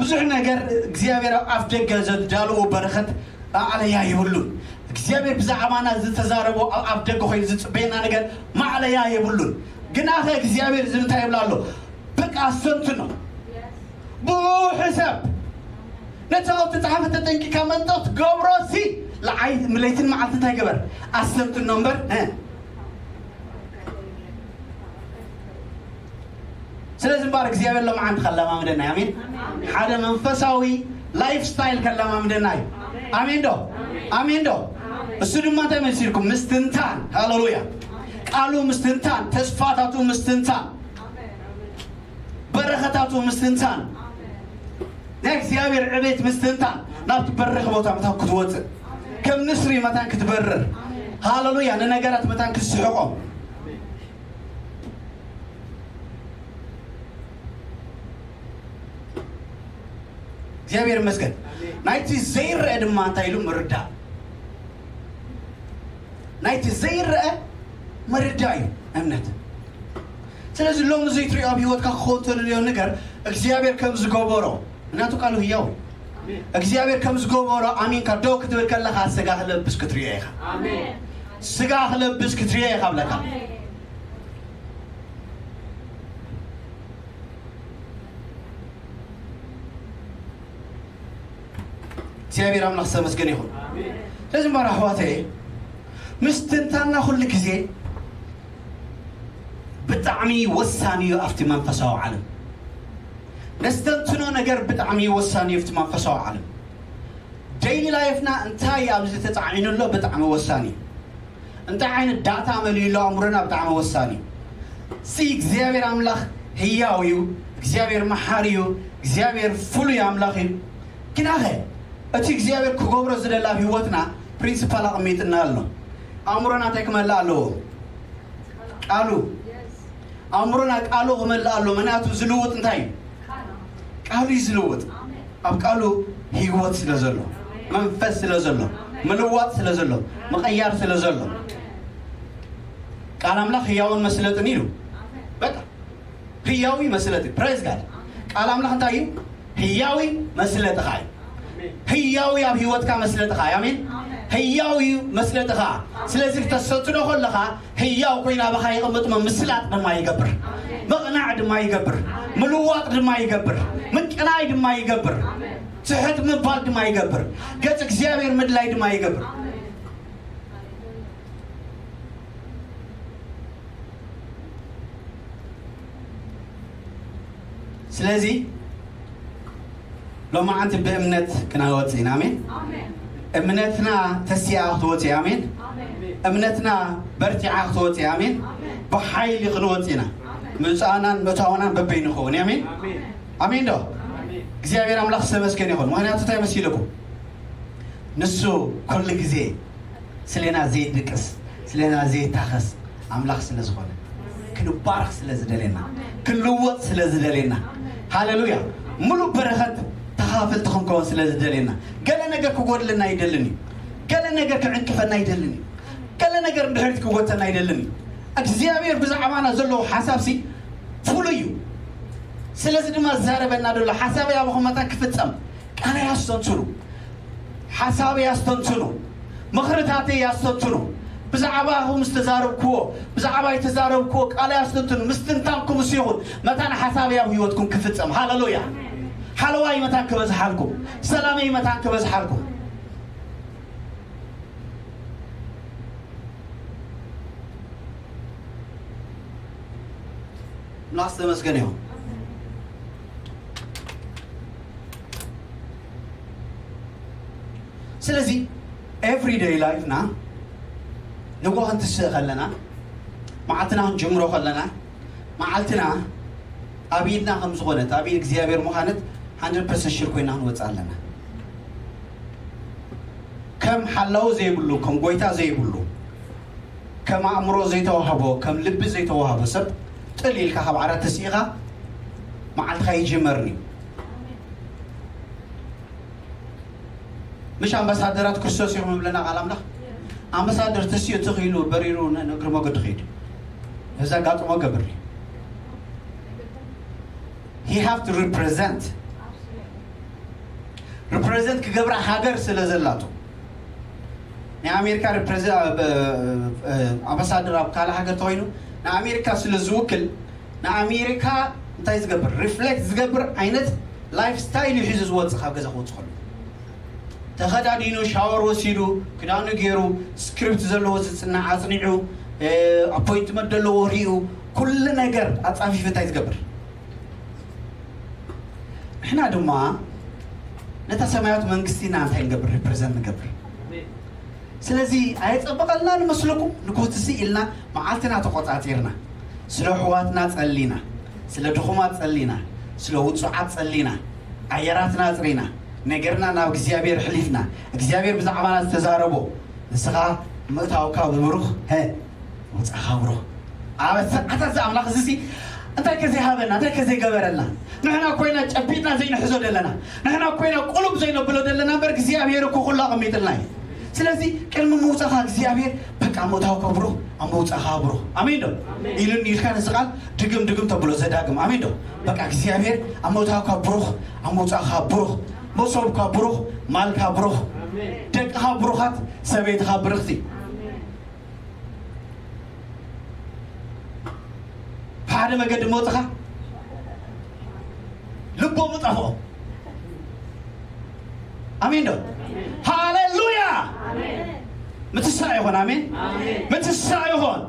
ብዙሕ ነገር እግዚኣብሔር ኣብ ኣፍ ደገ ዘዳለዎ በረኸት ማእለያ የብሉን። እግዚኣብሔር ብዛዕባና ዝተዛረቦ ኣብ ኣፍ ደገ ኮይኑ ዝጽበየና ነገር ማእለያ የብሉን። ግናኸ እግዚኣብሔር እዚ እንታይ ይብል ኣሎ? በቃ ኣስተንትኖ። ብኡ ሕሰብ። ነቲ ኣብኡ ተጻሓፈ ተጠንቂካ መንጠ ትገብሮ ሲ ለዓይ ለይትን መዓልቲ እንታይ ገበር ኣሰብትኖ እምበር ስለዚ እምበኣር እግዚኣብሔር ሎምዓንቲ ከለማምደና እዩ ኣሜን ሓደ መንፈሳዊ ላይፍ ስታይል ከለማምደና እዩ ኣሜን ዶ ኣሜን ዶ እሱ ድማ እንታይ መሲልኩም ምስትንታን ሃሌሉያ ቃሉ ምስትንታን ተስፋታቱ ምስትንታን በረኸታቱ ምስትንታን ናይ እግዚኣብሔር ዕቤት ምስትንታን ናብቲ በረኽ ቦታ መታን ክትወፅእ ከም ንስሪ መታን ክትበርር ሃሌሉያ ንነገራት መታን ክትስሕቆም እግዚኣብሔር ይመስገን ናይቲ ዘይረአ ድማ እንታይ ኢሉ ምርዳእ ናይቲ ዘይረአ ምርዳእ እዩ እምነት ስለዚ ሎም እዚ ትሪኦ ኣብ ህይወትካ ክኸውን ተደልዮ ነገር እግዚኣብሔር ከም ዝገበሮ ምክንያቱ ቃሉ ህያው እዩ እግዚኣብሔር ከም ዝገበሮ ኣሚንካ ደው ክትብል ከለካ ስጋ ክለብስ ክትሪኦ ኢካ ስጋ ክለብስ ክትሪኦ ኢካ ብለካ እግዚኣብሔር ኣምላኽ ዝተመስገነ ይኹን ስለዚ እምበር ኣሕዋተየ ምስትንታና ኩሉ ግዜ ብጣዕሚ ወሳኒ እዩ ኣብቲ መንፈሳዊ ዓለም ነስተንትኖ ነገር ብጣዕሚ ወሳኒ እዩ ኣብቲ መንፈሳዊ ዓለም ዴይሊ ላይፍና እንታይ ኣብዚ ተፃዒኑ ኣሎ ብጣዕሚ ወሳኒ እዩ እንታይ ዓይነት ዳታ መሊኡ ኣሎ ኣእምሮና ብጣዕሚ ወሳኒ እዩ ሲ እግዚኣብሔር ኣምላኽ ህያው እዩ እግዚኣብሔር መሓሪ እዩ እግዚኣብሔር ፍሉይ ኣምላኽ እዩ ግናኸ እቲ እግዚኣብሔር ክገብሮ ዝደላ ኣብ ህይወትና ፕሪንሲፓል ኣቐሚጥና ኣሎ ኣእምሮና እንታይ ክመልእ ኣለዎ ቃሉ ኣእምሮና ቃሉ ክመልእ ኣሎ ምክንያቱ ዝልውጥ እንታይ እዩ ቃሉ እዩ ዝልውጥ ኣብ ቃሉ ህይወት ስለ ዘሎ መንፈስ ስለ ዘሎ ምልዋጥ ስለ ዘሎ ምቕያር ስለ ዘሎ ቃል ኣምላኽ ህያውን መስለጥን ኢሉ በቃ ህያዊ መስለጥ ፕሬዝ ጋድ ቃል ኣምላኽ እንታይ እዩ ህያዊ መስለጥኻ እዩ ህያዊ ኣብ ህይወትካ መስለጥኻ እዩ ኣሜን ህያዊ መስለጥኻ ስለዚ ክተሰትኖ ከለኻ ህያው ኮይኑ ኣባኻ ይቕምጥ እሞ ምስላጥ ድማ ይገብር ምቕናዕ ድማ ይገብር ምልዋጥ ድማ ይገብር ምቅናይ ድማ ይገብር ትሕት ምባል ድማ ይገብር ገጽ እግዚኣብሔር ምድላይ ድማ ይገብር ስለዚ ሎማዓንቲ ብእምነት ክናወፅ ኢና ኣሜን እምነትና ተሲኣ ክትወፅ ኣሜን እምነትና በርቲዓ ክትወፅ ኣሜን ብሓይሊ ክንወፅ ኢና ምፃናን ምእታውናን በበይ ንኸውን ኣሜን ኣሜን ዶ እግዚኣብሔር ኣምላኽ ዝተመስገን ይኹን ምክንያቱ እንታይ መሲልኩም ንሱ ኩሉ ግዜ ስለና ዘይድቅስ ስለና ዘይታኸስ ኣምላኽ ስለ ዝኾነ ክንባረኽ ስለ ዝደለየና ክንልወጥ ስለ ዝደለየና ሃሌሉያ ሙሉእ በረኸት ተኻፈልቲ ክንከውን ስለ ዝደለየና ገለ ነገር ክጎድለና ይደልን እዩ ገለ ነገር ክዕንቅፈና ይደልን እዩ ገለ ነገር እንድሕሪት ክጎተና ይደልን እዩ እግዚኣብሔር ብዛዕባና ዘለዎ ሓሳብ ሲ ፍሉይ እዩ ስለዚ ድማ ዝዛረበና ዘሎ ሓሳበይ ኣብ ኹመታ ክፍጸም ቃለይ ኣስተንትኑ ሓሳበይ ኣስተንትኑ ምኽርታተይ ኣስተንትኑ ብዛዕባኹም ዝተዛረብክዎ ብዛዕባ የተዛረብክዎ ቃለይ ኣስተንትኑ ምስትንታንኩም ምስ ይኹን መታን ሓሳበይ ኣብ ህይወትኩም ክፍጸም ሃሌሉያ ሓለዋይ መታን ክበዝሓልኩም ሰላመይ መታን ክበዝሓልኩም ምላስ ተመስገን ይኹን ስለዚ everyday ላይፍና ንጎ ክንትስእ ከለና መዓልትና ክንጅምሮ ከለና መዓልትና ኣብ ኢድና ከም ዝኾነት ኣብ ኢድ እግዚኣብሔር ምዃነት 100 ፐርሰንት ሽር ኮይና ክንወፅእ ኣለና ከም ሓላው ዘይብሉ ከም ጎይታ ዘይብሉ ከም ኣእምሮ ዘይተዋህቦ ከም ልቢ ዘይተዋህቦ ሰብ ጥል ኢልካ ካብ ዓራት ተስኢኻ መዓልትኻ ይጅመርን እዩ ምሽ ኣምባሳደራት ክርስቶስ እዮም ይብለና ቃል ኣምላኽ ኣምባሳደር ተስዮ ተኽኢሉ በሪሩ ንእግሪ መገዱ ኸይዱ እዚ ኣጋጥሞ ገብር he have to represent represent ክገብራ ሃገር ስለ ዘላቶ ናይ ኣሜሪካ ኣምባሳደር ኣብ ካልእ ሃገር ተኮይኑ ንኣሜሪካ ስለ ዝውክል ንኣሜሪካ እንታይ ዝገብር ሪፍሌክት ዝገብር ዓይነት ላይፍ ስታይል እዩ ሒዙ ዝወፅእ። ካብ ገዛ ክወፅእ ከሎ ተኸዳዲኑ፣ ሻወር ወሲዱ፣ ክዳኑ ገይሩ፣ ስክሪፕት ዘለዎ ዝፅናዕ ኣፅኒዑ፣ ኣፖይንትመንት ዘለዎ ሪኡ፣ ኩሉ ነገር ኣፃፊፉ እንታይ ዝገብር? ንሕና ድማ ነታ ሰማያዊት መንግስቲ ኢና እንታይ ንገብር? ሪፕሬዘንት ንገብር። ስለዚ ኣየጸበቐልና ንመስለኩም? ንጎትሲ ኢልና መዓልትና ተቖጻጺርና፣ ስለ ኣሕዋትና ጸሊና፣ ስለ ድኹማት ጸሊና፣ ስለ ውጹዓት ጸሊና፣ ኣየራትና ኣጽሪና፣ ነገርና ናብ እግዚኣብሔር ኣሕሊፍና፣ እግዚኣብሔር ብዛዕባና ዝተዛረቦ፣ ንስኻ ምእታውካ ብብሩኽ፣ ሀ፣ ምውጻእካ ብሩኽ። ኣብ ሰዓታት እዚ ኣምላኽ እዚሲ እንታይ ከ ዘይሃበና፣ እንታይ ከ ዘይገበረልና? ንሕና ኮይና ጨቢጥና ዘይንሕዞ ዘለና፣ ንሕና ኮይና ቁሉብ ዘይነብሎ ዘለና እምበር እግዚኣብሔር እኮ ኩሉ ኣቐሚጥልና እዩ። ስለዚ ቅድሚ ምውጻእካ እግዚኣብሔር በቃ ምእታውካ ብሩኽ፣ ኣብ ምውጻእካ ብሩኽ። ኣሜን ዶ? ኢሉኒ ኢልካ ነዚ ቃል ድግም ድግም ተብሎ ዘዳግም። ኣሜን ዶ? በቃ እግዚኣብሔር ኣብ ምእታውካ ብሩኽ፣ ኣብ ምውጻእካ ብሩኽ፣ መሶብካ ብሩኽ፣ ማልካ ብሩኽ፣ ደቅኻ ብሩኻት፣ ሰበይትኻ ብርኽቲ። ብሓደ መገዲ መውፅኻ ልቦም ጠፍኦም። ኣሜን ዶ? ሃሌሉያ! ምትሳእ ይኹን። ኣሜን። ምትሳእ ይኹን።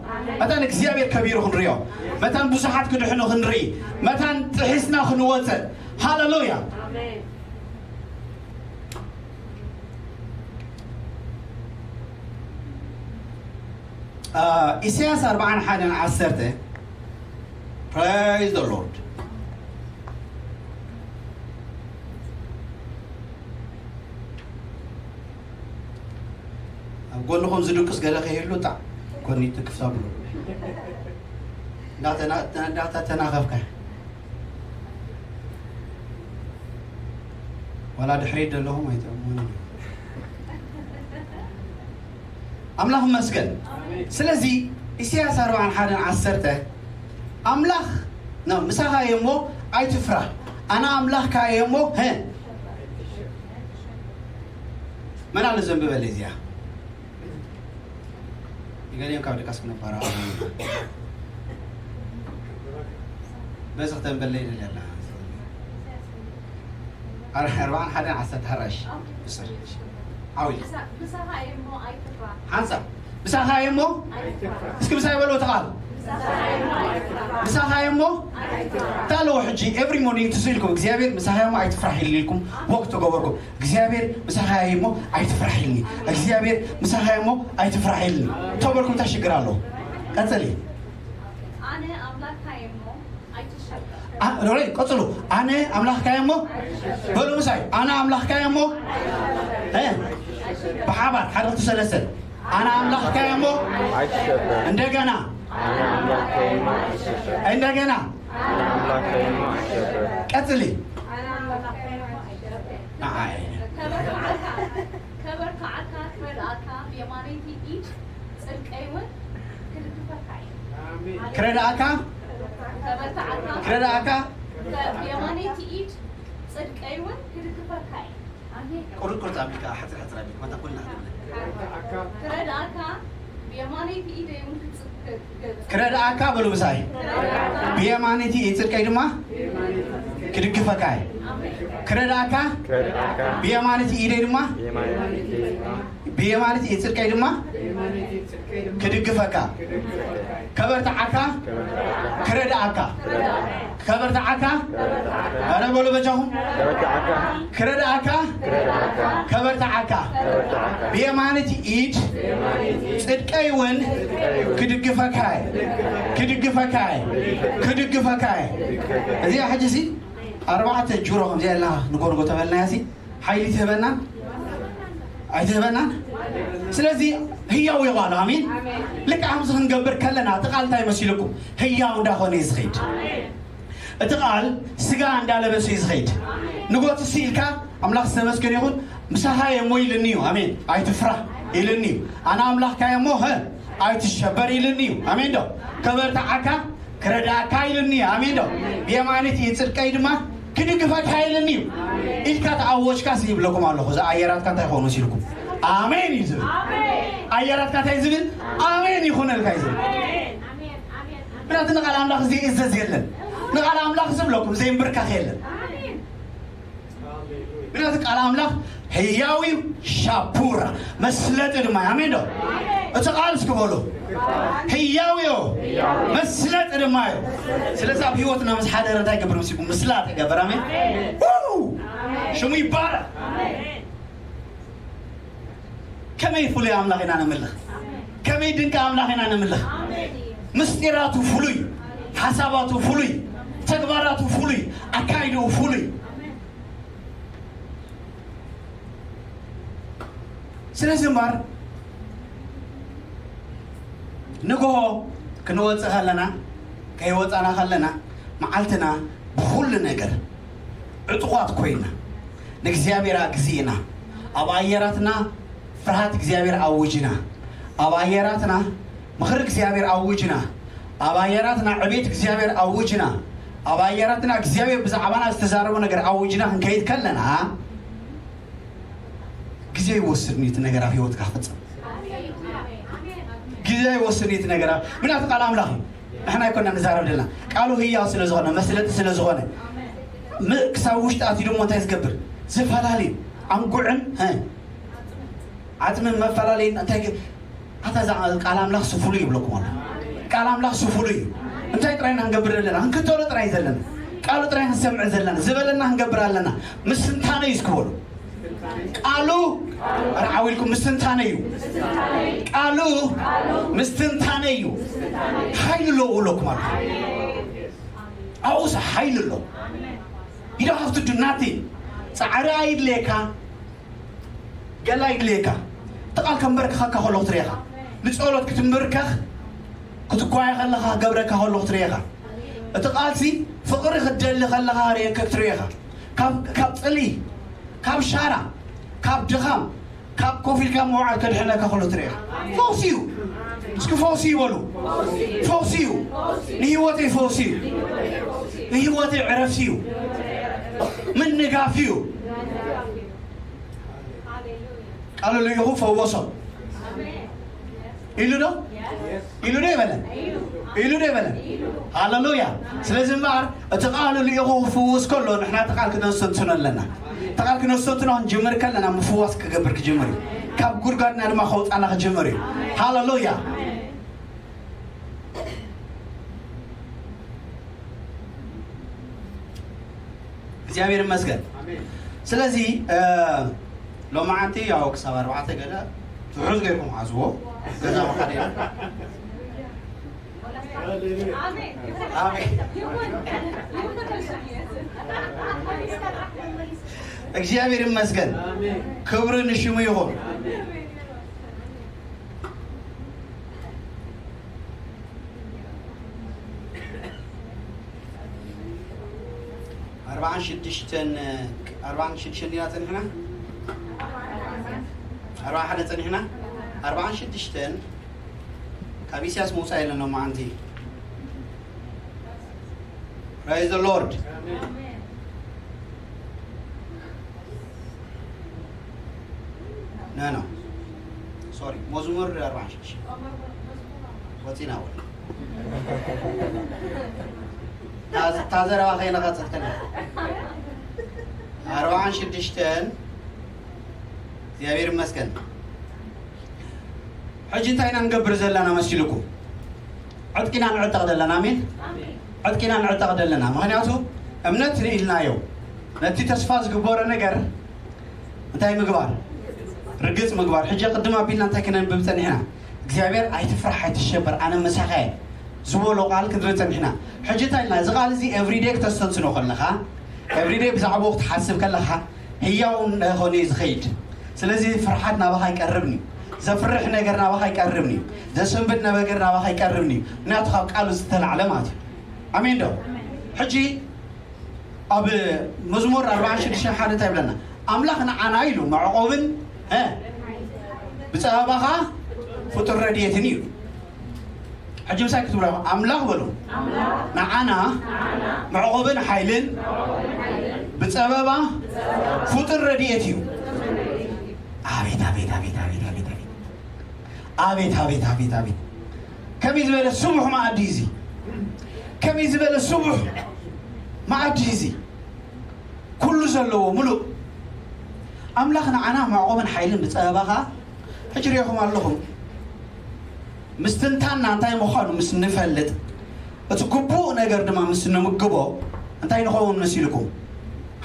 መታን እግዚኣብሔር ከቢሩ ክንሪኦ፣ መታን ብዙሓት ክድሕኑ ክንርኢ፣ መታን ጥሒስና ክንወፅእ። ሃሌሉያ! ኢሳያስ ኣርብዓን ሓደን ዓሰርተ። Praise the Lord። ኣብ ጎንኹም ዝድቅስ ገለ ከይህሉ ጣዕ ጎኒ ትክፍታ ብሎ እንዳተናኸፍካ ዋላ ድሕሪት ዘለኹም ኣይትእምኑ። ኣምላኽ ይመስገን። ስለዚ ኢሳያስ ኣርብዓን ሓደን ዓሰርተ ኣምላኽ ነው ምሳኻ እየ እሞ ኣይትፍራህ፣ ኣነ ኣምላኽካ እየ እሞ ሀ መን ኣሎ ዘንብበለይ እዚኣ? ይገርም ካብ ድቃስ ክነባራ በዚ ክተንበለይ ደልያ ኣላ። ኣርባዓን ሓደን ዓሰርተ ሓራሽ ብስር ዓው ኢለ ሓንሳብ ምሳኻ እየ እሞ እስኪ ምሳይ በልዎ እቲ ቃል ምሳኻ እየ እሞ እንታይ ኣለዎ ሕጂ every morning ትስኢልኩም እግዚኣብሔር ምሳኻ እየ እሞ ኣይትፍራሕ ኢልኩም ወቅት ተገበርኩም እግዚኣብሔር ምሳኻ እየ እሞ ኣይትፍራሕ ኢልኒ እግዚኣብሔር ምሳኻ እየ እሞ ኣይትፍራሕ ኢልኒ ተበልኩም እንታይ ሽግር ኣለዎ ቀፅሊ ኣነ ኣምላኽካ እየ እሞ ኣይትሸበር። አ- ሮይ ቀጽሉ ኣነ ኣምላኽካ እየ እሞ በሉ ምሳይ ኣነ ኣምላኽካ እየ እሞ እ፣ ብሓባር ሓደ ክልተ ሰለስተ ኣነ ኣምላኽካ እየ እሞ ኣይትሸበር። እንደገና ኣነ ኣምላኽካ እየ እሞ ኣይትሸበር። እንደገና ኣነ ኣምላኽካ እየ እሞ ኣይትሸበር። ቀጽሊ ኣነ ኣምላኽካ እየ እሞ ኣይትሸበር። ንዓይ ከበርትዓካ ከበርትዓካ ክረድኣካ ብየማነይቲ ኢድ ጽድቀይ እውን ክድግፈካ እየ። ክረድኣካ ከበርትዓካ ክረድኣካ ብየማነይቲ ኢድ ጽድቀይ እውን ክድግፈካ እየ። ኣሜን። ቁርጥ ቁርጥ ኣቢልካ ሕጽር ሕጽር ኣቢልካ መታ ኩልና ክረድኣካ ብየማነይቲ ኢደይ እውን ክጽ- ክገጽ ክረድኣካ በሉ ምሳይ ብየማነይቲ ኢድ ጽድቀይ ድማ ክድግፈካ እየ። ክረድኣካ ክረድኣካ ብየማነይቲ ኢደይ ድማ ብየማነይቲ ኢደይ ድማ ብየማነይቲ ኢድ ጽድቀይ ድማ ክድግፈካ ከበርትዓካ ክረድኣካ ከበርትዓካ ኣረ በሉ በጃኹም ከበርትዓካ ክረድኣካ ከበርትዓካ ብየማነይቲ ኢድ ጽድቀይ እውን ክድግፈካ ክድግፈካ ክድግፈካ እዚኣ ሕጂ ሲ ኣርባዕተ ጁሮ ከምዚኣ ኢልና ንጎ ንጎ ተበልናያ ሲ ሓይሊ ትህበናን ኣይትህበናን። ስለዚ ህያው እዩ ቃሉ። ኣሜን። ልክዕ ከምዚ ክንገብር ከለና እቲ ቃል እንታይ መሲልኩም? ህያው እንዳኾነ እዩ ዝኸይድ። እቲ ቃል ስጋ እንዳለበሰ እዩ ዝኸይድ። ንጎትሲ ኢልካ ኣምላኽ ዝተመስገነ ይኹን ምሳኻ እየ እሞ ኢልኒ እዩ። ኣሜን። ኣይትፍራህ ኢልኒ እዩ። ኣነ ኣምላኽካ እየ እሞ ሀ ኣይትሸበር ኢልኒ እዩ። ኣሜን ዶ? ከበርትዓካ ክረድኣካ ኢልኒ ኣሜን ዶ ብየማኒት እዩ ጽድቀይ ድማ ክድግፈካ ኢልኒ እዩ ኢልካ ተኣወጅካ ሲ ይብለኩም ኣለኹ እዛ ኣየራትካ እንታይ ኾኑ ሲልኩም ኣሜን እዩ ዝብል ኣየራትካ እንታይ ዝብል ኣሜን ይኹነልካ እዩ ዝብል ምክንያቱ ንቃል ኣምላኽ ዘይእዘዝ የለን ንቃል ኣምላኽ ዝብለኩም ዘይምብርካኽ የለን ምክንያቱ ቃል ኣምላኽ ህያው እዩ፣ ሻፑራ መስለጢ ድማ እዩ። ኣሜን ዶ? እቲ ቃል እስኪ በሉ፣ ህያው እዩ፣ መስለጢ ድማ እዩ። ስለዚ ኣብ ህይወትና ምስ ሓደረ እንታይ ይገብር? ምስ ምስላጥ ይገብር። ኣሜን። ው! ሽሙ ይባረክ። ከመይ ፍሉይ ኣምላኽ ኢና ነምልኽ! ከመይ ድንቂ ኣምላኽ ኢና ነምልኽ! ምስጢራቱ ፍሉይ፣ ሓሳባቱ ፍሉይ፣ ተግባራቱ ፍሉይ፣ ኣካይድኡ ፍሉይ። ስለዚ እምበር ንግሆ ክንወፅእ ከለና፣ ከይወፃና ከለና፣ መዓልትና ብኹሉ ነገር ዕጡቓት ኮይና ንእግዚኣብሔር ኣግዚእና፣ ኣብ ኣየራትና ፍርሃት እግዚኣብሔር ኣውጅና፣ ኣብ ኣየራትና ምኽሪ እግዚኣብሔር ኣውጅና፣ ኣብ ኣየራትና ዕቤት እግዚኣብሔር ኣውጅና፣ ኣብ ኣየራትና እግዚኣብሔር ብዛዕባና ዝተዛረቦ ነገር ኣውጅና ክንከይድ ከለና፣ ግዜ ይወስድ እዩ እቲ ነገር ኣብ ህይወትካ ክፍጸም። ግዜ ይወስድ እዩ እቲ ነገር ኣብ-፣ ምክንያቱ ቃል ኣምላኽ እዩ። ንሕና ኣይኮና ንዛረብ ዘለና። ቃሉ ህያው ስለ ዝኾነ፣ መስለጢ ስለ ዝኾነ፣ ም-፣ ክሳብ ውሽጢ ኣትዩ ድማ እንታይ ዝገብር? ዝፈላሊ። ኣንጉዕን፣ እ፣ ዓጽምን መፈላለይን እንታይ ገ-፣ ኣታ እዛ ቃል ኣምላኽ ስፉሉ ይብለኩም ኣሎ። ቃል ኣምላኽ ስፉሉ እዩ። እንታይ ጥራይ ኢና ክንገብር ዘለና? ክንክተሎ ጥራይ ዘለና። ቃሉ ጥራይ ክንሰምዕ ዘለና። ዝበለና ክንገብር ኣለና። ምስትንታነ እዩ እስኪ በሉ። ቃሉ፣ ኧረ ዓው ኢልኩም፣ ምስትንታነ እዩ። ቃሉ ምስትንታነ እዩ። ሓይሊ ኣለዎ እብለኩም ኣሎ። ኣብኡስ ሓይሊ ኣሎ። You don't have to do nothing። ጻዕሪ ኣይድልየካ፣ ገላ ኣይድልየካ። እቲ ቃል ከንበርክኸካ ከሎ ክትሪኤኻ። ንጸሎት ክትንብርከኽ፣ ክትጓየ ከለኻ ክገብረካ ከሎ ክትሪኤኻ። እቲ ቃልሲ ፍቕሪ ክትደሊ ከለኻ ርኤካ ክትሪኤኻ። ካብ፣ ካብ ጽልኢ፣ ካብ ሻራ፣ ካብ ድኻም፣ ካብ ኮፍ ኢልካ ምውዓል ከድሕነካ ከሎ ትሪኤኻ። ፈውሲ እዩ። እስኪ ፈውሲ ይበሉ። ፈውሲ እዩ። ንህይወተይ ፈውሲ እዩ። ንህይወተይ ዕረፍቲ እዩ። ምንጋፍ እዩ። ቃሉ ልኢኹ ፈወሶ። ኢሉ ዶ? ኢሉ ዶ ይበለን? ኢሉ ዶ ይበለን? ሃሌሉያ። ስለዚ እምበኣር እቲ ቃሉ ልኢኹ ክፍውስ ከሎ ንሕና እቲ ቃል ክነስተንትኖ ኣለና። እቲ ቃል ክነስተንትኖ ክንጅምር ከለና ምፍዋስ ክገብር ክጅምር እዩ። ካብ ጉድጓድና ድማ ከውፃና ክጅምር እዩ። ሃሌሉያ። እግዚኣብሔር ይመስገን። ስለዚ፣ እ፣ ሎማዓንቲ ያው ክሳብ ኣርባዕተ ገለ ትሑዝ ገይርኩም ሓዝዎ። ገዛ መኻደ። ኣሜን። እግዚኣብሔር ይመስገን። ክብሪ ንሽሙ ይኹን። ኣርባዓን ሽዱሽተን፣ ኣርባዓን ሽዱሽተን ዲና ጸኒሕና? ኣርባዓን ሓደ ጸኒሕና? ኣርባዓን ሽዱሽተን ካብ ኢሳያስ ምውጻእ የለን ሎማዓንቲ። Praise the Lord። No, no. Sorry. መዝሙር ኣርባዓን ሽዱሽተ። ወጺና ወ-፣ ታዝ-፣ ታዘረባ ከይነቐጽል ከለና። ኣርባዓን ሽዱሽተን። እግዚኣብሔር ይመስገን። ሕጂ እንታይ ኢና ንገብር ዘለና መሲልኩም? ዕጥቂና ንዕጠቕ ዘለና። ኣሜን። ዕጥቂና ንዕጠቕ ዘለና። ምኽንያቱ እምነት ንኢልናዮ። ነቲ ተስፋ ዝግበሮ ነገር እንታይ ምግባር? ርግጽ ምግባር። ሕጂ ቅድም ኣቢልና እንታይ ክነንብብ ጸኒሕና? እግዚኣብሔር ኣይትፍራሕ፣ ኣይትሸበር፣ ኣነ ምሳኻ እየ ዝበሎ ቃል ክንርኢ ጸኒሕና። ሕጂ እንታይ ኢልና? እዚ ቃል እዚ ኤቭሪዴይ ክተስተንትኖ ከለኻ፣ ኤቭሪዴይ ብዛዕባኡ ክትሓስብ ከለኻ፣ ህያው እንዳኾነ እዩ ዝኸይድ። ስለዚ ፍርሓት ናባኻ ይቀርብን እዩ። ዘፍርሕ ነገር ናባኻ ይቀርብን እዩ። ዘሰንብድ ነገር ናባኻ ይቀርብን እዩ። ምክንያቱ ካብ ቃሉ ዝተላዕለ ማለት እዩ። ኣሜን ዶ? ሕጂ ኣብ መዝሙር ኣርባዓን ሽዱሽተ ሓደ እንታይ ይብለና? ኣምላኽ ንዓና ኢሉ መዕቆብን፣ እ፣ ብጸበባኻ ፍጡር ረድኤትን እዩ። ሕጂ ምሳይ ክትብሎ፣ ኣምላኽ በሉ። ኣምላኽ ንዓና፣ ንዓና መዕቆብን ሓይልን፣ መዕቆብን ሓይልን፣ ብጸበባ፣ ብጸበባ ፍጡር ረድኤት እዩ። ፍጡር ረድኤት እዩ። ኣቤት፣ ኣቤት፣ ኣቤት፣ ኣቤት፣ ኣቤት፣ ኣቤት። ኣቤት፣ ኣቤት፣ ኣቤት፣ ኣቤት። ከመይ ዝበለ ስቡሕ መኣዲ እዚ። ከመይ ዝበለ ስቡሕ መኣዲ እዚ። ኩሉ ዘለዎ ምሉእ። ኣምላኽ ንዓና መዕቆብን ሓይልን ብጸበባ ኸኣ ሕጂ ርኢኹም ኣለኹም። ምስትንታንና እንታይ ምዃኑ ምስ ንፈልጥ፣ እቲ ግቡእ ነገር ድማ ምስ ንምግቦ፣ እንታይ ንኸውን መሲልኩም?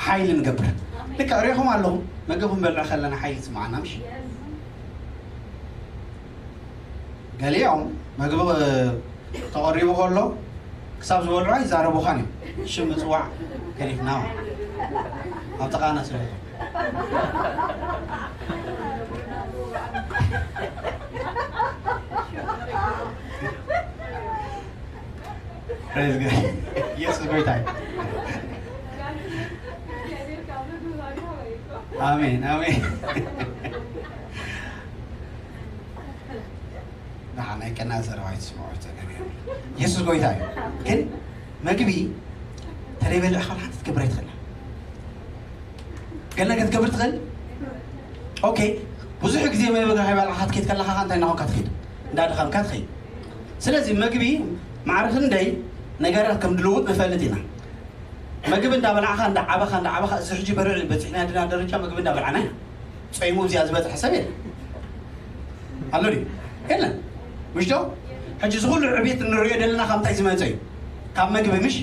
ሓይሊ ንገብር። ልክዕ ርኢኹም ኣለኹም፣ መግቢ ክንበልዕ ከለና ሓይሊ ይስምዓና፣ ምሽ? ገሊኦም መግቢ ተቐሪቡ ከሎ ክሳብ ዝበልዑ ኣይዛረቡኻን እዮም። ሽም ምጽዋዕ ገዲፍና ኣብ ጥቓና ስለ Praise God. ኢየሱስ ጎይታ እዩ። ኣሜን፣ ኣሜን። ንዓ ናይ ቀና ዘረባ ኣይትስምዑ፣ ጸገም የብሉን። ኢየሱስ ጎይታ እዩ። ግን መግቢ ተደይበልዕኻ ሓንቲ ክትገብር ኣይትኽእልን። ገለ ነገር ክትገብር ትኽእል። ኦኬ፣ ብዙሕ ግዜ መግቢ ከይበላዕኻ ክትከይድ ከለኻ እንታይ እናኾንካ ትኸይድ? እንዳደኸምካ ትኸይድ። ስለዚ መግቢ ማዕረ ክንደይ ነገራት ከም ዝልውጥ ንፈልጥ ኢና። መግቢ እንዳበላዕኻ፣ እንዳዓበኻ፣ እንዳዓበኻ፣ እዚ ሕጂ በርዕ በፂሕና ድና ደረጃ መግቢ እንዳበላዕና ኢና። ጾይሙ እዚኣ ዝበፅሐ ሰብ የለን። ኣሎ ድዩ? የለን። ምሽ ዶ? ሕጂ እዚ ኩሉ ዕቤት እንርእዮ ዘለና ካብ እንታይ ዝመጸ እዩ? ካብ መግቢ ምሽ?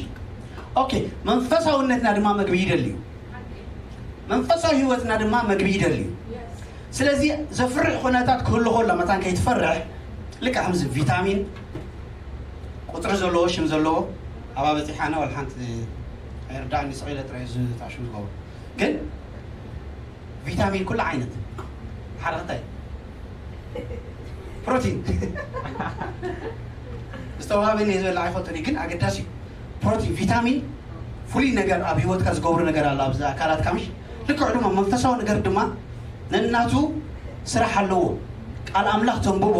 ኦኬ፣ መንፈሳውነትና ድማ መግቢ ይደሊ እዩ። መንፈሳዊ ህይወትና ድማ መግቢ ይደሊ እዩ። ስለዚ ዘፍርሕ ኩነታት ክህሉ ከሎ መታን ከይትፈርሕ፣ ልክዕ ከምዚ ቪታሚን ቁጽሪ ዘለዎ ሽም ዘለዎ ኣባ በጺሓና ወላ ሓንቲ ኣይርዳእኒ፣ ስቕ ኢለ ጥራይ እዚ ታሽሙ ዝገብሮ። ግን ቪታሚን ኩሉ ዓይነት ሓደ እንታይ ፕሮቲን ዝተዋሃበኒ ዝበላ ኣይፈልጥን እዩ፣ ግን ኣገዳሲ እዩ። ፕሮቲን፣ ቪታሚን ፍሉይ ነገር ኣብ ህይወትካ ዝገብሩ ነገር ኣሎ ኣብዚ ኣካላትካ፣ ምሽ? ልክዕ ድማ መንፈሳዊ ነገር ድማ ነናቱ ስራሕ ኣለዎ። ቃል ኣምላኽ ተንብቦ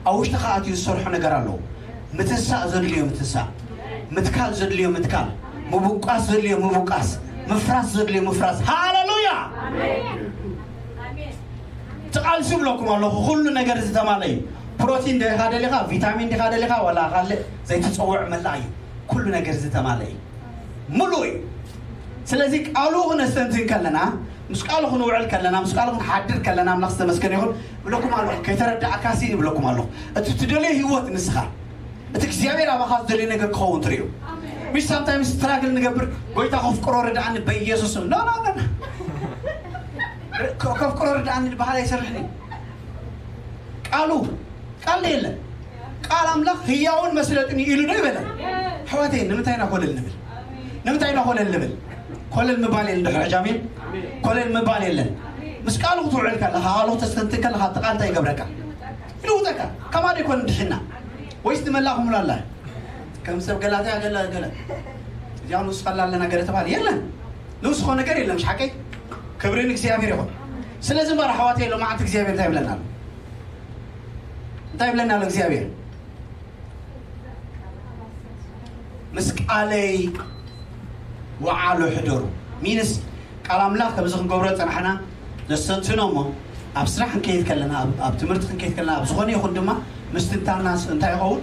ኣብ ውሽጥኻ ኣትዩ ዝሰርሖ ነገር ኣለዎ። ምትንሳእ ዘድልዮ ምትንሳእ፣ ምትካል ዘድልዮ ምትካል፣ ምብቋስ ዘድልዮ ምብቋስ፣ ምፍራስ ዘድልዮ ምፍራስ። ሃሌሉያ! እቲ ቃል ሲ ብለኩም ኣለኹ፣ ኩሉ ነገር ዝተማልአ እዩ። ፕሮቲን ዲኻ ደሊኻ፣ ቪታሚን ዲኻ ደሊኻ፣ ዋላ ካልእ ዘይትጸውዕ መላእ እዩ። ኩሉ ነገር ዝተማልአ እዩ። ምሉእ እዩ። ስለዚ ቃሉ ክነስተንትን ከለና፣ ምስ ቃሉ ክንውዕል ከለና፣ ምስ ቃሉ ክንሓድር ከለና፣ ኣምላኽ ዝተመስገነ ይኹን። ብለኩም ኣለኹ፣ ከይተረዳእካ ሲ ንብለኩም ኣለኹ። እቲ ትደልዮ ህይወት ንስኻ፣ እቲ እግዚኣብሔር ኣባኻ ዝደልዮ ነገር ክኸውን ትርእዩ። ምሽ ሳምታይምስ ስትራግል ንገብር፣ ጎይታ ከፍቅሮ ርድኣኒ በኢየሱስ ስም። ኖ፣ ኖ፣ ኖ፣ ኖ። ከ-፣ ከፍቅሮ ርድኣኒ ዝበሃል ኣይሰርሕን እዩ። ቃሉ፣ ቃል የለን። ቃል ኣምላኽ ህያውን መስለጥን እዩ ኢሉ ዶ ይበለን? ኣሕዋተይ፣ ንምንታይ ኢና ኮለል ንብል? ንምንታይ ኢና ኮለል ንብል? ኮለል ምባል የለን ድሕሪ ሕጂ፣ ኣሜን? ኮለል ምባል የለን። ምስ ቃሉ ክትውዕል ከለኻ፣ ቃሉ ክተስተንትን ከለኻ፣ እቲ ቃል እንታይ ይገብረካ? ይልውጠካ። ከማን ይኮን ድሕና? ወይስ ንመላእ ክሙላላ? ከም ሰብ ገላትያ ገለ፣ ገለ። እዚኣ ንውስኸላ ኣለና ገለ ተባለ። የለን። ንውስኾ ነገር የለን፣ ምሽ ሓቀይ? ክብሪ ንእግዚኣብሔር ይኹን። ስለዚ እምበኣር ኣሕዋተይ፣ ሎማዓንቲ እግዚኣብሔር እንታይ ይብለና ኣሎ? እንታይ ይብለና ኣሎ እግዚኣብሔር? ምስ ቃለይ ወዓሉ ሕደሩ። ሚንስ ቃል ኣምላኽ ከምዚ ክንገብሮ ጸናሕና፣ ነስተንትኖ እሞ፣ ኣብ ስራሕ ክንከይድ ከለና፣ ኣብ፣ ኣብ ትምህርቲ ክንከይድ ከለና፣ ኣብ ዝኾነ ይኹን ድማ ምስትንታንና ስ-፣ እንታይ ይኸውን?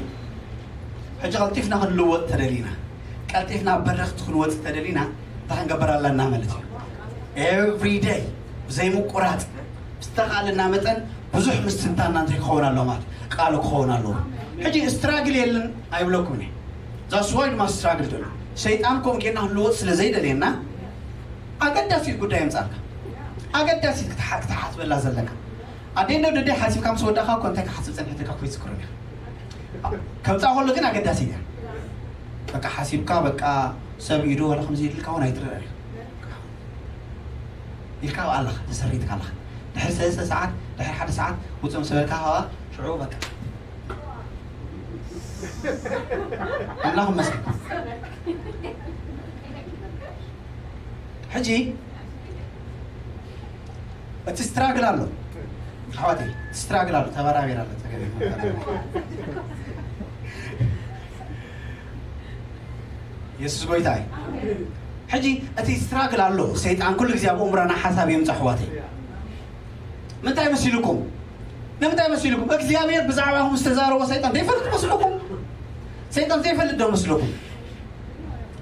ሕጂ ቀልጢፍና ክንልወጥ ተደሊና፣ ቀልጢፍና ኣብ በረኽቲ ክንወጽእ ተደሊና፣ እንታይ ክንገብር ኣለና ማለት እዩ? ኤቭሪ ደይ ብዘይምቁራጽ ብዝተኻእለና መጠን ብዙሕ ምስትንታንና እንታይ ክኸውን ኣለዎ ማለት? ቃሉ ክኸውን ኣለዎ። ሕጂ ስትራግል የለን ኣይብለኩምን እየ። ዛስ ዋይ ድማ ስትራግል ዘሎ። ሰይጣን ከምኡ ጌርና ክንልወጥ ስለ ዘይደልየና፣ ኣገዳሲት ጉዳይ የምጻልካ። ኣገዳሲት ክትሓ-፣ ክትሓስበላ ዘለካ። ኣደይ እንዶ ደደይ ሓሲብካ ምስ ወዳእካ እኮ እንታይ ክሓስብ ጸኒሕትካ እኮ ይዝክሮም ኢኻ። ከምጻእ ከሎ ግን ኣገዳሲ እያ። በቃ ሓሲብካ፣ በቃ ሰብ ኢዱ ወላ ከምዚ ኢልካ እውን ኣይትረዳእን ኢኻ። ኢልካ ኣብኣ ኣለኻ፣ ተሰሪትካ ኣለኻ። ድሕሪ ሰለስተ ሰዓት፣ ድሕሪ ሓደ ሰዓት ውጽእ ምስ በልካ ከኣ ሽዑ በቃ። ኣምላኽ ይመስገን። ሕጂ እቲ ስትራግል ኣሎ። ኣሕዋተይ፣ እቲ ስትራግል ኣሎ። ተበራቢር ኣሎ። ተገቢ። የሱስ ጎይታ እዩ። ሕጂ እቲ ስትራግል ኣሎ። ሰይጣን ኩሉ ግዜ ኣብ እምሮና ሓሳብ የምጽእ፣ ኣሕዋተይ። ምንታይ መሲልኩም? ንምንታይ መሲልኩም? እግዚኣብሔር ብዛዕባኹም ዝተዛረቦ ሰይጣን ዘይፈልጥ መስለኩም? ሰይጣን ዘይፈልጥ ዶ መስለኩም?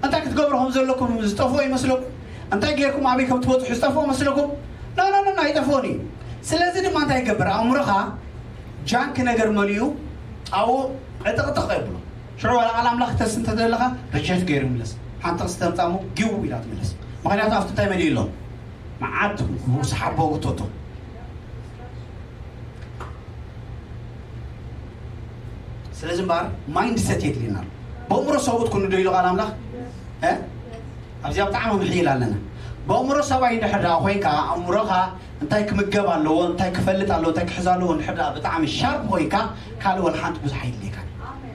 እንታይ ክትገብሩ ከም ዘለኩም ዝጠፍኦ ይመስለኩም? እንታይ ጌርኩም ኣበይ ከም ትበጽሑ ዝጠፍኦ መስለኩም? ኖ፣ ኖ፣ ኖ። ኣይጠፍኦን እዩ። ስለዚ ድማ እንታይ ይገብር? ኣእምሮኻ ጃንክ ነገር መሊኡ ኣብኡ ዕጥቕጥቕ የብሎ። ሽዑ ዋላ ቃል ኣምላኽ ተስ እንተዘለኻ ሪጀክት ገይሩ ይምለስ። ሓንቲ ክስተ ምጻሙ ጊው ኢላ ትምለስ። ምኽንያቱ ኣብቲ እንታይ መሊኡ ኣሎ? መዓት ሰሓቦ ውቶቶ። ስለዚ እምበኣር ማይንድ ሰት የድልየና ኣሎ። በእምሮ ሰብኡት ኩኑ ዶ ኢሉ ቃል ኣምላኽ? ኣብዚኣ ብጣዕሚ ምሕይል ኣለና። በእምሮ ሰብኣይ እንድሕር ደኣ ኮይንካ፣ ኣእምሮኻ እንታይ ክምገብ ኣለዎ፣ እንታይ ክፈልጥ ኣለዎ፣ እንታይ ክሕዝ ኣለዎ እንድሕር ደኣ ብጣዕሚ ሻርፕ ኮይንካ፣ ካልእ ወላ ሓንቲ ብዙሕ ኣይድልየካን።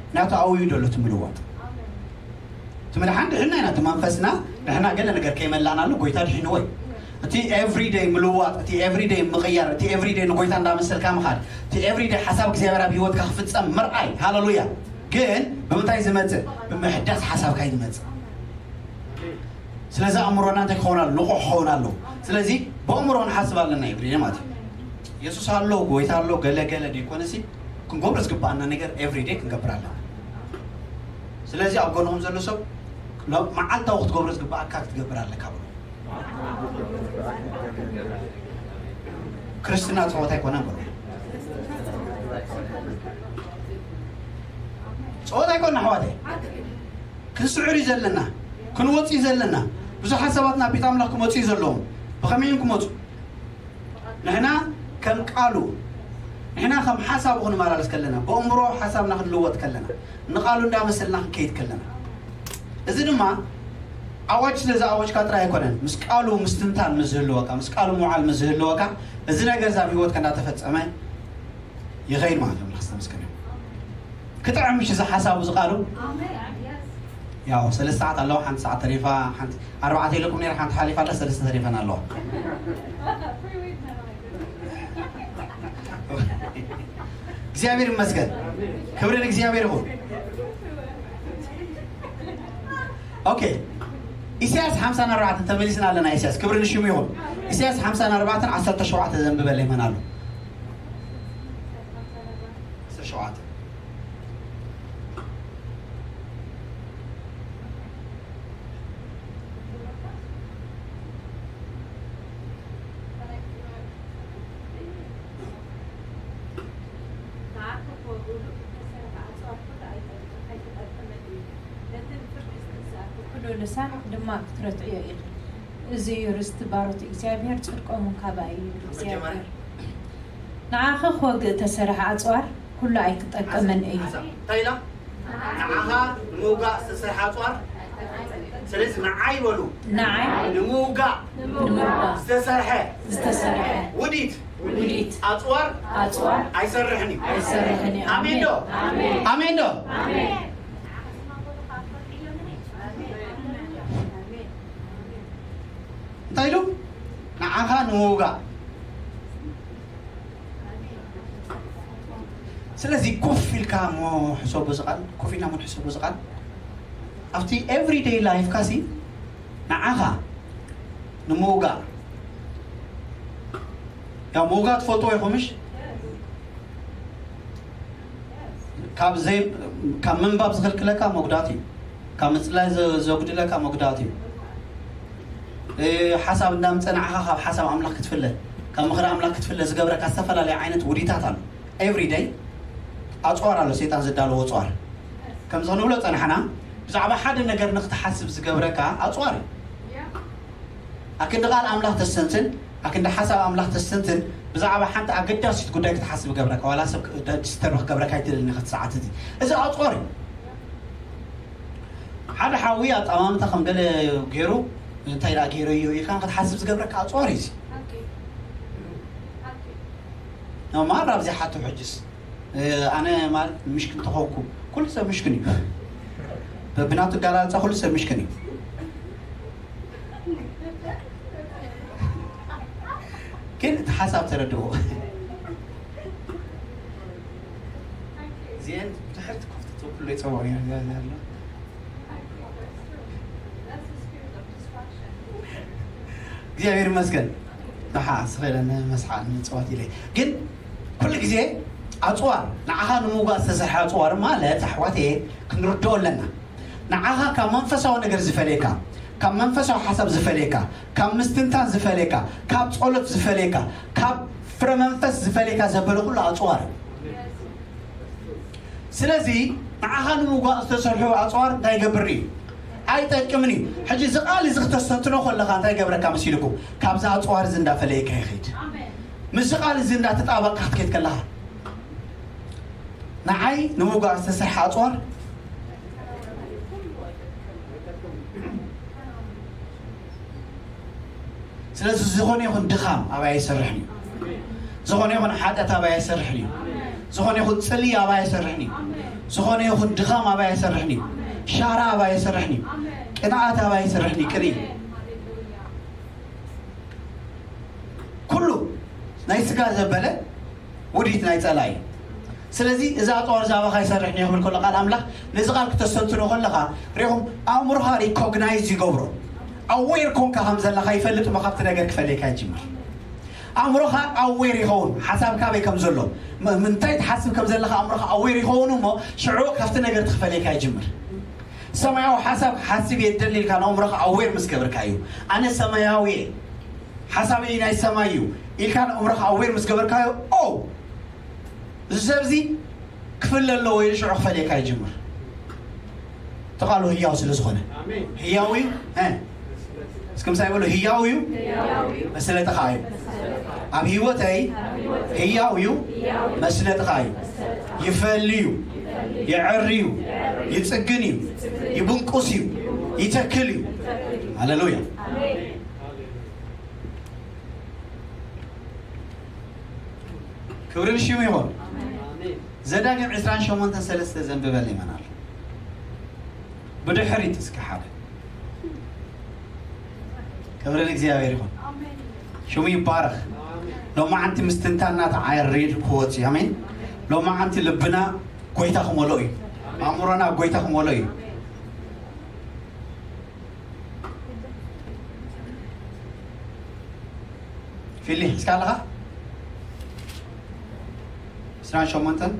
ምክንያቱ ኣብኡ እዩ ዘሎ እቲ ምልዋጥ። እቲ ምድሓን ድሕና ኢና፣ እቲ መንፈስና ድሕና ገለ ነገር ከይመላእናሉ ጎይታ ድሒንዎ እዩ። እቲ ኤቭሪደይ ምልዋጥ፣ እቲ ኤቭሪደይ ምቕያር፣ እቲ ኤቭሪደይ ንጎይታ እንዳመሰልካ ምኻድ፣ እቲ ኤቭሪደይ ሓሳብ እግዚኣብሔር ኣብ ህይወትካ ክፍጸም ምርኣይ። ሃለሉያ። ግን ብምንታይ ዝመጽእ? ብምሕዳስ ሓሳብካ እዩ ዝመጽእ። ስለዚ ኣእምሮና እንታይ ክኸውን ኣሎ? ንቑሕ ክኸውን ኣሎ። ስለዚ ብኣእምሮ ክንሓስብ ኣለና። ኤቭሪደይ ማለት እዩ። የሱስ ኣሎ፣ ጎይታ ኣሎ፣ ገለ ገለ ደይኮነሲ ክንገብሮ ዝግባኣና ነገር ኤቭሪደይ ክንገብር ኣለና። ስለዚ ኣብ ጎንኹም ዘሎ ሰብ ሎ-፣ መዓልታዊ ክትገብሮ ዝግባኣካ ክትገብር ኣለካ ብሎ። ክርስትና ጸወታ ኣይኮነን ብሎ። ጸወታ ኣይኮነን ኣሕዋተይ። ክንስዕር እዩ ዘለና፣ ክንወጽእ እዩ ዘለና። ብዙሓት ሰባት ናብ ቤት ኣምላኽ ክመጹ እዩ ዘለዎም። ብኸመይ እዮም ክመጹ? ንሕና ከም ቃሉ፣ ንሕና ከም ሓሳቡ ክንመላለስ ከለና፣ ብእምሮ ሓሳብና ክንልወጥ ከለና፣ ንቃሉ እንዳመሰልና ክንከይድ ከለና፣ እዚ ድማ ኣዋጅ ስለ ዝኣወጅካ ጥራይ ኣይኮነን፣ ምስ ቃሉ ምስትንታን ምስ ዝህልወካ፣ ምስ ቃሉ ምውዓል ምስ ዝህልወካ፣ እዚ ነገር እዚ ኣብ ህይወትካ እንዳተፈጸመ ይኸይድ ማለት እዩ። ኣምላኽ ዝተመስገነ ይሁን። ክጥዕም ምሽ እዚ ሓሳቡ እዚ ቃሉ? ያው ሰለስተ ሰዓት ኣለዋ፣ ሓንቲ ሰዓት ተሪፋ፣ ሓንቲ ኣርባዕተ ኢለኩም ነይረ፣ ሓንቲ ሓሊፋ ኣላ፣ ሰለስተ ተሪፈን ኣለዋ። እግዚኣብሔር ይመስገን። ክብሪ ንእግዚኣብሔር ይኹን። ኦኬ። ኢሳያስ ሓምሳን ኣርባዕተን ተመሊስና ኣለና። ኢሳያስ ክብሪ ንሽሙ ይኹን። ኢሳያስ ሓምሳን ኣርባዕተን ዓሰርተ ሸውዓተ ዘንብበለይ መን ኣሎ? ዓሰርተ ሸውዓተ። ኩሉ ልሳን ድማ ክትረትዕዮ ኢኺ። እዚ እዩ ርስቲ ባሮት እግዚኣብሔር፣ ጽድቆም እውን ካባይ እዩ ይብል እግዚኣብሔር። ንዓኺ ክወግእ እተሰርሐ ኣጽዋር ኩሉ ኣይክጠቅምን እዩ። ሓሳብ እንታይ ኢላ? ንዓኻ ንምውጋእ ዝተሰርሐ ኣጽዋር። ስለዚ ንዓይ በሉ። ንዓይ ንምውጋእ ንምውጋእ ዝተሰርሐ ዝተሰርሐ ውዲት ውዲት ኣጽዋር ኣጽዋር ኣይሰርሕን እዩ። ኣይሰርሕን እዩ። ኣሜን ዶ? ኣሜን። ኣሜን ዶ? ኣሜን። እንታይ ኢሉ? ንዓኻ ንምውጋእ። ስለዚ ኮፍ ኢልካ እሞ ሕሰቦ እዚ ቃል፣ ኮፍ ኢልና እሞ ንሕሰቦ እዚ ቃል። ኣብቲ ኤቭሪደይ ላይፍካ ሲ ንዓኻ ንምውጋእ፣ ያው ምውጋእ ትፈልጥዎ ኢኹም ምሽ? ካብ ዘይ-፣ ካብ ምንባብ ዝኽልክለካ መጉዳእቲ እዩ። ካብ ምጽላይ ዘ-፣ ዘጉድለካ መጉዳእቲ እዩ። እ፣ ሓሳብ እንዳምጸ ንዓኻ ካብ ሓሳብ ኣምላኽ ክትፍለ፣ ካብ ምኽሪ ኣምላኽ ክትፍለ ዝገብረካ ዝተፈላለየ ዓይነት ውዲታት ኣሎ። ኤቭሪደይ ኣጽዋር ኣሎ፣ ሰይጣን ዘዳለዎ ኣጽዋር። ከምዚ ክንብሎ ጸናሕና፣ ብዛዕባ ሓደ ነገር ንኽትሓስብ ዝገብረካ ኣጽዋር እዩ። ኣክንዲ ቃል ኣምላኽ ተስተንትን፣ ኣክንዲ ሓሳብ ኣምላኽ ተስተንትን፣ ብዛዕባ ሓንቲ ኣገዳሲት ጉዳይ ክትሓስብ ይገብረካ። ዋላ ሰብ ክ-፣ ደ-፣ ዲስተርብ ክገብረካ ኣይትደልን ኢኻ እቲ ሰዓት እዚ። እዚ ኣጽዋር እዩ። ሓደ ሓዊ ኣጠማምታ ከም ገለ ገይሩ፣ እንታይ ደኣ ገይረዮ ኢልካ ንክትሓስብ ዝገብረካ ኣጽዋር እዩ እዚ። ኖርማል ኣብዚ ሓቱ ሕጅስ፣ እ፣ ኣነ ማለት ምሽክን ተኾንኩ፣ ኩሉ ሰብ ምሽክን እዩ። በብናቱ ኣገላልጻ ኩሉ ሰብ ምሽክን እዩ። ግን እቲ ሓሳብ ተረድዎ። እዚአን ድሕርቲ ኮፍቲ ኩሉ ይጸውዑ እዮም። እግዚኣብሔር ይመስገን። ደሓ ስኸለ ንመስሓ ንመጽዋት ኢለ። ግን ኩሉ ግዜ ኣጽዋር፣ ንዓኻ ንምውጋእ ዝተሰርሐ ኣጽዋር ማለት ኣሕዋተየ ክንርድኦ ኣለና። ንዓኻ ካብ መንፈሳዊ ነገር ዝፈልየካ፣ ካብ መንፈሳዊ ሓሳብ ዝፈልየካ፣ ካብ ምስትንታን ዝፈልየካ፣ ካብ ጸሎት ዝፈልየካ፣ ካብ ፍረ መንፈስ ዝፈልየካ ዘበለ ኩሉ ኣጽዋር እዩ። ስለዚ ንዓኻ ንምውጋእ ዝተሰርሑ ኣጽዋር እንታይ ይገብር እዩ? ኣይጠቅምን እዩ። ሕጂ እዚ ቃል እዚ ክተስተንትኖ ከለኻ እንታይ ይገብረካ መሲልኩም? ካብዚ ኣጽዋር እዚ እንዳፈለየካ ይኸይድ። ምስዚ ቃል እዚ እንዳተጣበቕካ ክትከይድ ከለኻ ንዓይ ንምውጋእ ዝተሰርሐ ኣጽዋር ስለዚ ዝኾነ ይኹን ድኻም ኣባይ ኣይሰርሕን እዩ። ዝኾነ ይኹን ሓጢኣት ኣባይ ኣይሰርሕን እዩ። ዝኾነ ይኹን ጽልኢ ኣባይ ኣይሰርሕን እዩ። ዝኾነ ይኹን ድኻም ኣባይ ኣይሰርሕን እዩ። ሻራ ኣባይ ኣይሰርሕን እዩ። ቅንኣት ኣባይ ኣይሰርሕን እዩ። ቅንኢ ኩሉ ናይ ስጋ ዘበለ ውዲት ናይ ጸላኢ። ስለዚ እዚ ኣጽዋር እዚ ኣባኻ ይሰርሕ እኒኦ ክብል ከሎ ቃል ኣምላኽ ነዚ ቃል ክተስተንትኖ ከለኻ ሪኹም ኣእምሮኻ ሪኮግናይዝ ይገብሮ። ኣዌር ኮንካ ከም ዘለኻ ይፈልጥ እሞ ካብቲ ነገር ክፈልየካ ይጅምር። ኣእምሮኻ ኣዌር ይኸውን ሓሳብ ካበይ ከም ዘሎ ም- ምንታይ ትሓስብ ከም ዘለኻ ኣእምሮኻ ኣዌር ይኸውን እሞ ሽዑ ካብቲ ነገር ትኽፈልየካ ይጅምር። ሰማያዊ ሓሳብ ክሓስብ እየ ደሊ ኢልካ ንኣእምሮኻ ኣዌር ምስ ገበርካ እዩ። ኣነ ሰማያዊ እየ፣ ሓሳበይ ናይ ሰማይ እዩ ኢልካ ንኣእምሮኻ ኣዌር ምስ ገበርካዮ ኦ እዚ ሰብ እዚ ክፍለ ኣለዎ ኢሉ ሽዑ ክፈልየካ ይጅምር። እቲ ቃሉ ህያው ስለ ዝኾነ ኣሜን። ህያው እዩ። እ፣ እስኪ ምሳይ በሉ፣ ህያው እዩ፣ መስለጥኻ እዩ። ኣብ ህይወተይ ህያው እዩ፣ መስለጥኻ እዩ። ይፈሊ እዩ፣ ይዕሪ እዩ፣ ይጽግን እዩ፣ ይብንቁስ እዩ፣ ይተክል እዩ። ሃሌሉያ። ክብሪ ንሽሙ ይኹን። ዘዳግም ዕስራን ሸሞንተን ሰለስተ ዘንብበል ይመናል። ብድሕሪት እስከ ሓደ ክብሪ ንእግዚኣብሔር ይኹን። ሽሙ ይባረኽ። ሎማዓንቲ ምስትንታና ተዓሪድ ክወፅ እዩ። ኣሜን። ሎማዓንቲ ልብና ጎይታ ክመሎ እዩ። ኣእምሮና ጎይታ ክመሎ እዩ። ፊሊ እስካ ኣለኻ? ዕስራን ሸሞንተን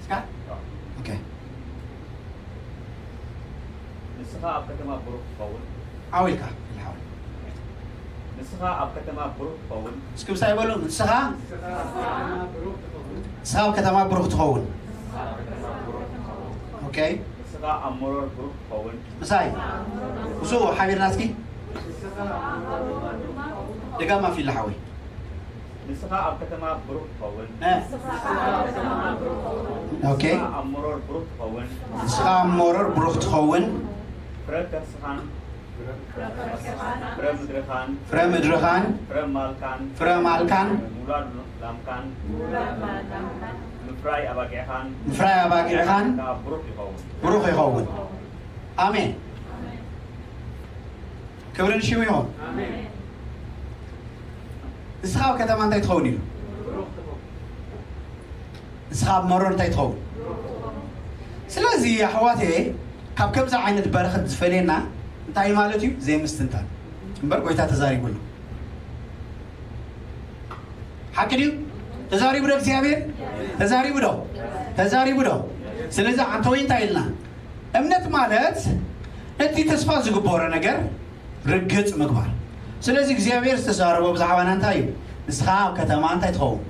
እስካ? ኦኬ። ንስኻ ኣብ ከተማ ብሩኽ ትኸውን። ዓው ኢልካ ኢልሓው። ንስኻ ኣብ ከተማ ብሩኽ ትኸውን። እስኪ ምሳይ በሉ። ንስኻ ንስኻ ኣብ ከተማ ብሩኽ ትኸውን። ንስኻ ኣብ ከተማ ብሩኽ ትኸውን። ኦኬ። ንስኻ ኣብ መሮር ብሩኽ ትኸውን። ምሳይ እሱ ሓቢርና እስኪ ንስኻ ኣብ መሮር ብሩኽ ትኸውን። ደጋማ ፊላ ሓወይ። ንስኻ ኣብ ከተማ ብሩኽ ትኸውን። እ። ኦኬ። ንስኻ ኣብ መሮር ብሩኽ ትኸውን። ንስኻ ኣብ መሮር ብሩኽ ትኸውን። ፍረ ከርስኻን ፍረ ምድርኻን ፍረ ምድርኻን ፍረ ማልካን ፍረ ማልካን ምውላድ ላምካን ምፍራይ ኣባጊዕኻን ምፍራይ ኣባጊዕኻን ከኣ ብሩኽ ይኸውን። ብሩኽ ይኸውን። ኣሜን። ክብሪ ንሽሙ ይኹን። ኣሜን። ንስኻ ኣብ ከተማ እንታይ ትኸውን ኢሉ? ንስኻ ኣብ መሮር እንታይ ትኸውን? ስለዚ ኣሕዋተየ ካብ ከምዚ ዓይነት በረኸት ዝፈልየና እንታይ ማለት እዩ? ዘይምስትንታን እምበር ጎይታ ተዛሪቡ ኣሎ። ሓቂ ድዩ? ተዛሪቡ ዶ እግዚኣብሔር? ተዛሪቡ ዶ? ተዛሪቡ ዶ? ስለዚ ኣንተ ወይ እንታይ ኢልና? እምነት ማለት ነቲ ተስፋ ዝግበሮ ነገር ርግጽ ምግባር። ስለዚ እግዚኣብሔር ዝተዛረቦ ብዛዕባና እንታይ እዩ? ንስኻ ኣብ ከተማ እንታይ ትኸውን?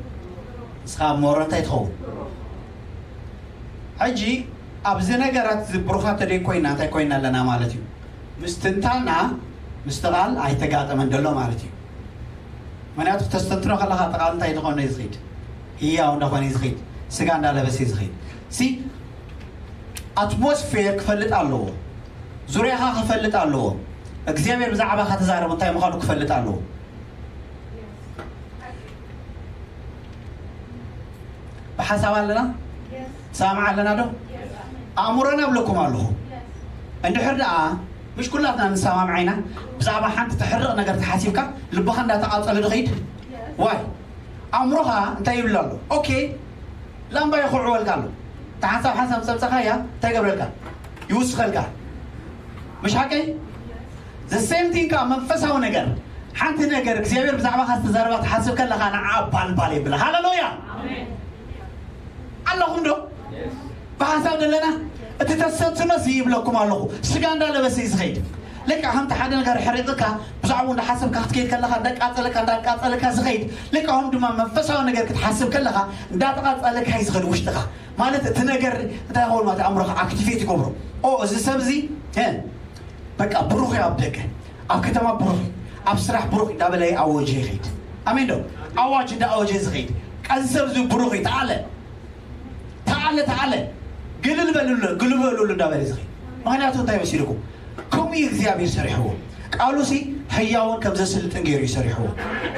ንስኻ ኣብ መሮ እንታይ ትኸውን? ሕጂ ኣብዚ ነገራት እዚ ብሩኻት ተደይ ኮይና እንታይ ኮይና ኣለና ማለት እዩ? ምስትንታና ምስቲ ቃል ኣይተጋጠመን ዘሎ ማለት እዩ። ምክንያቱ ክተስተንትኖ ከለኻ እቲ ቃል እንታይ ዝኾነ እዩ ዝኸይድ? ህያው እንዳኾነ እዩ ዝኸይድ። ስጋ እንዳለበሰ እዩ ዝኸይድ። ሲ ኣትሞስፌር ክፈልጥ ኣለዎ። ዙርያኻ ክፈልጥ ኣለዎ። እግዚኣብሔር ብዛዕባኻ ተዛረቡ እንታይ ምዃኑ ክፈልጥ ኣለዎ። ብሓሳብ ኣለና ሰማዕ ኣለና ዶ? ኣእምሮና እብለኩም ኣለኹ። እንድሕር ደኣ ምሽ ኩላትና ንሰማምዓይና ብዛዕባ ሓንቲ ተሕርቕ ነገር ተሓሲብካ ልብኻ እንዳተቓጸለ ዶ ኸይድ? ዋይ ኣእምሮኻ እንታይ ይብል ኣሎ? ኦኬ ላምባ ይኹዕወልካ ኣሎ። ተሓሳብ ሓሳብ ጸብጸኻያ እንታይ ገብረልካ? ይውስኸልካ። ምሽ ሓቀይ? The same thing ከዓ መንፈሳዊ ነገር ሓንቲ ነገር እግዚኣብሔር ብዛዕባኻ ዝተዛረባ ትሓስብ ከለኻ ንዓ ባልባል ይብላ። ሃሌሉያ ኣለኹም ዶ? ብሓሳብ ዘለና እቲ ተሰትኖ ይብለኩም ኣለኹ። ስጋ እንዳለበሰ እዩ ዝኸይድ። ልክዕ ከምቲ ሓደ ነገር ሕሪቕካ ብዛዕባኡ እንዳሓሰብካ ክትከይድ ከለኻ እንዳቃጸለካ እንዳቃጸለካ ዝኸይድ፣ ልክዕ ከም ድማ መንፈሳዊ ነገር ክትሓስብ ከለኻ እንዳተቃጸለካ እዩ ዝኸይድ ውሽጥኻ። ማለት እቲ ነገር እንታይ ይኸውን ማለት ኣእምሮኻ ኣክቲቬት ይገብሮ። ኦ እዚ ሰብ እዚ እ፣ በቃ ብሩኽ እዩ፣ ኣብ ደገ ኣብ ከተማ ብሩኽ እዩ፣ ኣብ ስራሕ ብሩኽ እዩ እንዳበለ ኣወጀ ይኸይድ። ኣሜን ዶ? ኣዋጅ እንዳኣወጀ ዝኸይድ ቀዚ ሰብ እዚ ብሩኽ እዩ ተኣለ ተዓለ ተዓለ ግልል በልሉ ግልል በልሉ እንዳበለ ዝኸይድ። ምክንያቱ እንታይ መሲልኩም? ከምኡ እዩ እግዚኣብሔር ሰሪሕዎ። ቃሉ ሲ ህያውን ከም ዘስልጥን ገይሩ እዩ ሰሪሕዎ።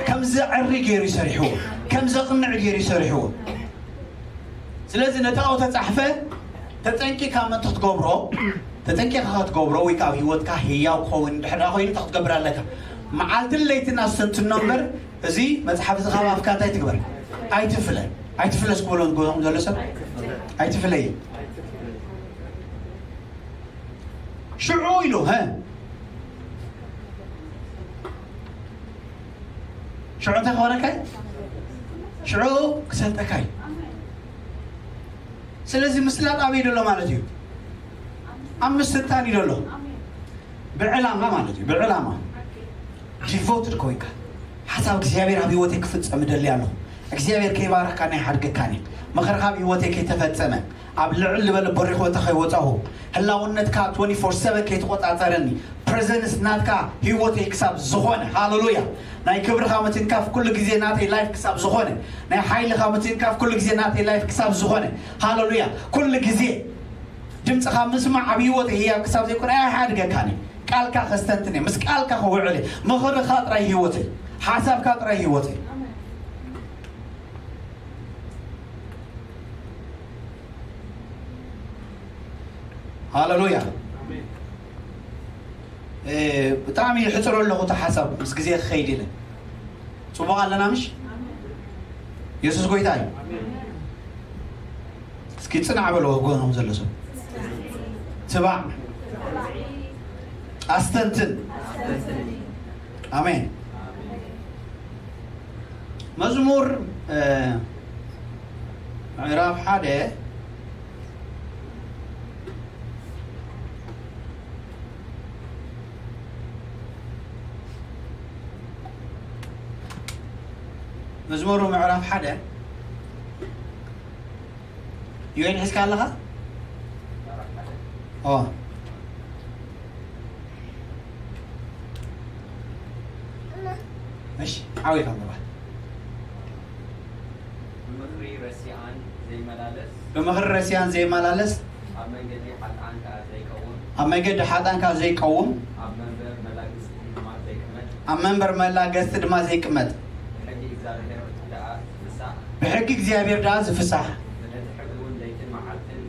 ከም ዘዕሪ ገይሩ እዩ ሰሪሕዎ። ከም ዘቕንዕ ገይሩ እዩ ሰሪሕዎ። ስለዚ ነቲ ኣብኡ ተጻሕፈ ተጠንቂካ ምእንቲ ክትገብሮ፣ ተጠንቂካ ክትገብሮ ወይ ካብ ህይወትካ ህያው ክኸውን ድሕር ኮይኑ እንታይ ክትገብር ኣለካ? መዓልትን ለይትን ኣስተንትኖ እምበር እዚ መጽሓፍ እዚ ካብ ኣፍካ እንታይ ትግበር? ኣይትፍለ። ኣይትፍለ እስክበሎ ዝጎዞም ዘሎ ሰብ ኣይትፍለይ። ሽዑ ኢሉ ሀ ሽዑ እንታይ ክኾነካ እዩ? ሽዑ ክሰልጠካ እዩ። ስለዚ ምስላጥ ኣበይ ደሎ ማለት እዩ? ኣብ ምስትንታን እዩ ደሎ። ብዕላማ ማለት እዩ። ብዕላማ ዲቮትድ ኮይንካ ሓሳብ እግዚኣብሔር ኣብ ህይወተይ ክፍጸም እደሊ ኣለኹ። እግዚኣብሔር ከይባረኽካ ናይ ሓድገካኒ ምኽርኻ ኣብ ህይወተይ ከይተፈጸመ ኣብ ልዕል ዝበለ በሪኽ ቦታ ከይወጻኹ ህላውነትካ ትወንቲ ፎር ሰቨን ከይተቆጻጸረኒ ፕሬዘንስ ናትካ ህይወተይ ክሳብ ዝኾነ ሃሌሉያ ናይ ክብርኻ ምትንካፍ ኩሉ ግዜ ናተይ ላይፍ ክሳብ ዝኾነ ናይ ሓይልኻ ምትንካፍ ኩሉ ግዜ ናተይ ላይፍ ክሳብ ዝኾነ ሃሌሉያ ኩሉ ግዜ ድምፅኻ ምስማዕ ኣብ ህይወተይ ህያው ክሳብ ዘይኮነ ኣይሓድገካን እዩ። ቃልካ ከስተንትን እየ፣ ምስ ቃልካ ክውዕል እየ። ምኽርኻ ጥራይ ህይወተይ፣ ሓሳብካ ጥራይ ህይወተይ። ሃሌሉያ። ብጣዕሚ ይሕፅሮ ኣለኹ እቲ ሓሳብ ምስ ግዜ ክኸይድ ኢለ ፅቡቕ ኣለና ምሽ የሱስ ጎይታ እዩ። እስኪ ጽናዕ በሎ ጎኖም ዘሎ ሰብ ትባዕ ኣስተንትን። ኣሜን። መዝሙር ምዕራፍ ሓደ መዝሙሩ ምዕራፍ ሓደ ዩኤል ሒዝካ ኣለኻ? ኦ እሺ ዓዊኻ ምባል ብምኽሪ ረሲኣን ዘይመላለስ ብምኽሪ ረሲኣን ዘይመላለስ ኣብ መንገዲ ሓጥኣን ከኣ ዘይቀውም ኣብ መንገዲ ሓጥኣን ከኣ ዘይቀውም ኣብ መንበር መላግስቲ ድማ ዘይቅመጥ ኣብ መንበር መላገስቲ ድማ ዘይቅመጥ ብሕጊ እግዚኣብሔር ደኣ ዝፍሳሕ ብሕጊ እግዚኣብሔር ደኣ ዝፍሳሕ ነቲ ሕጉ እውን ለይትን መዓልትን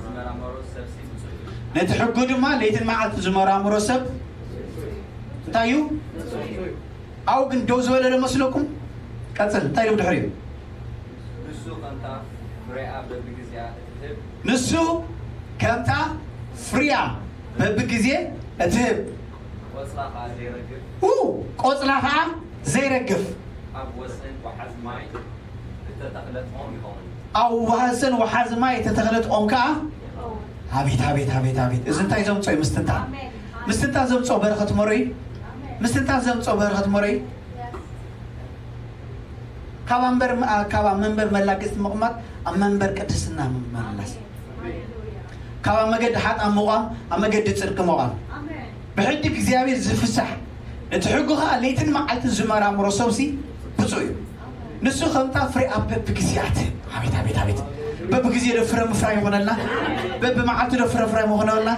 ዝመራመሮ ሰብሲ ብፁዕ እዩ ነቲ ሕጉ ድማ ለይትን መዓልትን ዝመራምሮ ሰብ እንታይ እዩ ኣብኡ ግን ደው ዝበለ ዶ መስለኩም? ቀጽል እንታይ ኢሉ ብድሕሪኡ? ንሱ ከምታ ፍሬኣ በብግዜኣ እትህብ ንሱ ከምታ ፍሬኣ በብግዜ እትህብ ቆጽላ ኸዓ ዘይረግፍ ው ቆጽላ ኸዓ ዘይረግፍ ኣብ ወሰን ወሓዚ ማይ እተተኽለት ኦም ይኸውን። ኣብ ወሰን ወሓዚ ማይ እተተኽለት ኦም ከኣ ኣቤት ኣቤት ኣቤት ኣቤት እዚ እንታይ ዘምጾ እዩ ምስትንታን ምስትንታን ዘምጾ በረኸት መሮ እዩ ምስትንታን ዘምጾ በረኸት መሮ እዩ ካብ ኣንበር ካብ ኣብ መንበር መላገጽቲ ምቕማጥ ኣብ መንበር ቅድስና ምመላለስ ካብ ኣብ መገዲ ሓጣን ምቋም ኣብ መገዲ ጽድቂ ምቋም ብሕጊ እግዚኣብሔር ዝፍሳሕ እቲ ሕጉ ኸዓ ለይትን መዓልትን ዝመራምሮ ሰብሲ ብፁዕ እዩ ንሱ ከምታ ፍሬ ኣብ በብግዜያት ኣቤት ኣቤት ኣቤት በብግዜ ዶ ፍረ ምፍራይ ይኾነልና በብመዓልቲ ዶ ፍረ ፍራይ ምኾነልና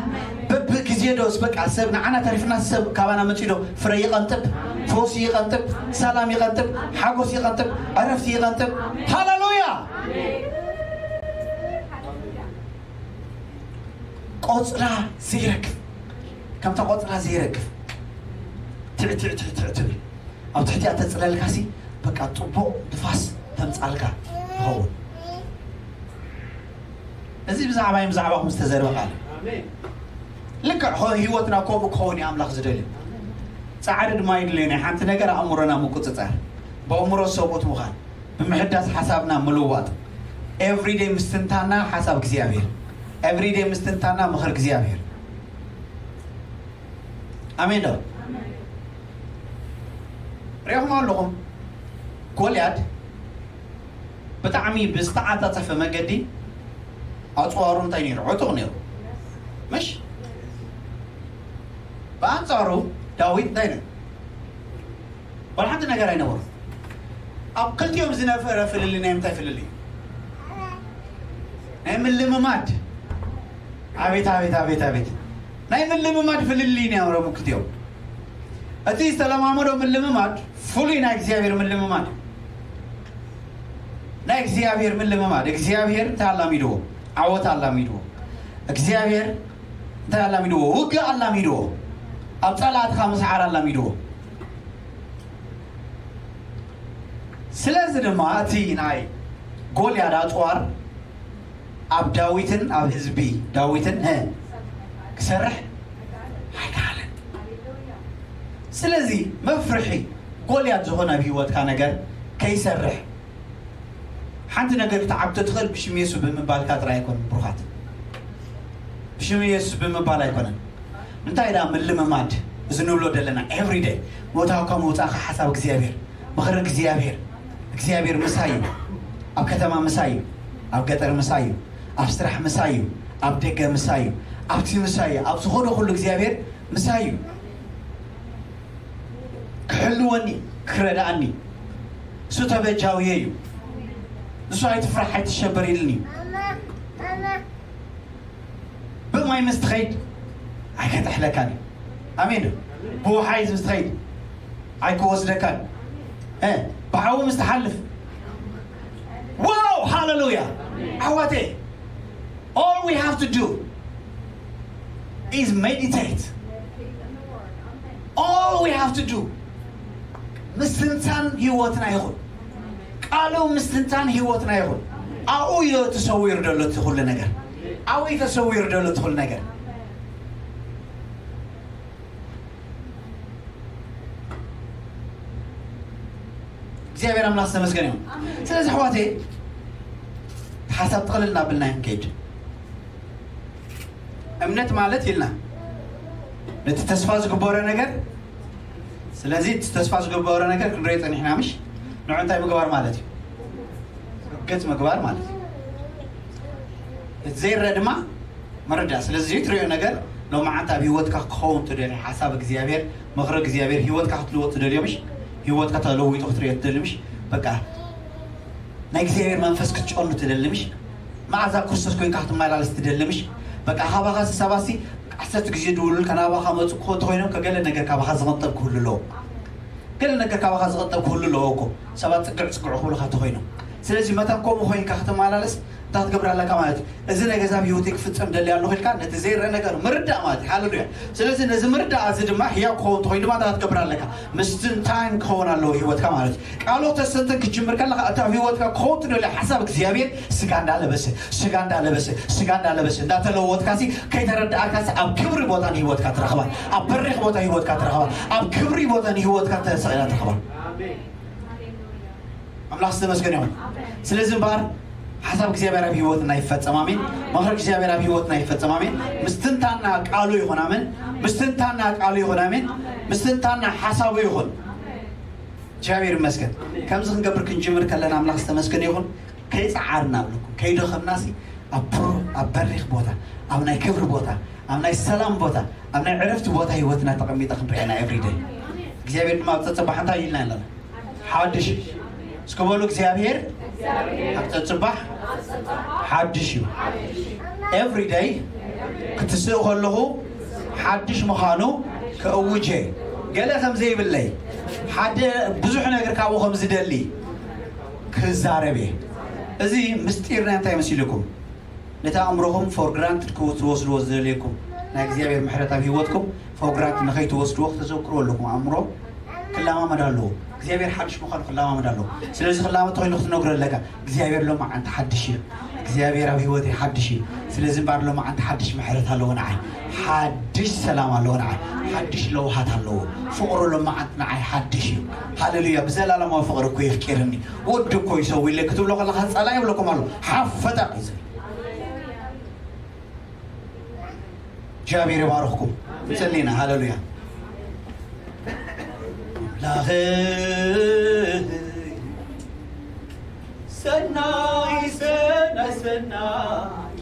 በብግዜ ዶስ በቃ ሰብ ንዓና ተሪፍና ሰብ ካባና መፂኡ ዶ ፍረ ይቐንጥብ ፈውሲ ይቐንጥብ ሰላም ይቐንጥብ ሓጎስ ይቐንጥብ ዕረፍቲ ይቐንጥብ ሃሌሉያ ቆፅላ ዘይረግፍ ከምታ ቆፅላ ዘይረግፍ ትዕትዕትዕትዕ ትብል ኣብ ትሕቲኣ ተፅለልካሲ በቃ ፅቡቕ ንፋስ ተምፃልካ ይኸውን እዚ ብዛዕባይ ብዛዕባኹም ዝተዘርበ ቃል ልክዕ ኾ ህይወትና ከምኡ ክኸውን እዩ ኣምላኽ ዝደልዩ ፃዕሪ ድማ ይድለዩ ናይ ሓንቲ ነገር ኣእምሮና ምቁፅፃር ብኣእምሮ ሰብኡት ምዃን ብምሕዳስ ሓሳብና ምልዋጥ ኤቭሪዴይ ምስትንታና ሓሳብ እግዚኣብሔር፣ ኤቭሪዴይ ምስትንታና ምኽሪ እግዚኣብሔር። ኣሜን ዶ? ሪኹም ኣለኹም። ጎልያድ ብጣዕሚ ብዝተዓፃፀፈ መገዲ ኣፅዋሩ እንታይ ነይሩ? ዕጡቕ ነይሩ። ምሽ ብኣንፃሩ ዳዊት እንታይ ነይሩ? ዋላ ሓንቲ ነገር ኣይነበሩ። ኣብ ክልቲኦም ዝነበረ ፍልልይ ናይ ምንታይ ፍልልይ? ናይ ምልምማድ። ኣቤት ኣቤት ኣቤት ኣቤት፣ ናይ ምልምማድ ፍልልይ ነይሮም ክልቲኦም። እቲ ዝተለማመዶ ምልምማድ ፍሉይ ናይ እግዚኣብሔር ምልምማድ፣ ናይ እግዚኣብሔር ምልምማድ። እግዚኣብሔር እንታይ ኣላሚድዎ? ዓወት ኣላሚድዎ። እግዚኣብሔር እንታይ ኣላሚድዎ? ውግእ ኣላሚድዎ። ኣብ ጸላእትኻ ምስዓር ኣላሚድዎ። ስለዚ ድማ እቲ ናይ ጎልያድ ኣጽዋር ኣብ ዳዊትን ኣብ ህዝቢ ዳዊትን እ ክሰርሕ ኣይከኣለን። ስለዚ መፍርሒ ጎልያድ ዝኾነ ኣብ ህይወትካ ነገር ከይሰርሕ፣ ሓንቲ ነገር ክትዓብቶ ትኽእል ብሽም የሱስ ብምባልካ ጥራይ ኣይኮነን ብሩኻት፣ ብሽም የሱስ ብምባል ኣይኮነን። እንታይ ደኣ ምልምማድ እዚ ንብሎ ዘለና ኤቭሪደይ ምእታውካ ምውፃእካ ሓሳብ እግዚኣብሔር፣ ምኽሪ እግዚኣብሔር። እግዚኣብሔር ምሳይ እዩ። ኣብ ከተማ ምሳይ እዩ። ኣብ ገጠር ምሳይ እዩ። ኣብ ስራሕ ምሳይ እዩ። ኣብ ደገ ምሳይ እዩ። ኣብቲ ምሳይ እዩ። ኣብ ዝኾነ ኩሉ እግዚኣብሔር ምሳይ እዩ። ክሕልወኒ፣ ክረድኣኒ፣ እሱ ተበጃውየ እዩ። እሱ ኣይትፍራሕ ኣይትሸበር ኢልኒ። ብማይ ምስ ትኸይድ ኣይከጥሕለካን እዩ። ኣሜን። ብውሓይዝ ምስ ትኸይድ ኣይክወስደካን። እ፣ ብሓዊ ምስ ትሓልፍ፣ ዋው፣ ሃለሉያ። ኣሕዋተይ፣ all we have to do is meditate. All we have to do ምስትንታን ህይወትና ይኹን። ቃሉ ምስትንታን ህይወትና ይኹን። ኣብኡ እዩ ተሰዊሩ ዘሎ እቲ ኩሉ ነገር። ኣብኡ እዩ ተሰዊሩ ዘሎ እቲ ኩሉ ነገር። እግዚኣብሔር ኣምላኽ ዝተመስገነ ይኹን። ስለዚ ኣሕዋተይ፣ ሓሳብ ጥቕልል እናበልና ክንከይድ፣ እምነት ማለት ኢልና ነቲ ተስፋ ዝግበሮ ነገር፣ ስለዚ እቲ ተስፋ ዝግበሮ ነገር ክንሪኦ ጸኒሕና፣ ምሽ? ንዑ እንታይ ምግባር ማለት እዩ? ርግጽ ምግባር ማለት እዩ። እቲ ዘይረአ ድማ ምርዳእ። ስለዚ ዘይትሪኦ ነገር ሎማዓንቲ ኣብ ህይወትካ ክኸውን ትደሊ፣ ሓሳብ እግዚኣብሔር፣ ምኽሪ እግዚኣብሔር፣ ህይወትካ ክትልወጥ ትደልዮ፣ ምሽ? ህይወትካ ተለዊጡ ክትሪኦ ትደሊ፣ ምሽ? በቃ ናይ እግዚኣብሔር መንፈስ ክትጨኑ ትደሊ፣ ምሽ? መዓዛ ክርስቶስ ኮይንካ ክትመላለስ ትደሊ፣ ምሽ? በቃ ካባኻ ሰባሲ ዓሰርተ ግዜ ድውሉልካ ናባኻ መፁ ክኾ እንተኾይኖም፣ ከገለ ነገር ካባኻ ዝቕንጠብ ክህሉ ኣለዎ። ገለ ነገር ካባኻ ዝቕንጠብ ክህሉ ኣለዎ እኮ፣ ሰባት ጽግዕ ጽግዕ ክብሉኻ እንተኾይኖም። ስለዚ መታን ከምኡ ኮይንካ ክትመላለስ እንታይ ክትገብር ኣለካ ማለት እዩ? እዚ ነገር እዚ ኣብ ህይወተይ ክፍጸም ደሊ ኣለኹ ኢልካ ነቲ ዘይረአ ነገር ምርዳእ ማለት እዩ። ሃሌሉያ። ስለዚ ነዚ ምርዳእ እዚ ድማ ህያው ክኸውን እንተኾይኑ ድማ እንታይ ክትገብር ኣለካ? ምስትንታን ክኸውን ኣለዎ ህይወትካ ማለት እዩ። ቃሉ ተስተንትን ክትጅምር ከለኻ እቲ ኣብ ህይወትካ ክኸውን ትደልዮ ሓሳብ እግዚኣብሔር ስጋ እንዳለበሰ፣ ስጋ እንዳለበሰ፣ ስጋ እንዳለበሰ እንዳተለወጥካሲ ከይተረዳእካሲ ኣብ ክብሪ ቦታ ንህይወትካ ትረኽባ፣ ኣብ በሪኽ ቦታ ህይወትካ ትረኽባ፣ ኣብ ክብሪ ቦታ ንህይወትካ ተሰቒላ ትረኽባ። ኣምላኽ ዝተመስገነ ይኹን። ስለዚ እምበኣር ሓሳብ እግዚኣብሔር ኣብ ህይወትና ይፈጸም። ኣሜን። ምኽሪ እግዚኣብሔር ኣብ ህይወትና ይፈጸም። ኣሜን። ምስትንታና ቃሉ ይኹን። ኣሜን። ምስትንታና ቃሉ ይኹን። ኣሜን። ምስትንታና ሓሳቡ ይኹን። እግዚኣብሔር ይመስገን። ከምዚ ክንገብር ክንጅምር ከለና ኣምላኽ ዝተመስገነ ይኹን። ከይጸዓርና ኣብለኩም፣ ከይደኸምናሲ ኣብ ብሩ-፣ ኣብ በሪኽ ቦታ፣ ኣብ ናይ ክብሪ ቦታ፣ ኣብ ናይ ሰላም ቦታ፣ ኣብ ናይ ዕረፍቲ ቦታ ህይወትና ተቐሚጠ ክንሪአና ኤቭሪደይ። እግዚኣብሔር ድማ ኣብ ጸጸባሕ እንታይ ኢልና ኣለና? ሓድሽ እዩ። እስኪ በሉ፣ እግዚኣብሔር ኣብ ጸጽባሕ ሓድሽ እዩ። ኤቭሪደይ ክትስእ ከለኹ ሓድሽ ምዃኑ ከእውጀ፣ ገለ ከም ዘይብለይ፣ ሓደ ብዙሕ ነገር ካብኡ ከም ዝደሊ ክዛረብ እየ። እዚ ምስጢር ናይ እንታይ መሲልኩም? ነቲ ኣእምሮኹም for granted ክትወስድዎ ዝደልየኩም ናይ እግዚኣብሔር ምሕረት ኣብ ህይወትኩም for granted ንኸይትወስድዎ ክተዘክሩ ኣለኩም። ኣእምሮ ክለማመድ ኣለዎ። እግዚኣብሔር ሓድሽ ምዃኑ ክለማመድ ኣለዎ። ስለዚ ክላመድ ተኾይኑ ክትነግሮ ኣለካ፣ እግዚኣብሔር ሎማዓንቲ ሓድሽ እዩ። እግዚኣብሔር ኣብ ህይወተይ ሓድሽ እዩ። ስለዚ እምበኣር ሎማዓንቲ ሓድሽ ምሕረት ኣለዎ ንዓይ፣ ሓድሽ ሰላም ኣለዎ ንዓይ፣ ሓድሽ ለውሃት ኣለዎ። ፍቕሩ ሎማዓንቲ ንዓይ ሓድሽ እዩ። ሃሌሉያ። ብዘላለማዊ ፍቕሪ እኮ የፍቂርኒ፣ ወዲ እኮ ይሰው ኢለ ክትብሎ ከለኻ ጸላኢ ይብለኩም ኣሎ፣ ሓፈጠ እዩ ዝብል። እግዚኣብሔር ይባርኽኩም። ንጸሊ ኢና። ሃሌሉያ። ኣምላኸይ ሰናይ ሰናይ ሰናይ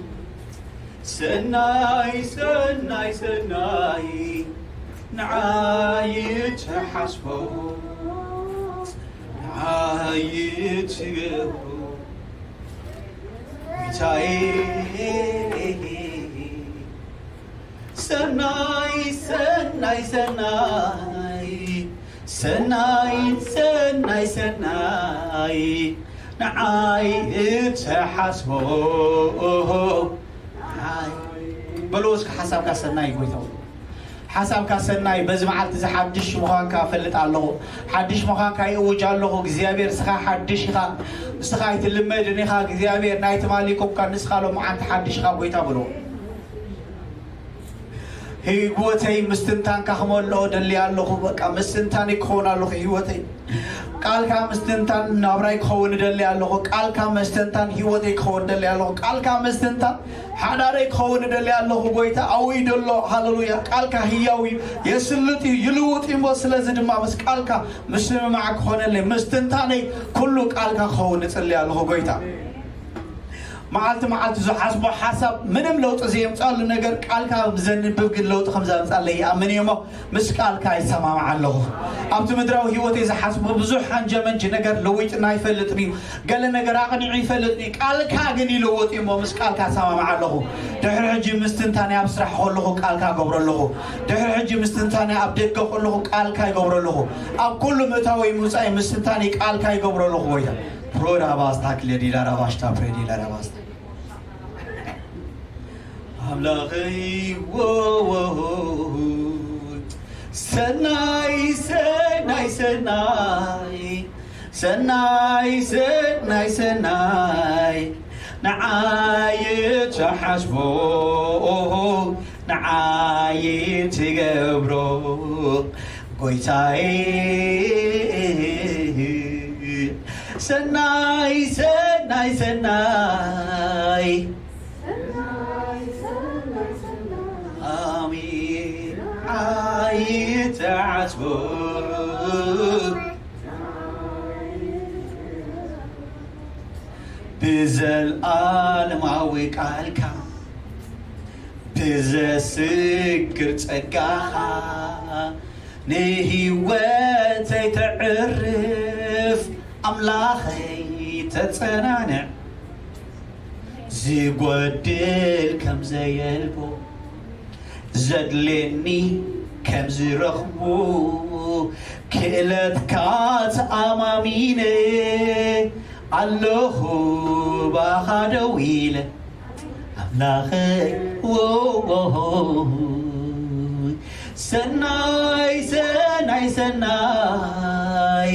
ሰናይ ሰናይ ሰናይ ንዓይ ትሓስቦ ንዓይ ትገብሮ ጌታዬ ሰናይ ሰናይ ሰናይ ሰናይ ሰናይ ሰናይ ንዓይ እትሓስቦ ንዓይ በልዎ እስከ ሓሳብካ ሰናይ ጎይታ ሓሳብካ ሰናይ በዚ መዓልቲ እዚ ሓድሽ ምዃንካ እፈልጥ ኣለኹ። ሓድሽ ምዃንካ ይእውጅ ኣለኹ። እግዚኣብሔር ንስኻ ሓድሽ ኢኻ። ንስኻ ኣይትልመድን ኢኻ። እግዚኣብሔር ናይ ትማሊ ኮንካ ንስኻ ሎምዓንቲ ሓድሽ ኢኻ ጎይታ በልዎ። ህይወተይ ምስትንታንካ ክመልኦ ደሊ ኣለኹ። በቃ ምስትንታን ክኸውን ኣለኹ ህይወተይ ቃልካ ምስትንታን ናብራይ ክኸውን ደሊ ኣለኹ። ቃልካ መስተንታን ህይወተይ ክኸውን ደሊ ኣለኹ። ቃልካ መስተንታን ሓዳረይ ክኸውን ደሊ ኣለኹ። ጎይታ ኣውይ ደሎ ሃሌሉያ። ቃልካ ህያው እዩ፣ የስልጥ እዩ፣ ይልውጥ እዩ። እሞ ስለዚ ድማ ምስ ቃልካ ምስምማዕ ክኾነለይ ምስትንታነይ ኩሉ ቃልካ ክኸውን እጽሊ ኣለኹ ጎይታ። መዓልቲ መዓልቲ ዝሓስቦ ሓሳብ ምንም ለውጢ ዘየምጻሉ ነገር ቃልካ ብዘንብብ ግን ለውጢ ከም ዘምጻለይ ይኣምን እየ እሞ ምስ ቃልካ ይሰማማዕ ኣለኹ። ኣብቲ ምድራዊ ህይወተይ ዝሓስቦ ብዙሕ ሓንጀመንጂ ነገር ለዊጥና ይፈልጥን እዩ። ገለ ነገር ኣቕኒዑ ይፈልጥን እዩ። ቃልካ ግን ይለወጥ እዩ እሞ ምስ ቃልካ እሰማማዕ ኣለኹ። ድሕሪ ሕጂ ምስትንታነይ ኣብ ስራሕ ከለኹ ቃልካ ገብሮ ኣለኹ። ድሕሪ ሕጂ ምስትንታነይ ኣብ ደገ ከለኹ ቃልካ ይገብሮ ኣለኹ። ኣብ ኩሉ ምእታወይ ምውፃይ ምስትንታነይ ቃልካ ይገብሮ ኣለኹ። ወይታ ፕሮዳባስታ ክሌዲላ ራባሽታ ፕሬዲላ ራባስታ ኣምላኸይ ሰናይ ሰናይ ሰናይ ሰናይ ሰናይ ሰናይ ንዓይ ትሓስቦ ንዓይ ትገብሮ ጎይታዬ ሰናይ ሰናይ ሰናይ ኣሜን ኣይትዓጽቦ ብዘልኣለማዊ ቃልካ ብዘስክር ጸጋኻ ንህይወተይ ተዕርፍ ኣምላኸይ ተጸናንዕ ዝጎድል ከም ዘየልቦ ዘድልየኒ ከም ዝረኽቡ ክእለትካ ተኣማሚነ ኣለኹ ባኻ ደው ኢለ ኣምላኸይ ሰናይ ሰናይ ሰናይ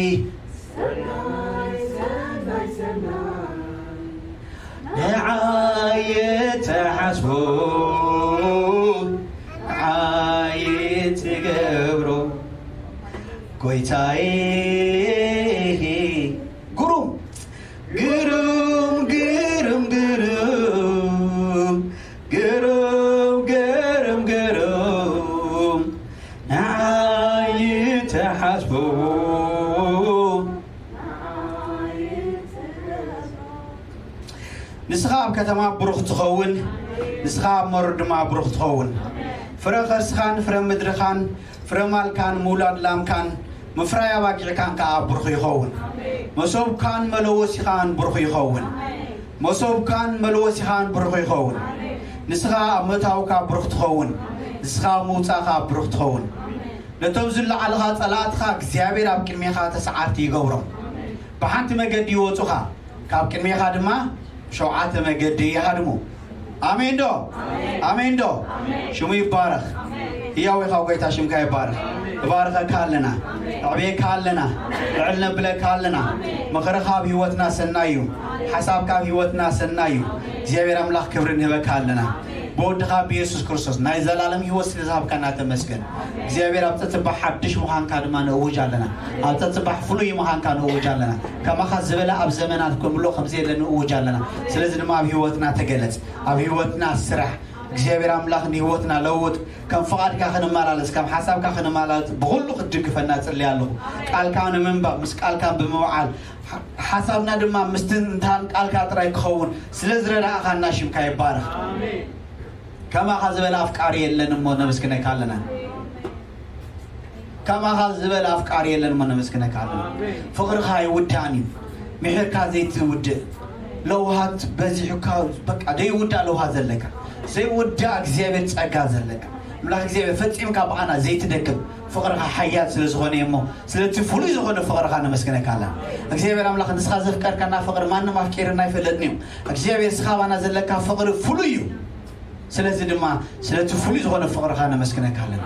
ንዓይ ተሓስቦ ንዓይ ትገብሮ ጎይታዬ ግሩም ግሩም ግሩም ግሩም ግሩም ግሩም ግሩም ንዓይ ተሓስቦ ንስኻ ኣብ ከተማ ብሩኽ ትኸውን፣ ንስኻ ኣብ መሩ ድማ ብሩኽ ትኸውን። ፍረ ከርስኻን ፍረ ምድርኻን ፍረ ማልካን ምውላድ ላምካን ምፍራይ ኣባጊዕካን ከኣ ብሩኽ ይኸውን። መሶብካን መለወሲኻን ብሩኽ ይኸውን። መሶብካን መልወሲኻን ብሩኽ ይኸውን። ንስኻ ኣብ ምእታውካ ብሩኽ ትኸውን። ንስኻ ኣብ ምውጻእካ ብሩኽ ትኸውን። ነቶም ዝለዓልኻ ጸላእትኻ እግዚኣብሔር ኣብ ቅድሜኻ ተሰዓርቲ ይገብሮም። ብሓንቲ መገዲ ይወጹኻ፣ ካብ ቅድሜኻ ድማ ሸውዓተ መገዲ ይሃድሙ። ኣሜን ዶ? ኣሜን ዶ? ሽሙ ይባረኽ። ህያው ኢኻ ጎይታ፣ ሽምካ ይባረኽ። እባርኸካ ኣለና፣ እዕብየካ ኣለና፣ ልዕል ነብለካ ኣለና። ምኽርኻ ኣብ ህይወትና ሰናይ እዩ። ሓሳብካ ኣብ ህይወትና ሰናይ እዩ። እግዚኣብሔር ኣምላኽ ክብሪ ንህበካ ኣለና። ብወድኻ ብየሱስ ክርስቶስ ናይ ዘላለም ህይወት ስለ ዝሃብካና ተመስገን። እግዚኣብሔር ኣብ ጸጽባሕ ሓድሽ ምዃንካ ድማ ንእውጅ ኣለና። ኣብ ጸጽባሕ ፍሉይ ምዃንካ ንእውጅ ኣለና። ከማኻ ዝበለ ኣብ ዘመናት ከምሎ ከም ዘየለ ንእውጅ ኣለና። ስለዚ ድማ ኣብ ህይወትና ተገለጽ። ኣብ ህይወትና ስራሕ። እግዚኣብሔር ኣምላኽ ንህይወትና ለውጥ። ከም ፍቓድካ ክንመላለስ፣ ከም ሓሳብካ ክንመላለስ ብኹሉ ክትድግፈና ጽልይ ኣለኹ። ቃልካ ንምንባብ፣ ምስ ቃልካ ብምውዓል፣ ሓ-፣ ሓሳብና ድማ ምስቲ እንታን ቃልካ ጥራይ ክኸውን ስለ ዝረዳእኻና ሽምካ ይባረኽ። ከማኻ ዝበለ ኣፍቃሪ የለን እሞ ነመስግነካ ኣለና። ከማኻ ዝበለ ኣፍቃሪ የለን እሞ ነመስግነካ ኣለና። ፍቕርኻ ኣይውዳእን እዩ። ምሒርካ ዘይትውድእ ለውሃት በዚሑካ፣ በቃ ዘይውዳእ ለውሃት ዘለካ፣ ዘይውዳእ እግዚኣብሔር ጸጋ ዘለካ፣ ኣምላኽ እግዚኣብሔር ፈጺምካ ብኣና ዘይትደክም ፍቕርኻ ሓያል ስለ ዝኾነ እሞ ስለቲ ፍሉይ ዝኾነ ፍቕርኻ ነመስግነካ ኣለና። እግዚኣብሔር ኣምላኽ ንስኻ ዘፍቀርካና ፍቕሪ ማንም ኣፍቂርና ኣይፈለጥን እዩ። እግዚኣብሔር ንስኻ ባና ዘለካ ፍቕሪ ፍሉይ እዩ። ስለዚ ድማ ስለቲ ፍሉይ ዝኾነ ፍቕርኻ ነመስግነካ ኣለና።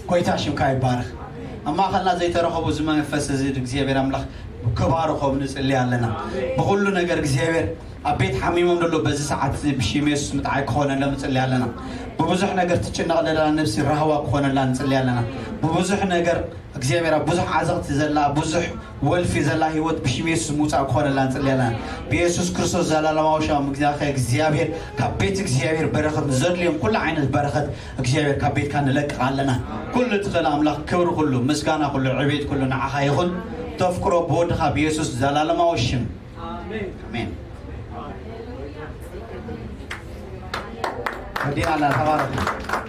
ጎይታ ሽምካ ይባረኽ። ኣብ ማእኸልና ዘይተረኸቡ እዚ መንፈስ እዚ እግዚኣብሔር ኣምላኽ ክባርኾም ንጽሊ ኣለና። ብኹሉ ነገር እግዚኣብሔር ኣብ ቤት ሓሚሞም ዘሎ በዚ ሰዓት እዚ ብሽም የሱስ ምጥዓይ ክኾነሎም ንጽሊ ኣለና። ብብዙሕ ነገር ትጭነቕ ዘላ ነብሲ ራህዋ ክኾነላ ንጽሊ ኣለና። ብብዙሕ ነገር እግዚኣብሔር ኣብ ብዙሕ ዓዘቕቲ ዘላ፣ ብዙሕ ወልፊ ዘላ ህይወት ብሽም የሱስ ምውጻእ ክኾነላ ንጽሊ ኣለና። ብየሱስ ክርስቶስ ዘላለማዊ ሻም እግዚኣብሔር፣ ካብ ቤት እግዚኣብሔር በረኸት ንዘድልዮም ኩሉ ዓይነት በረኸት እግዚኣብሔር ካብ ቤትካ ንለቅቕ ኣለና። ኩሉ ትኽእል ኣምላኽ ክብሪ ኩሉ፣ ምስጋና ኩሉ፣ ዕቤት ኩሉ ንዓኻ ይኹን። ተፍቅሮ ብወድኻ ብየሱስ ዘላለማዊ ሽም። ኣሜን። ወዲና ኣላ፣ ተባረኹ።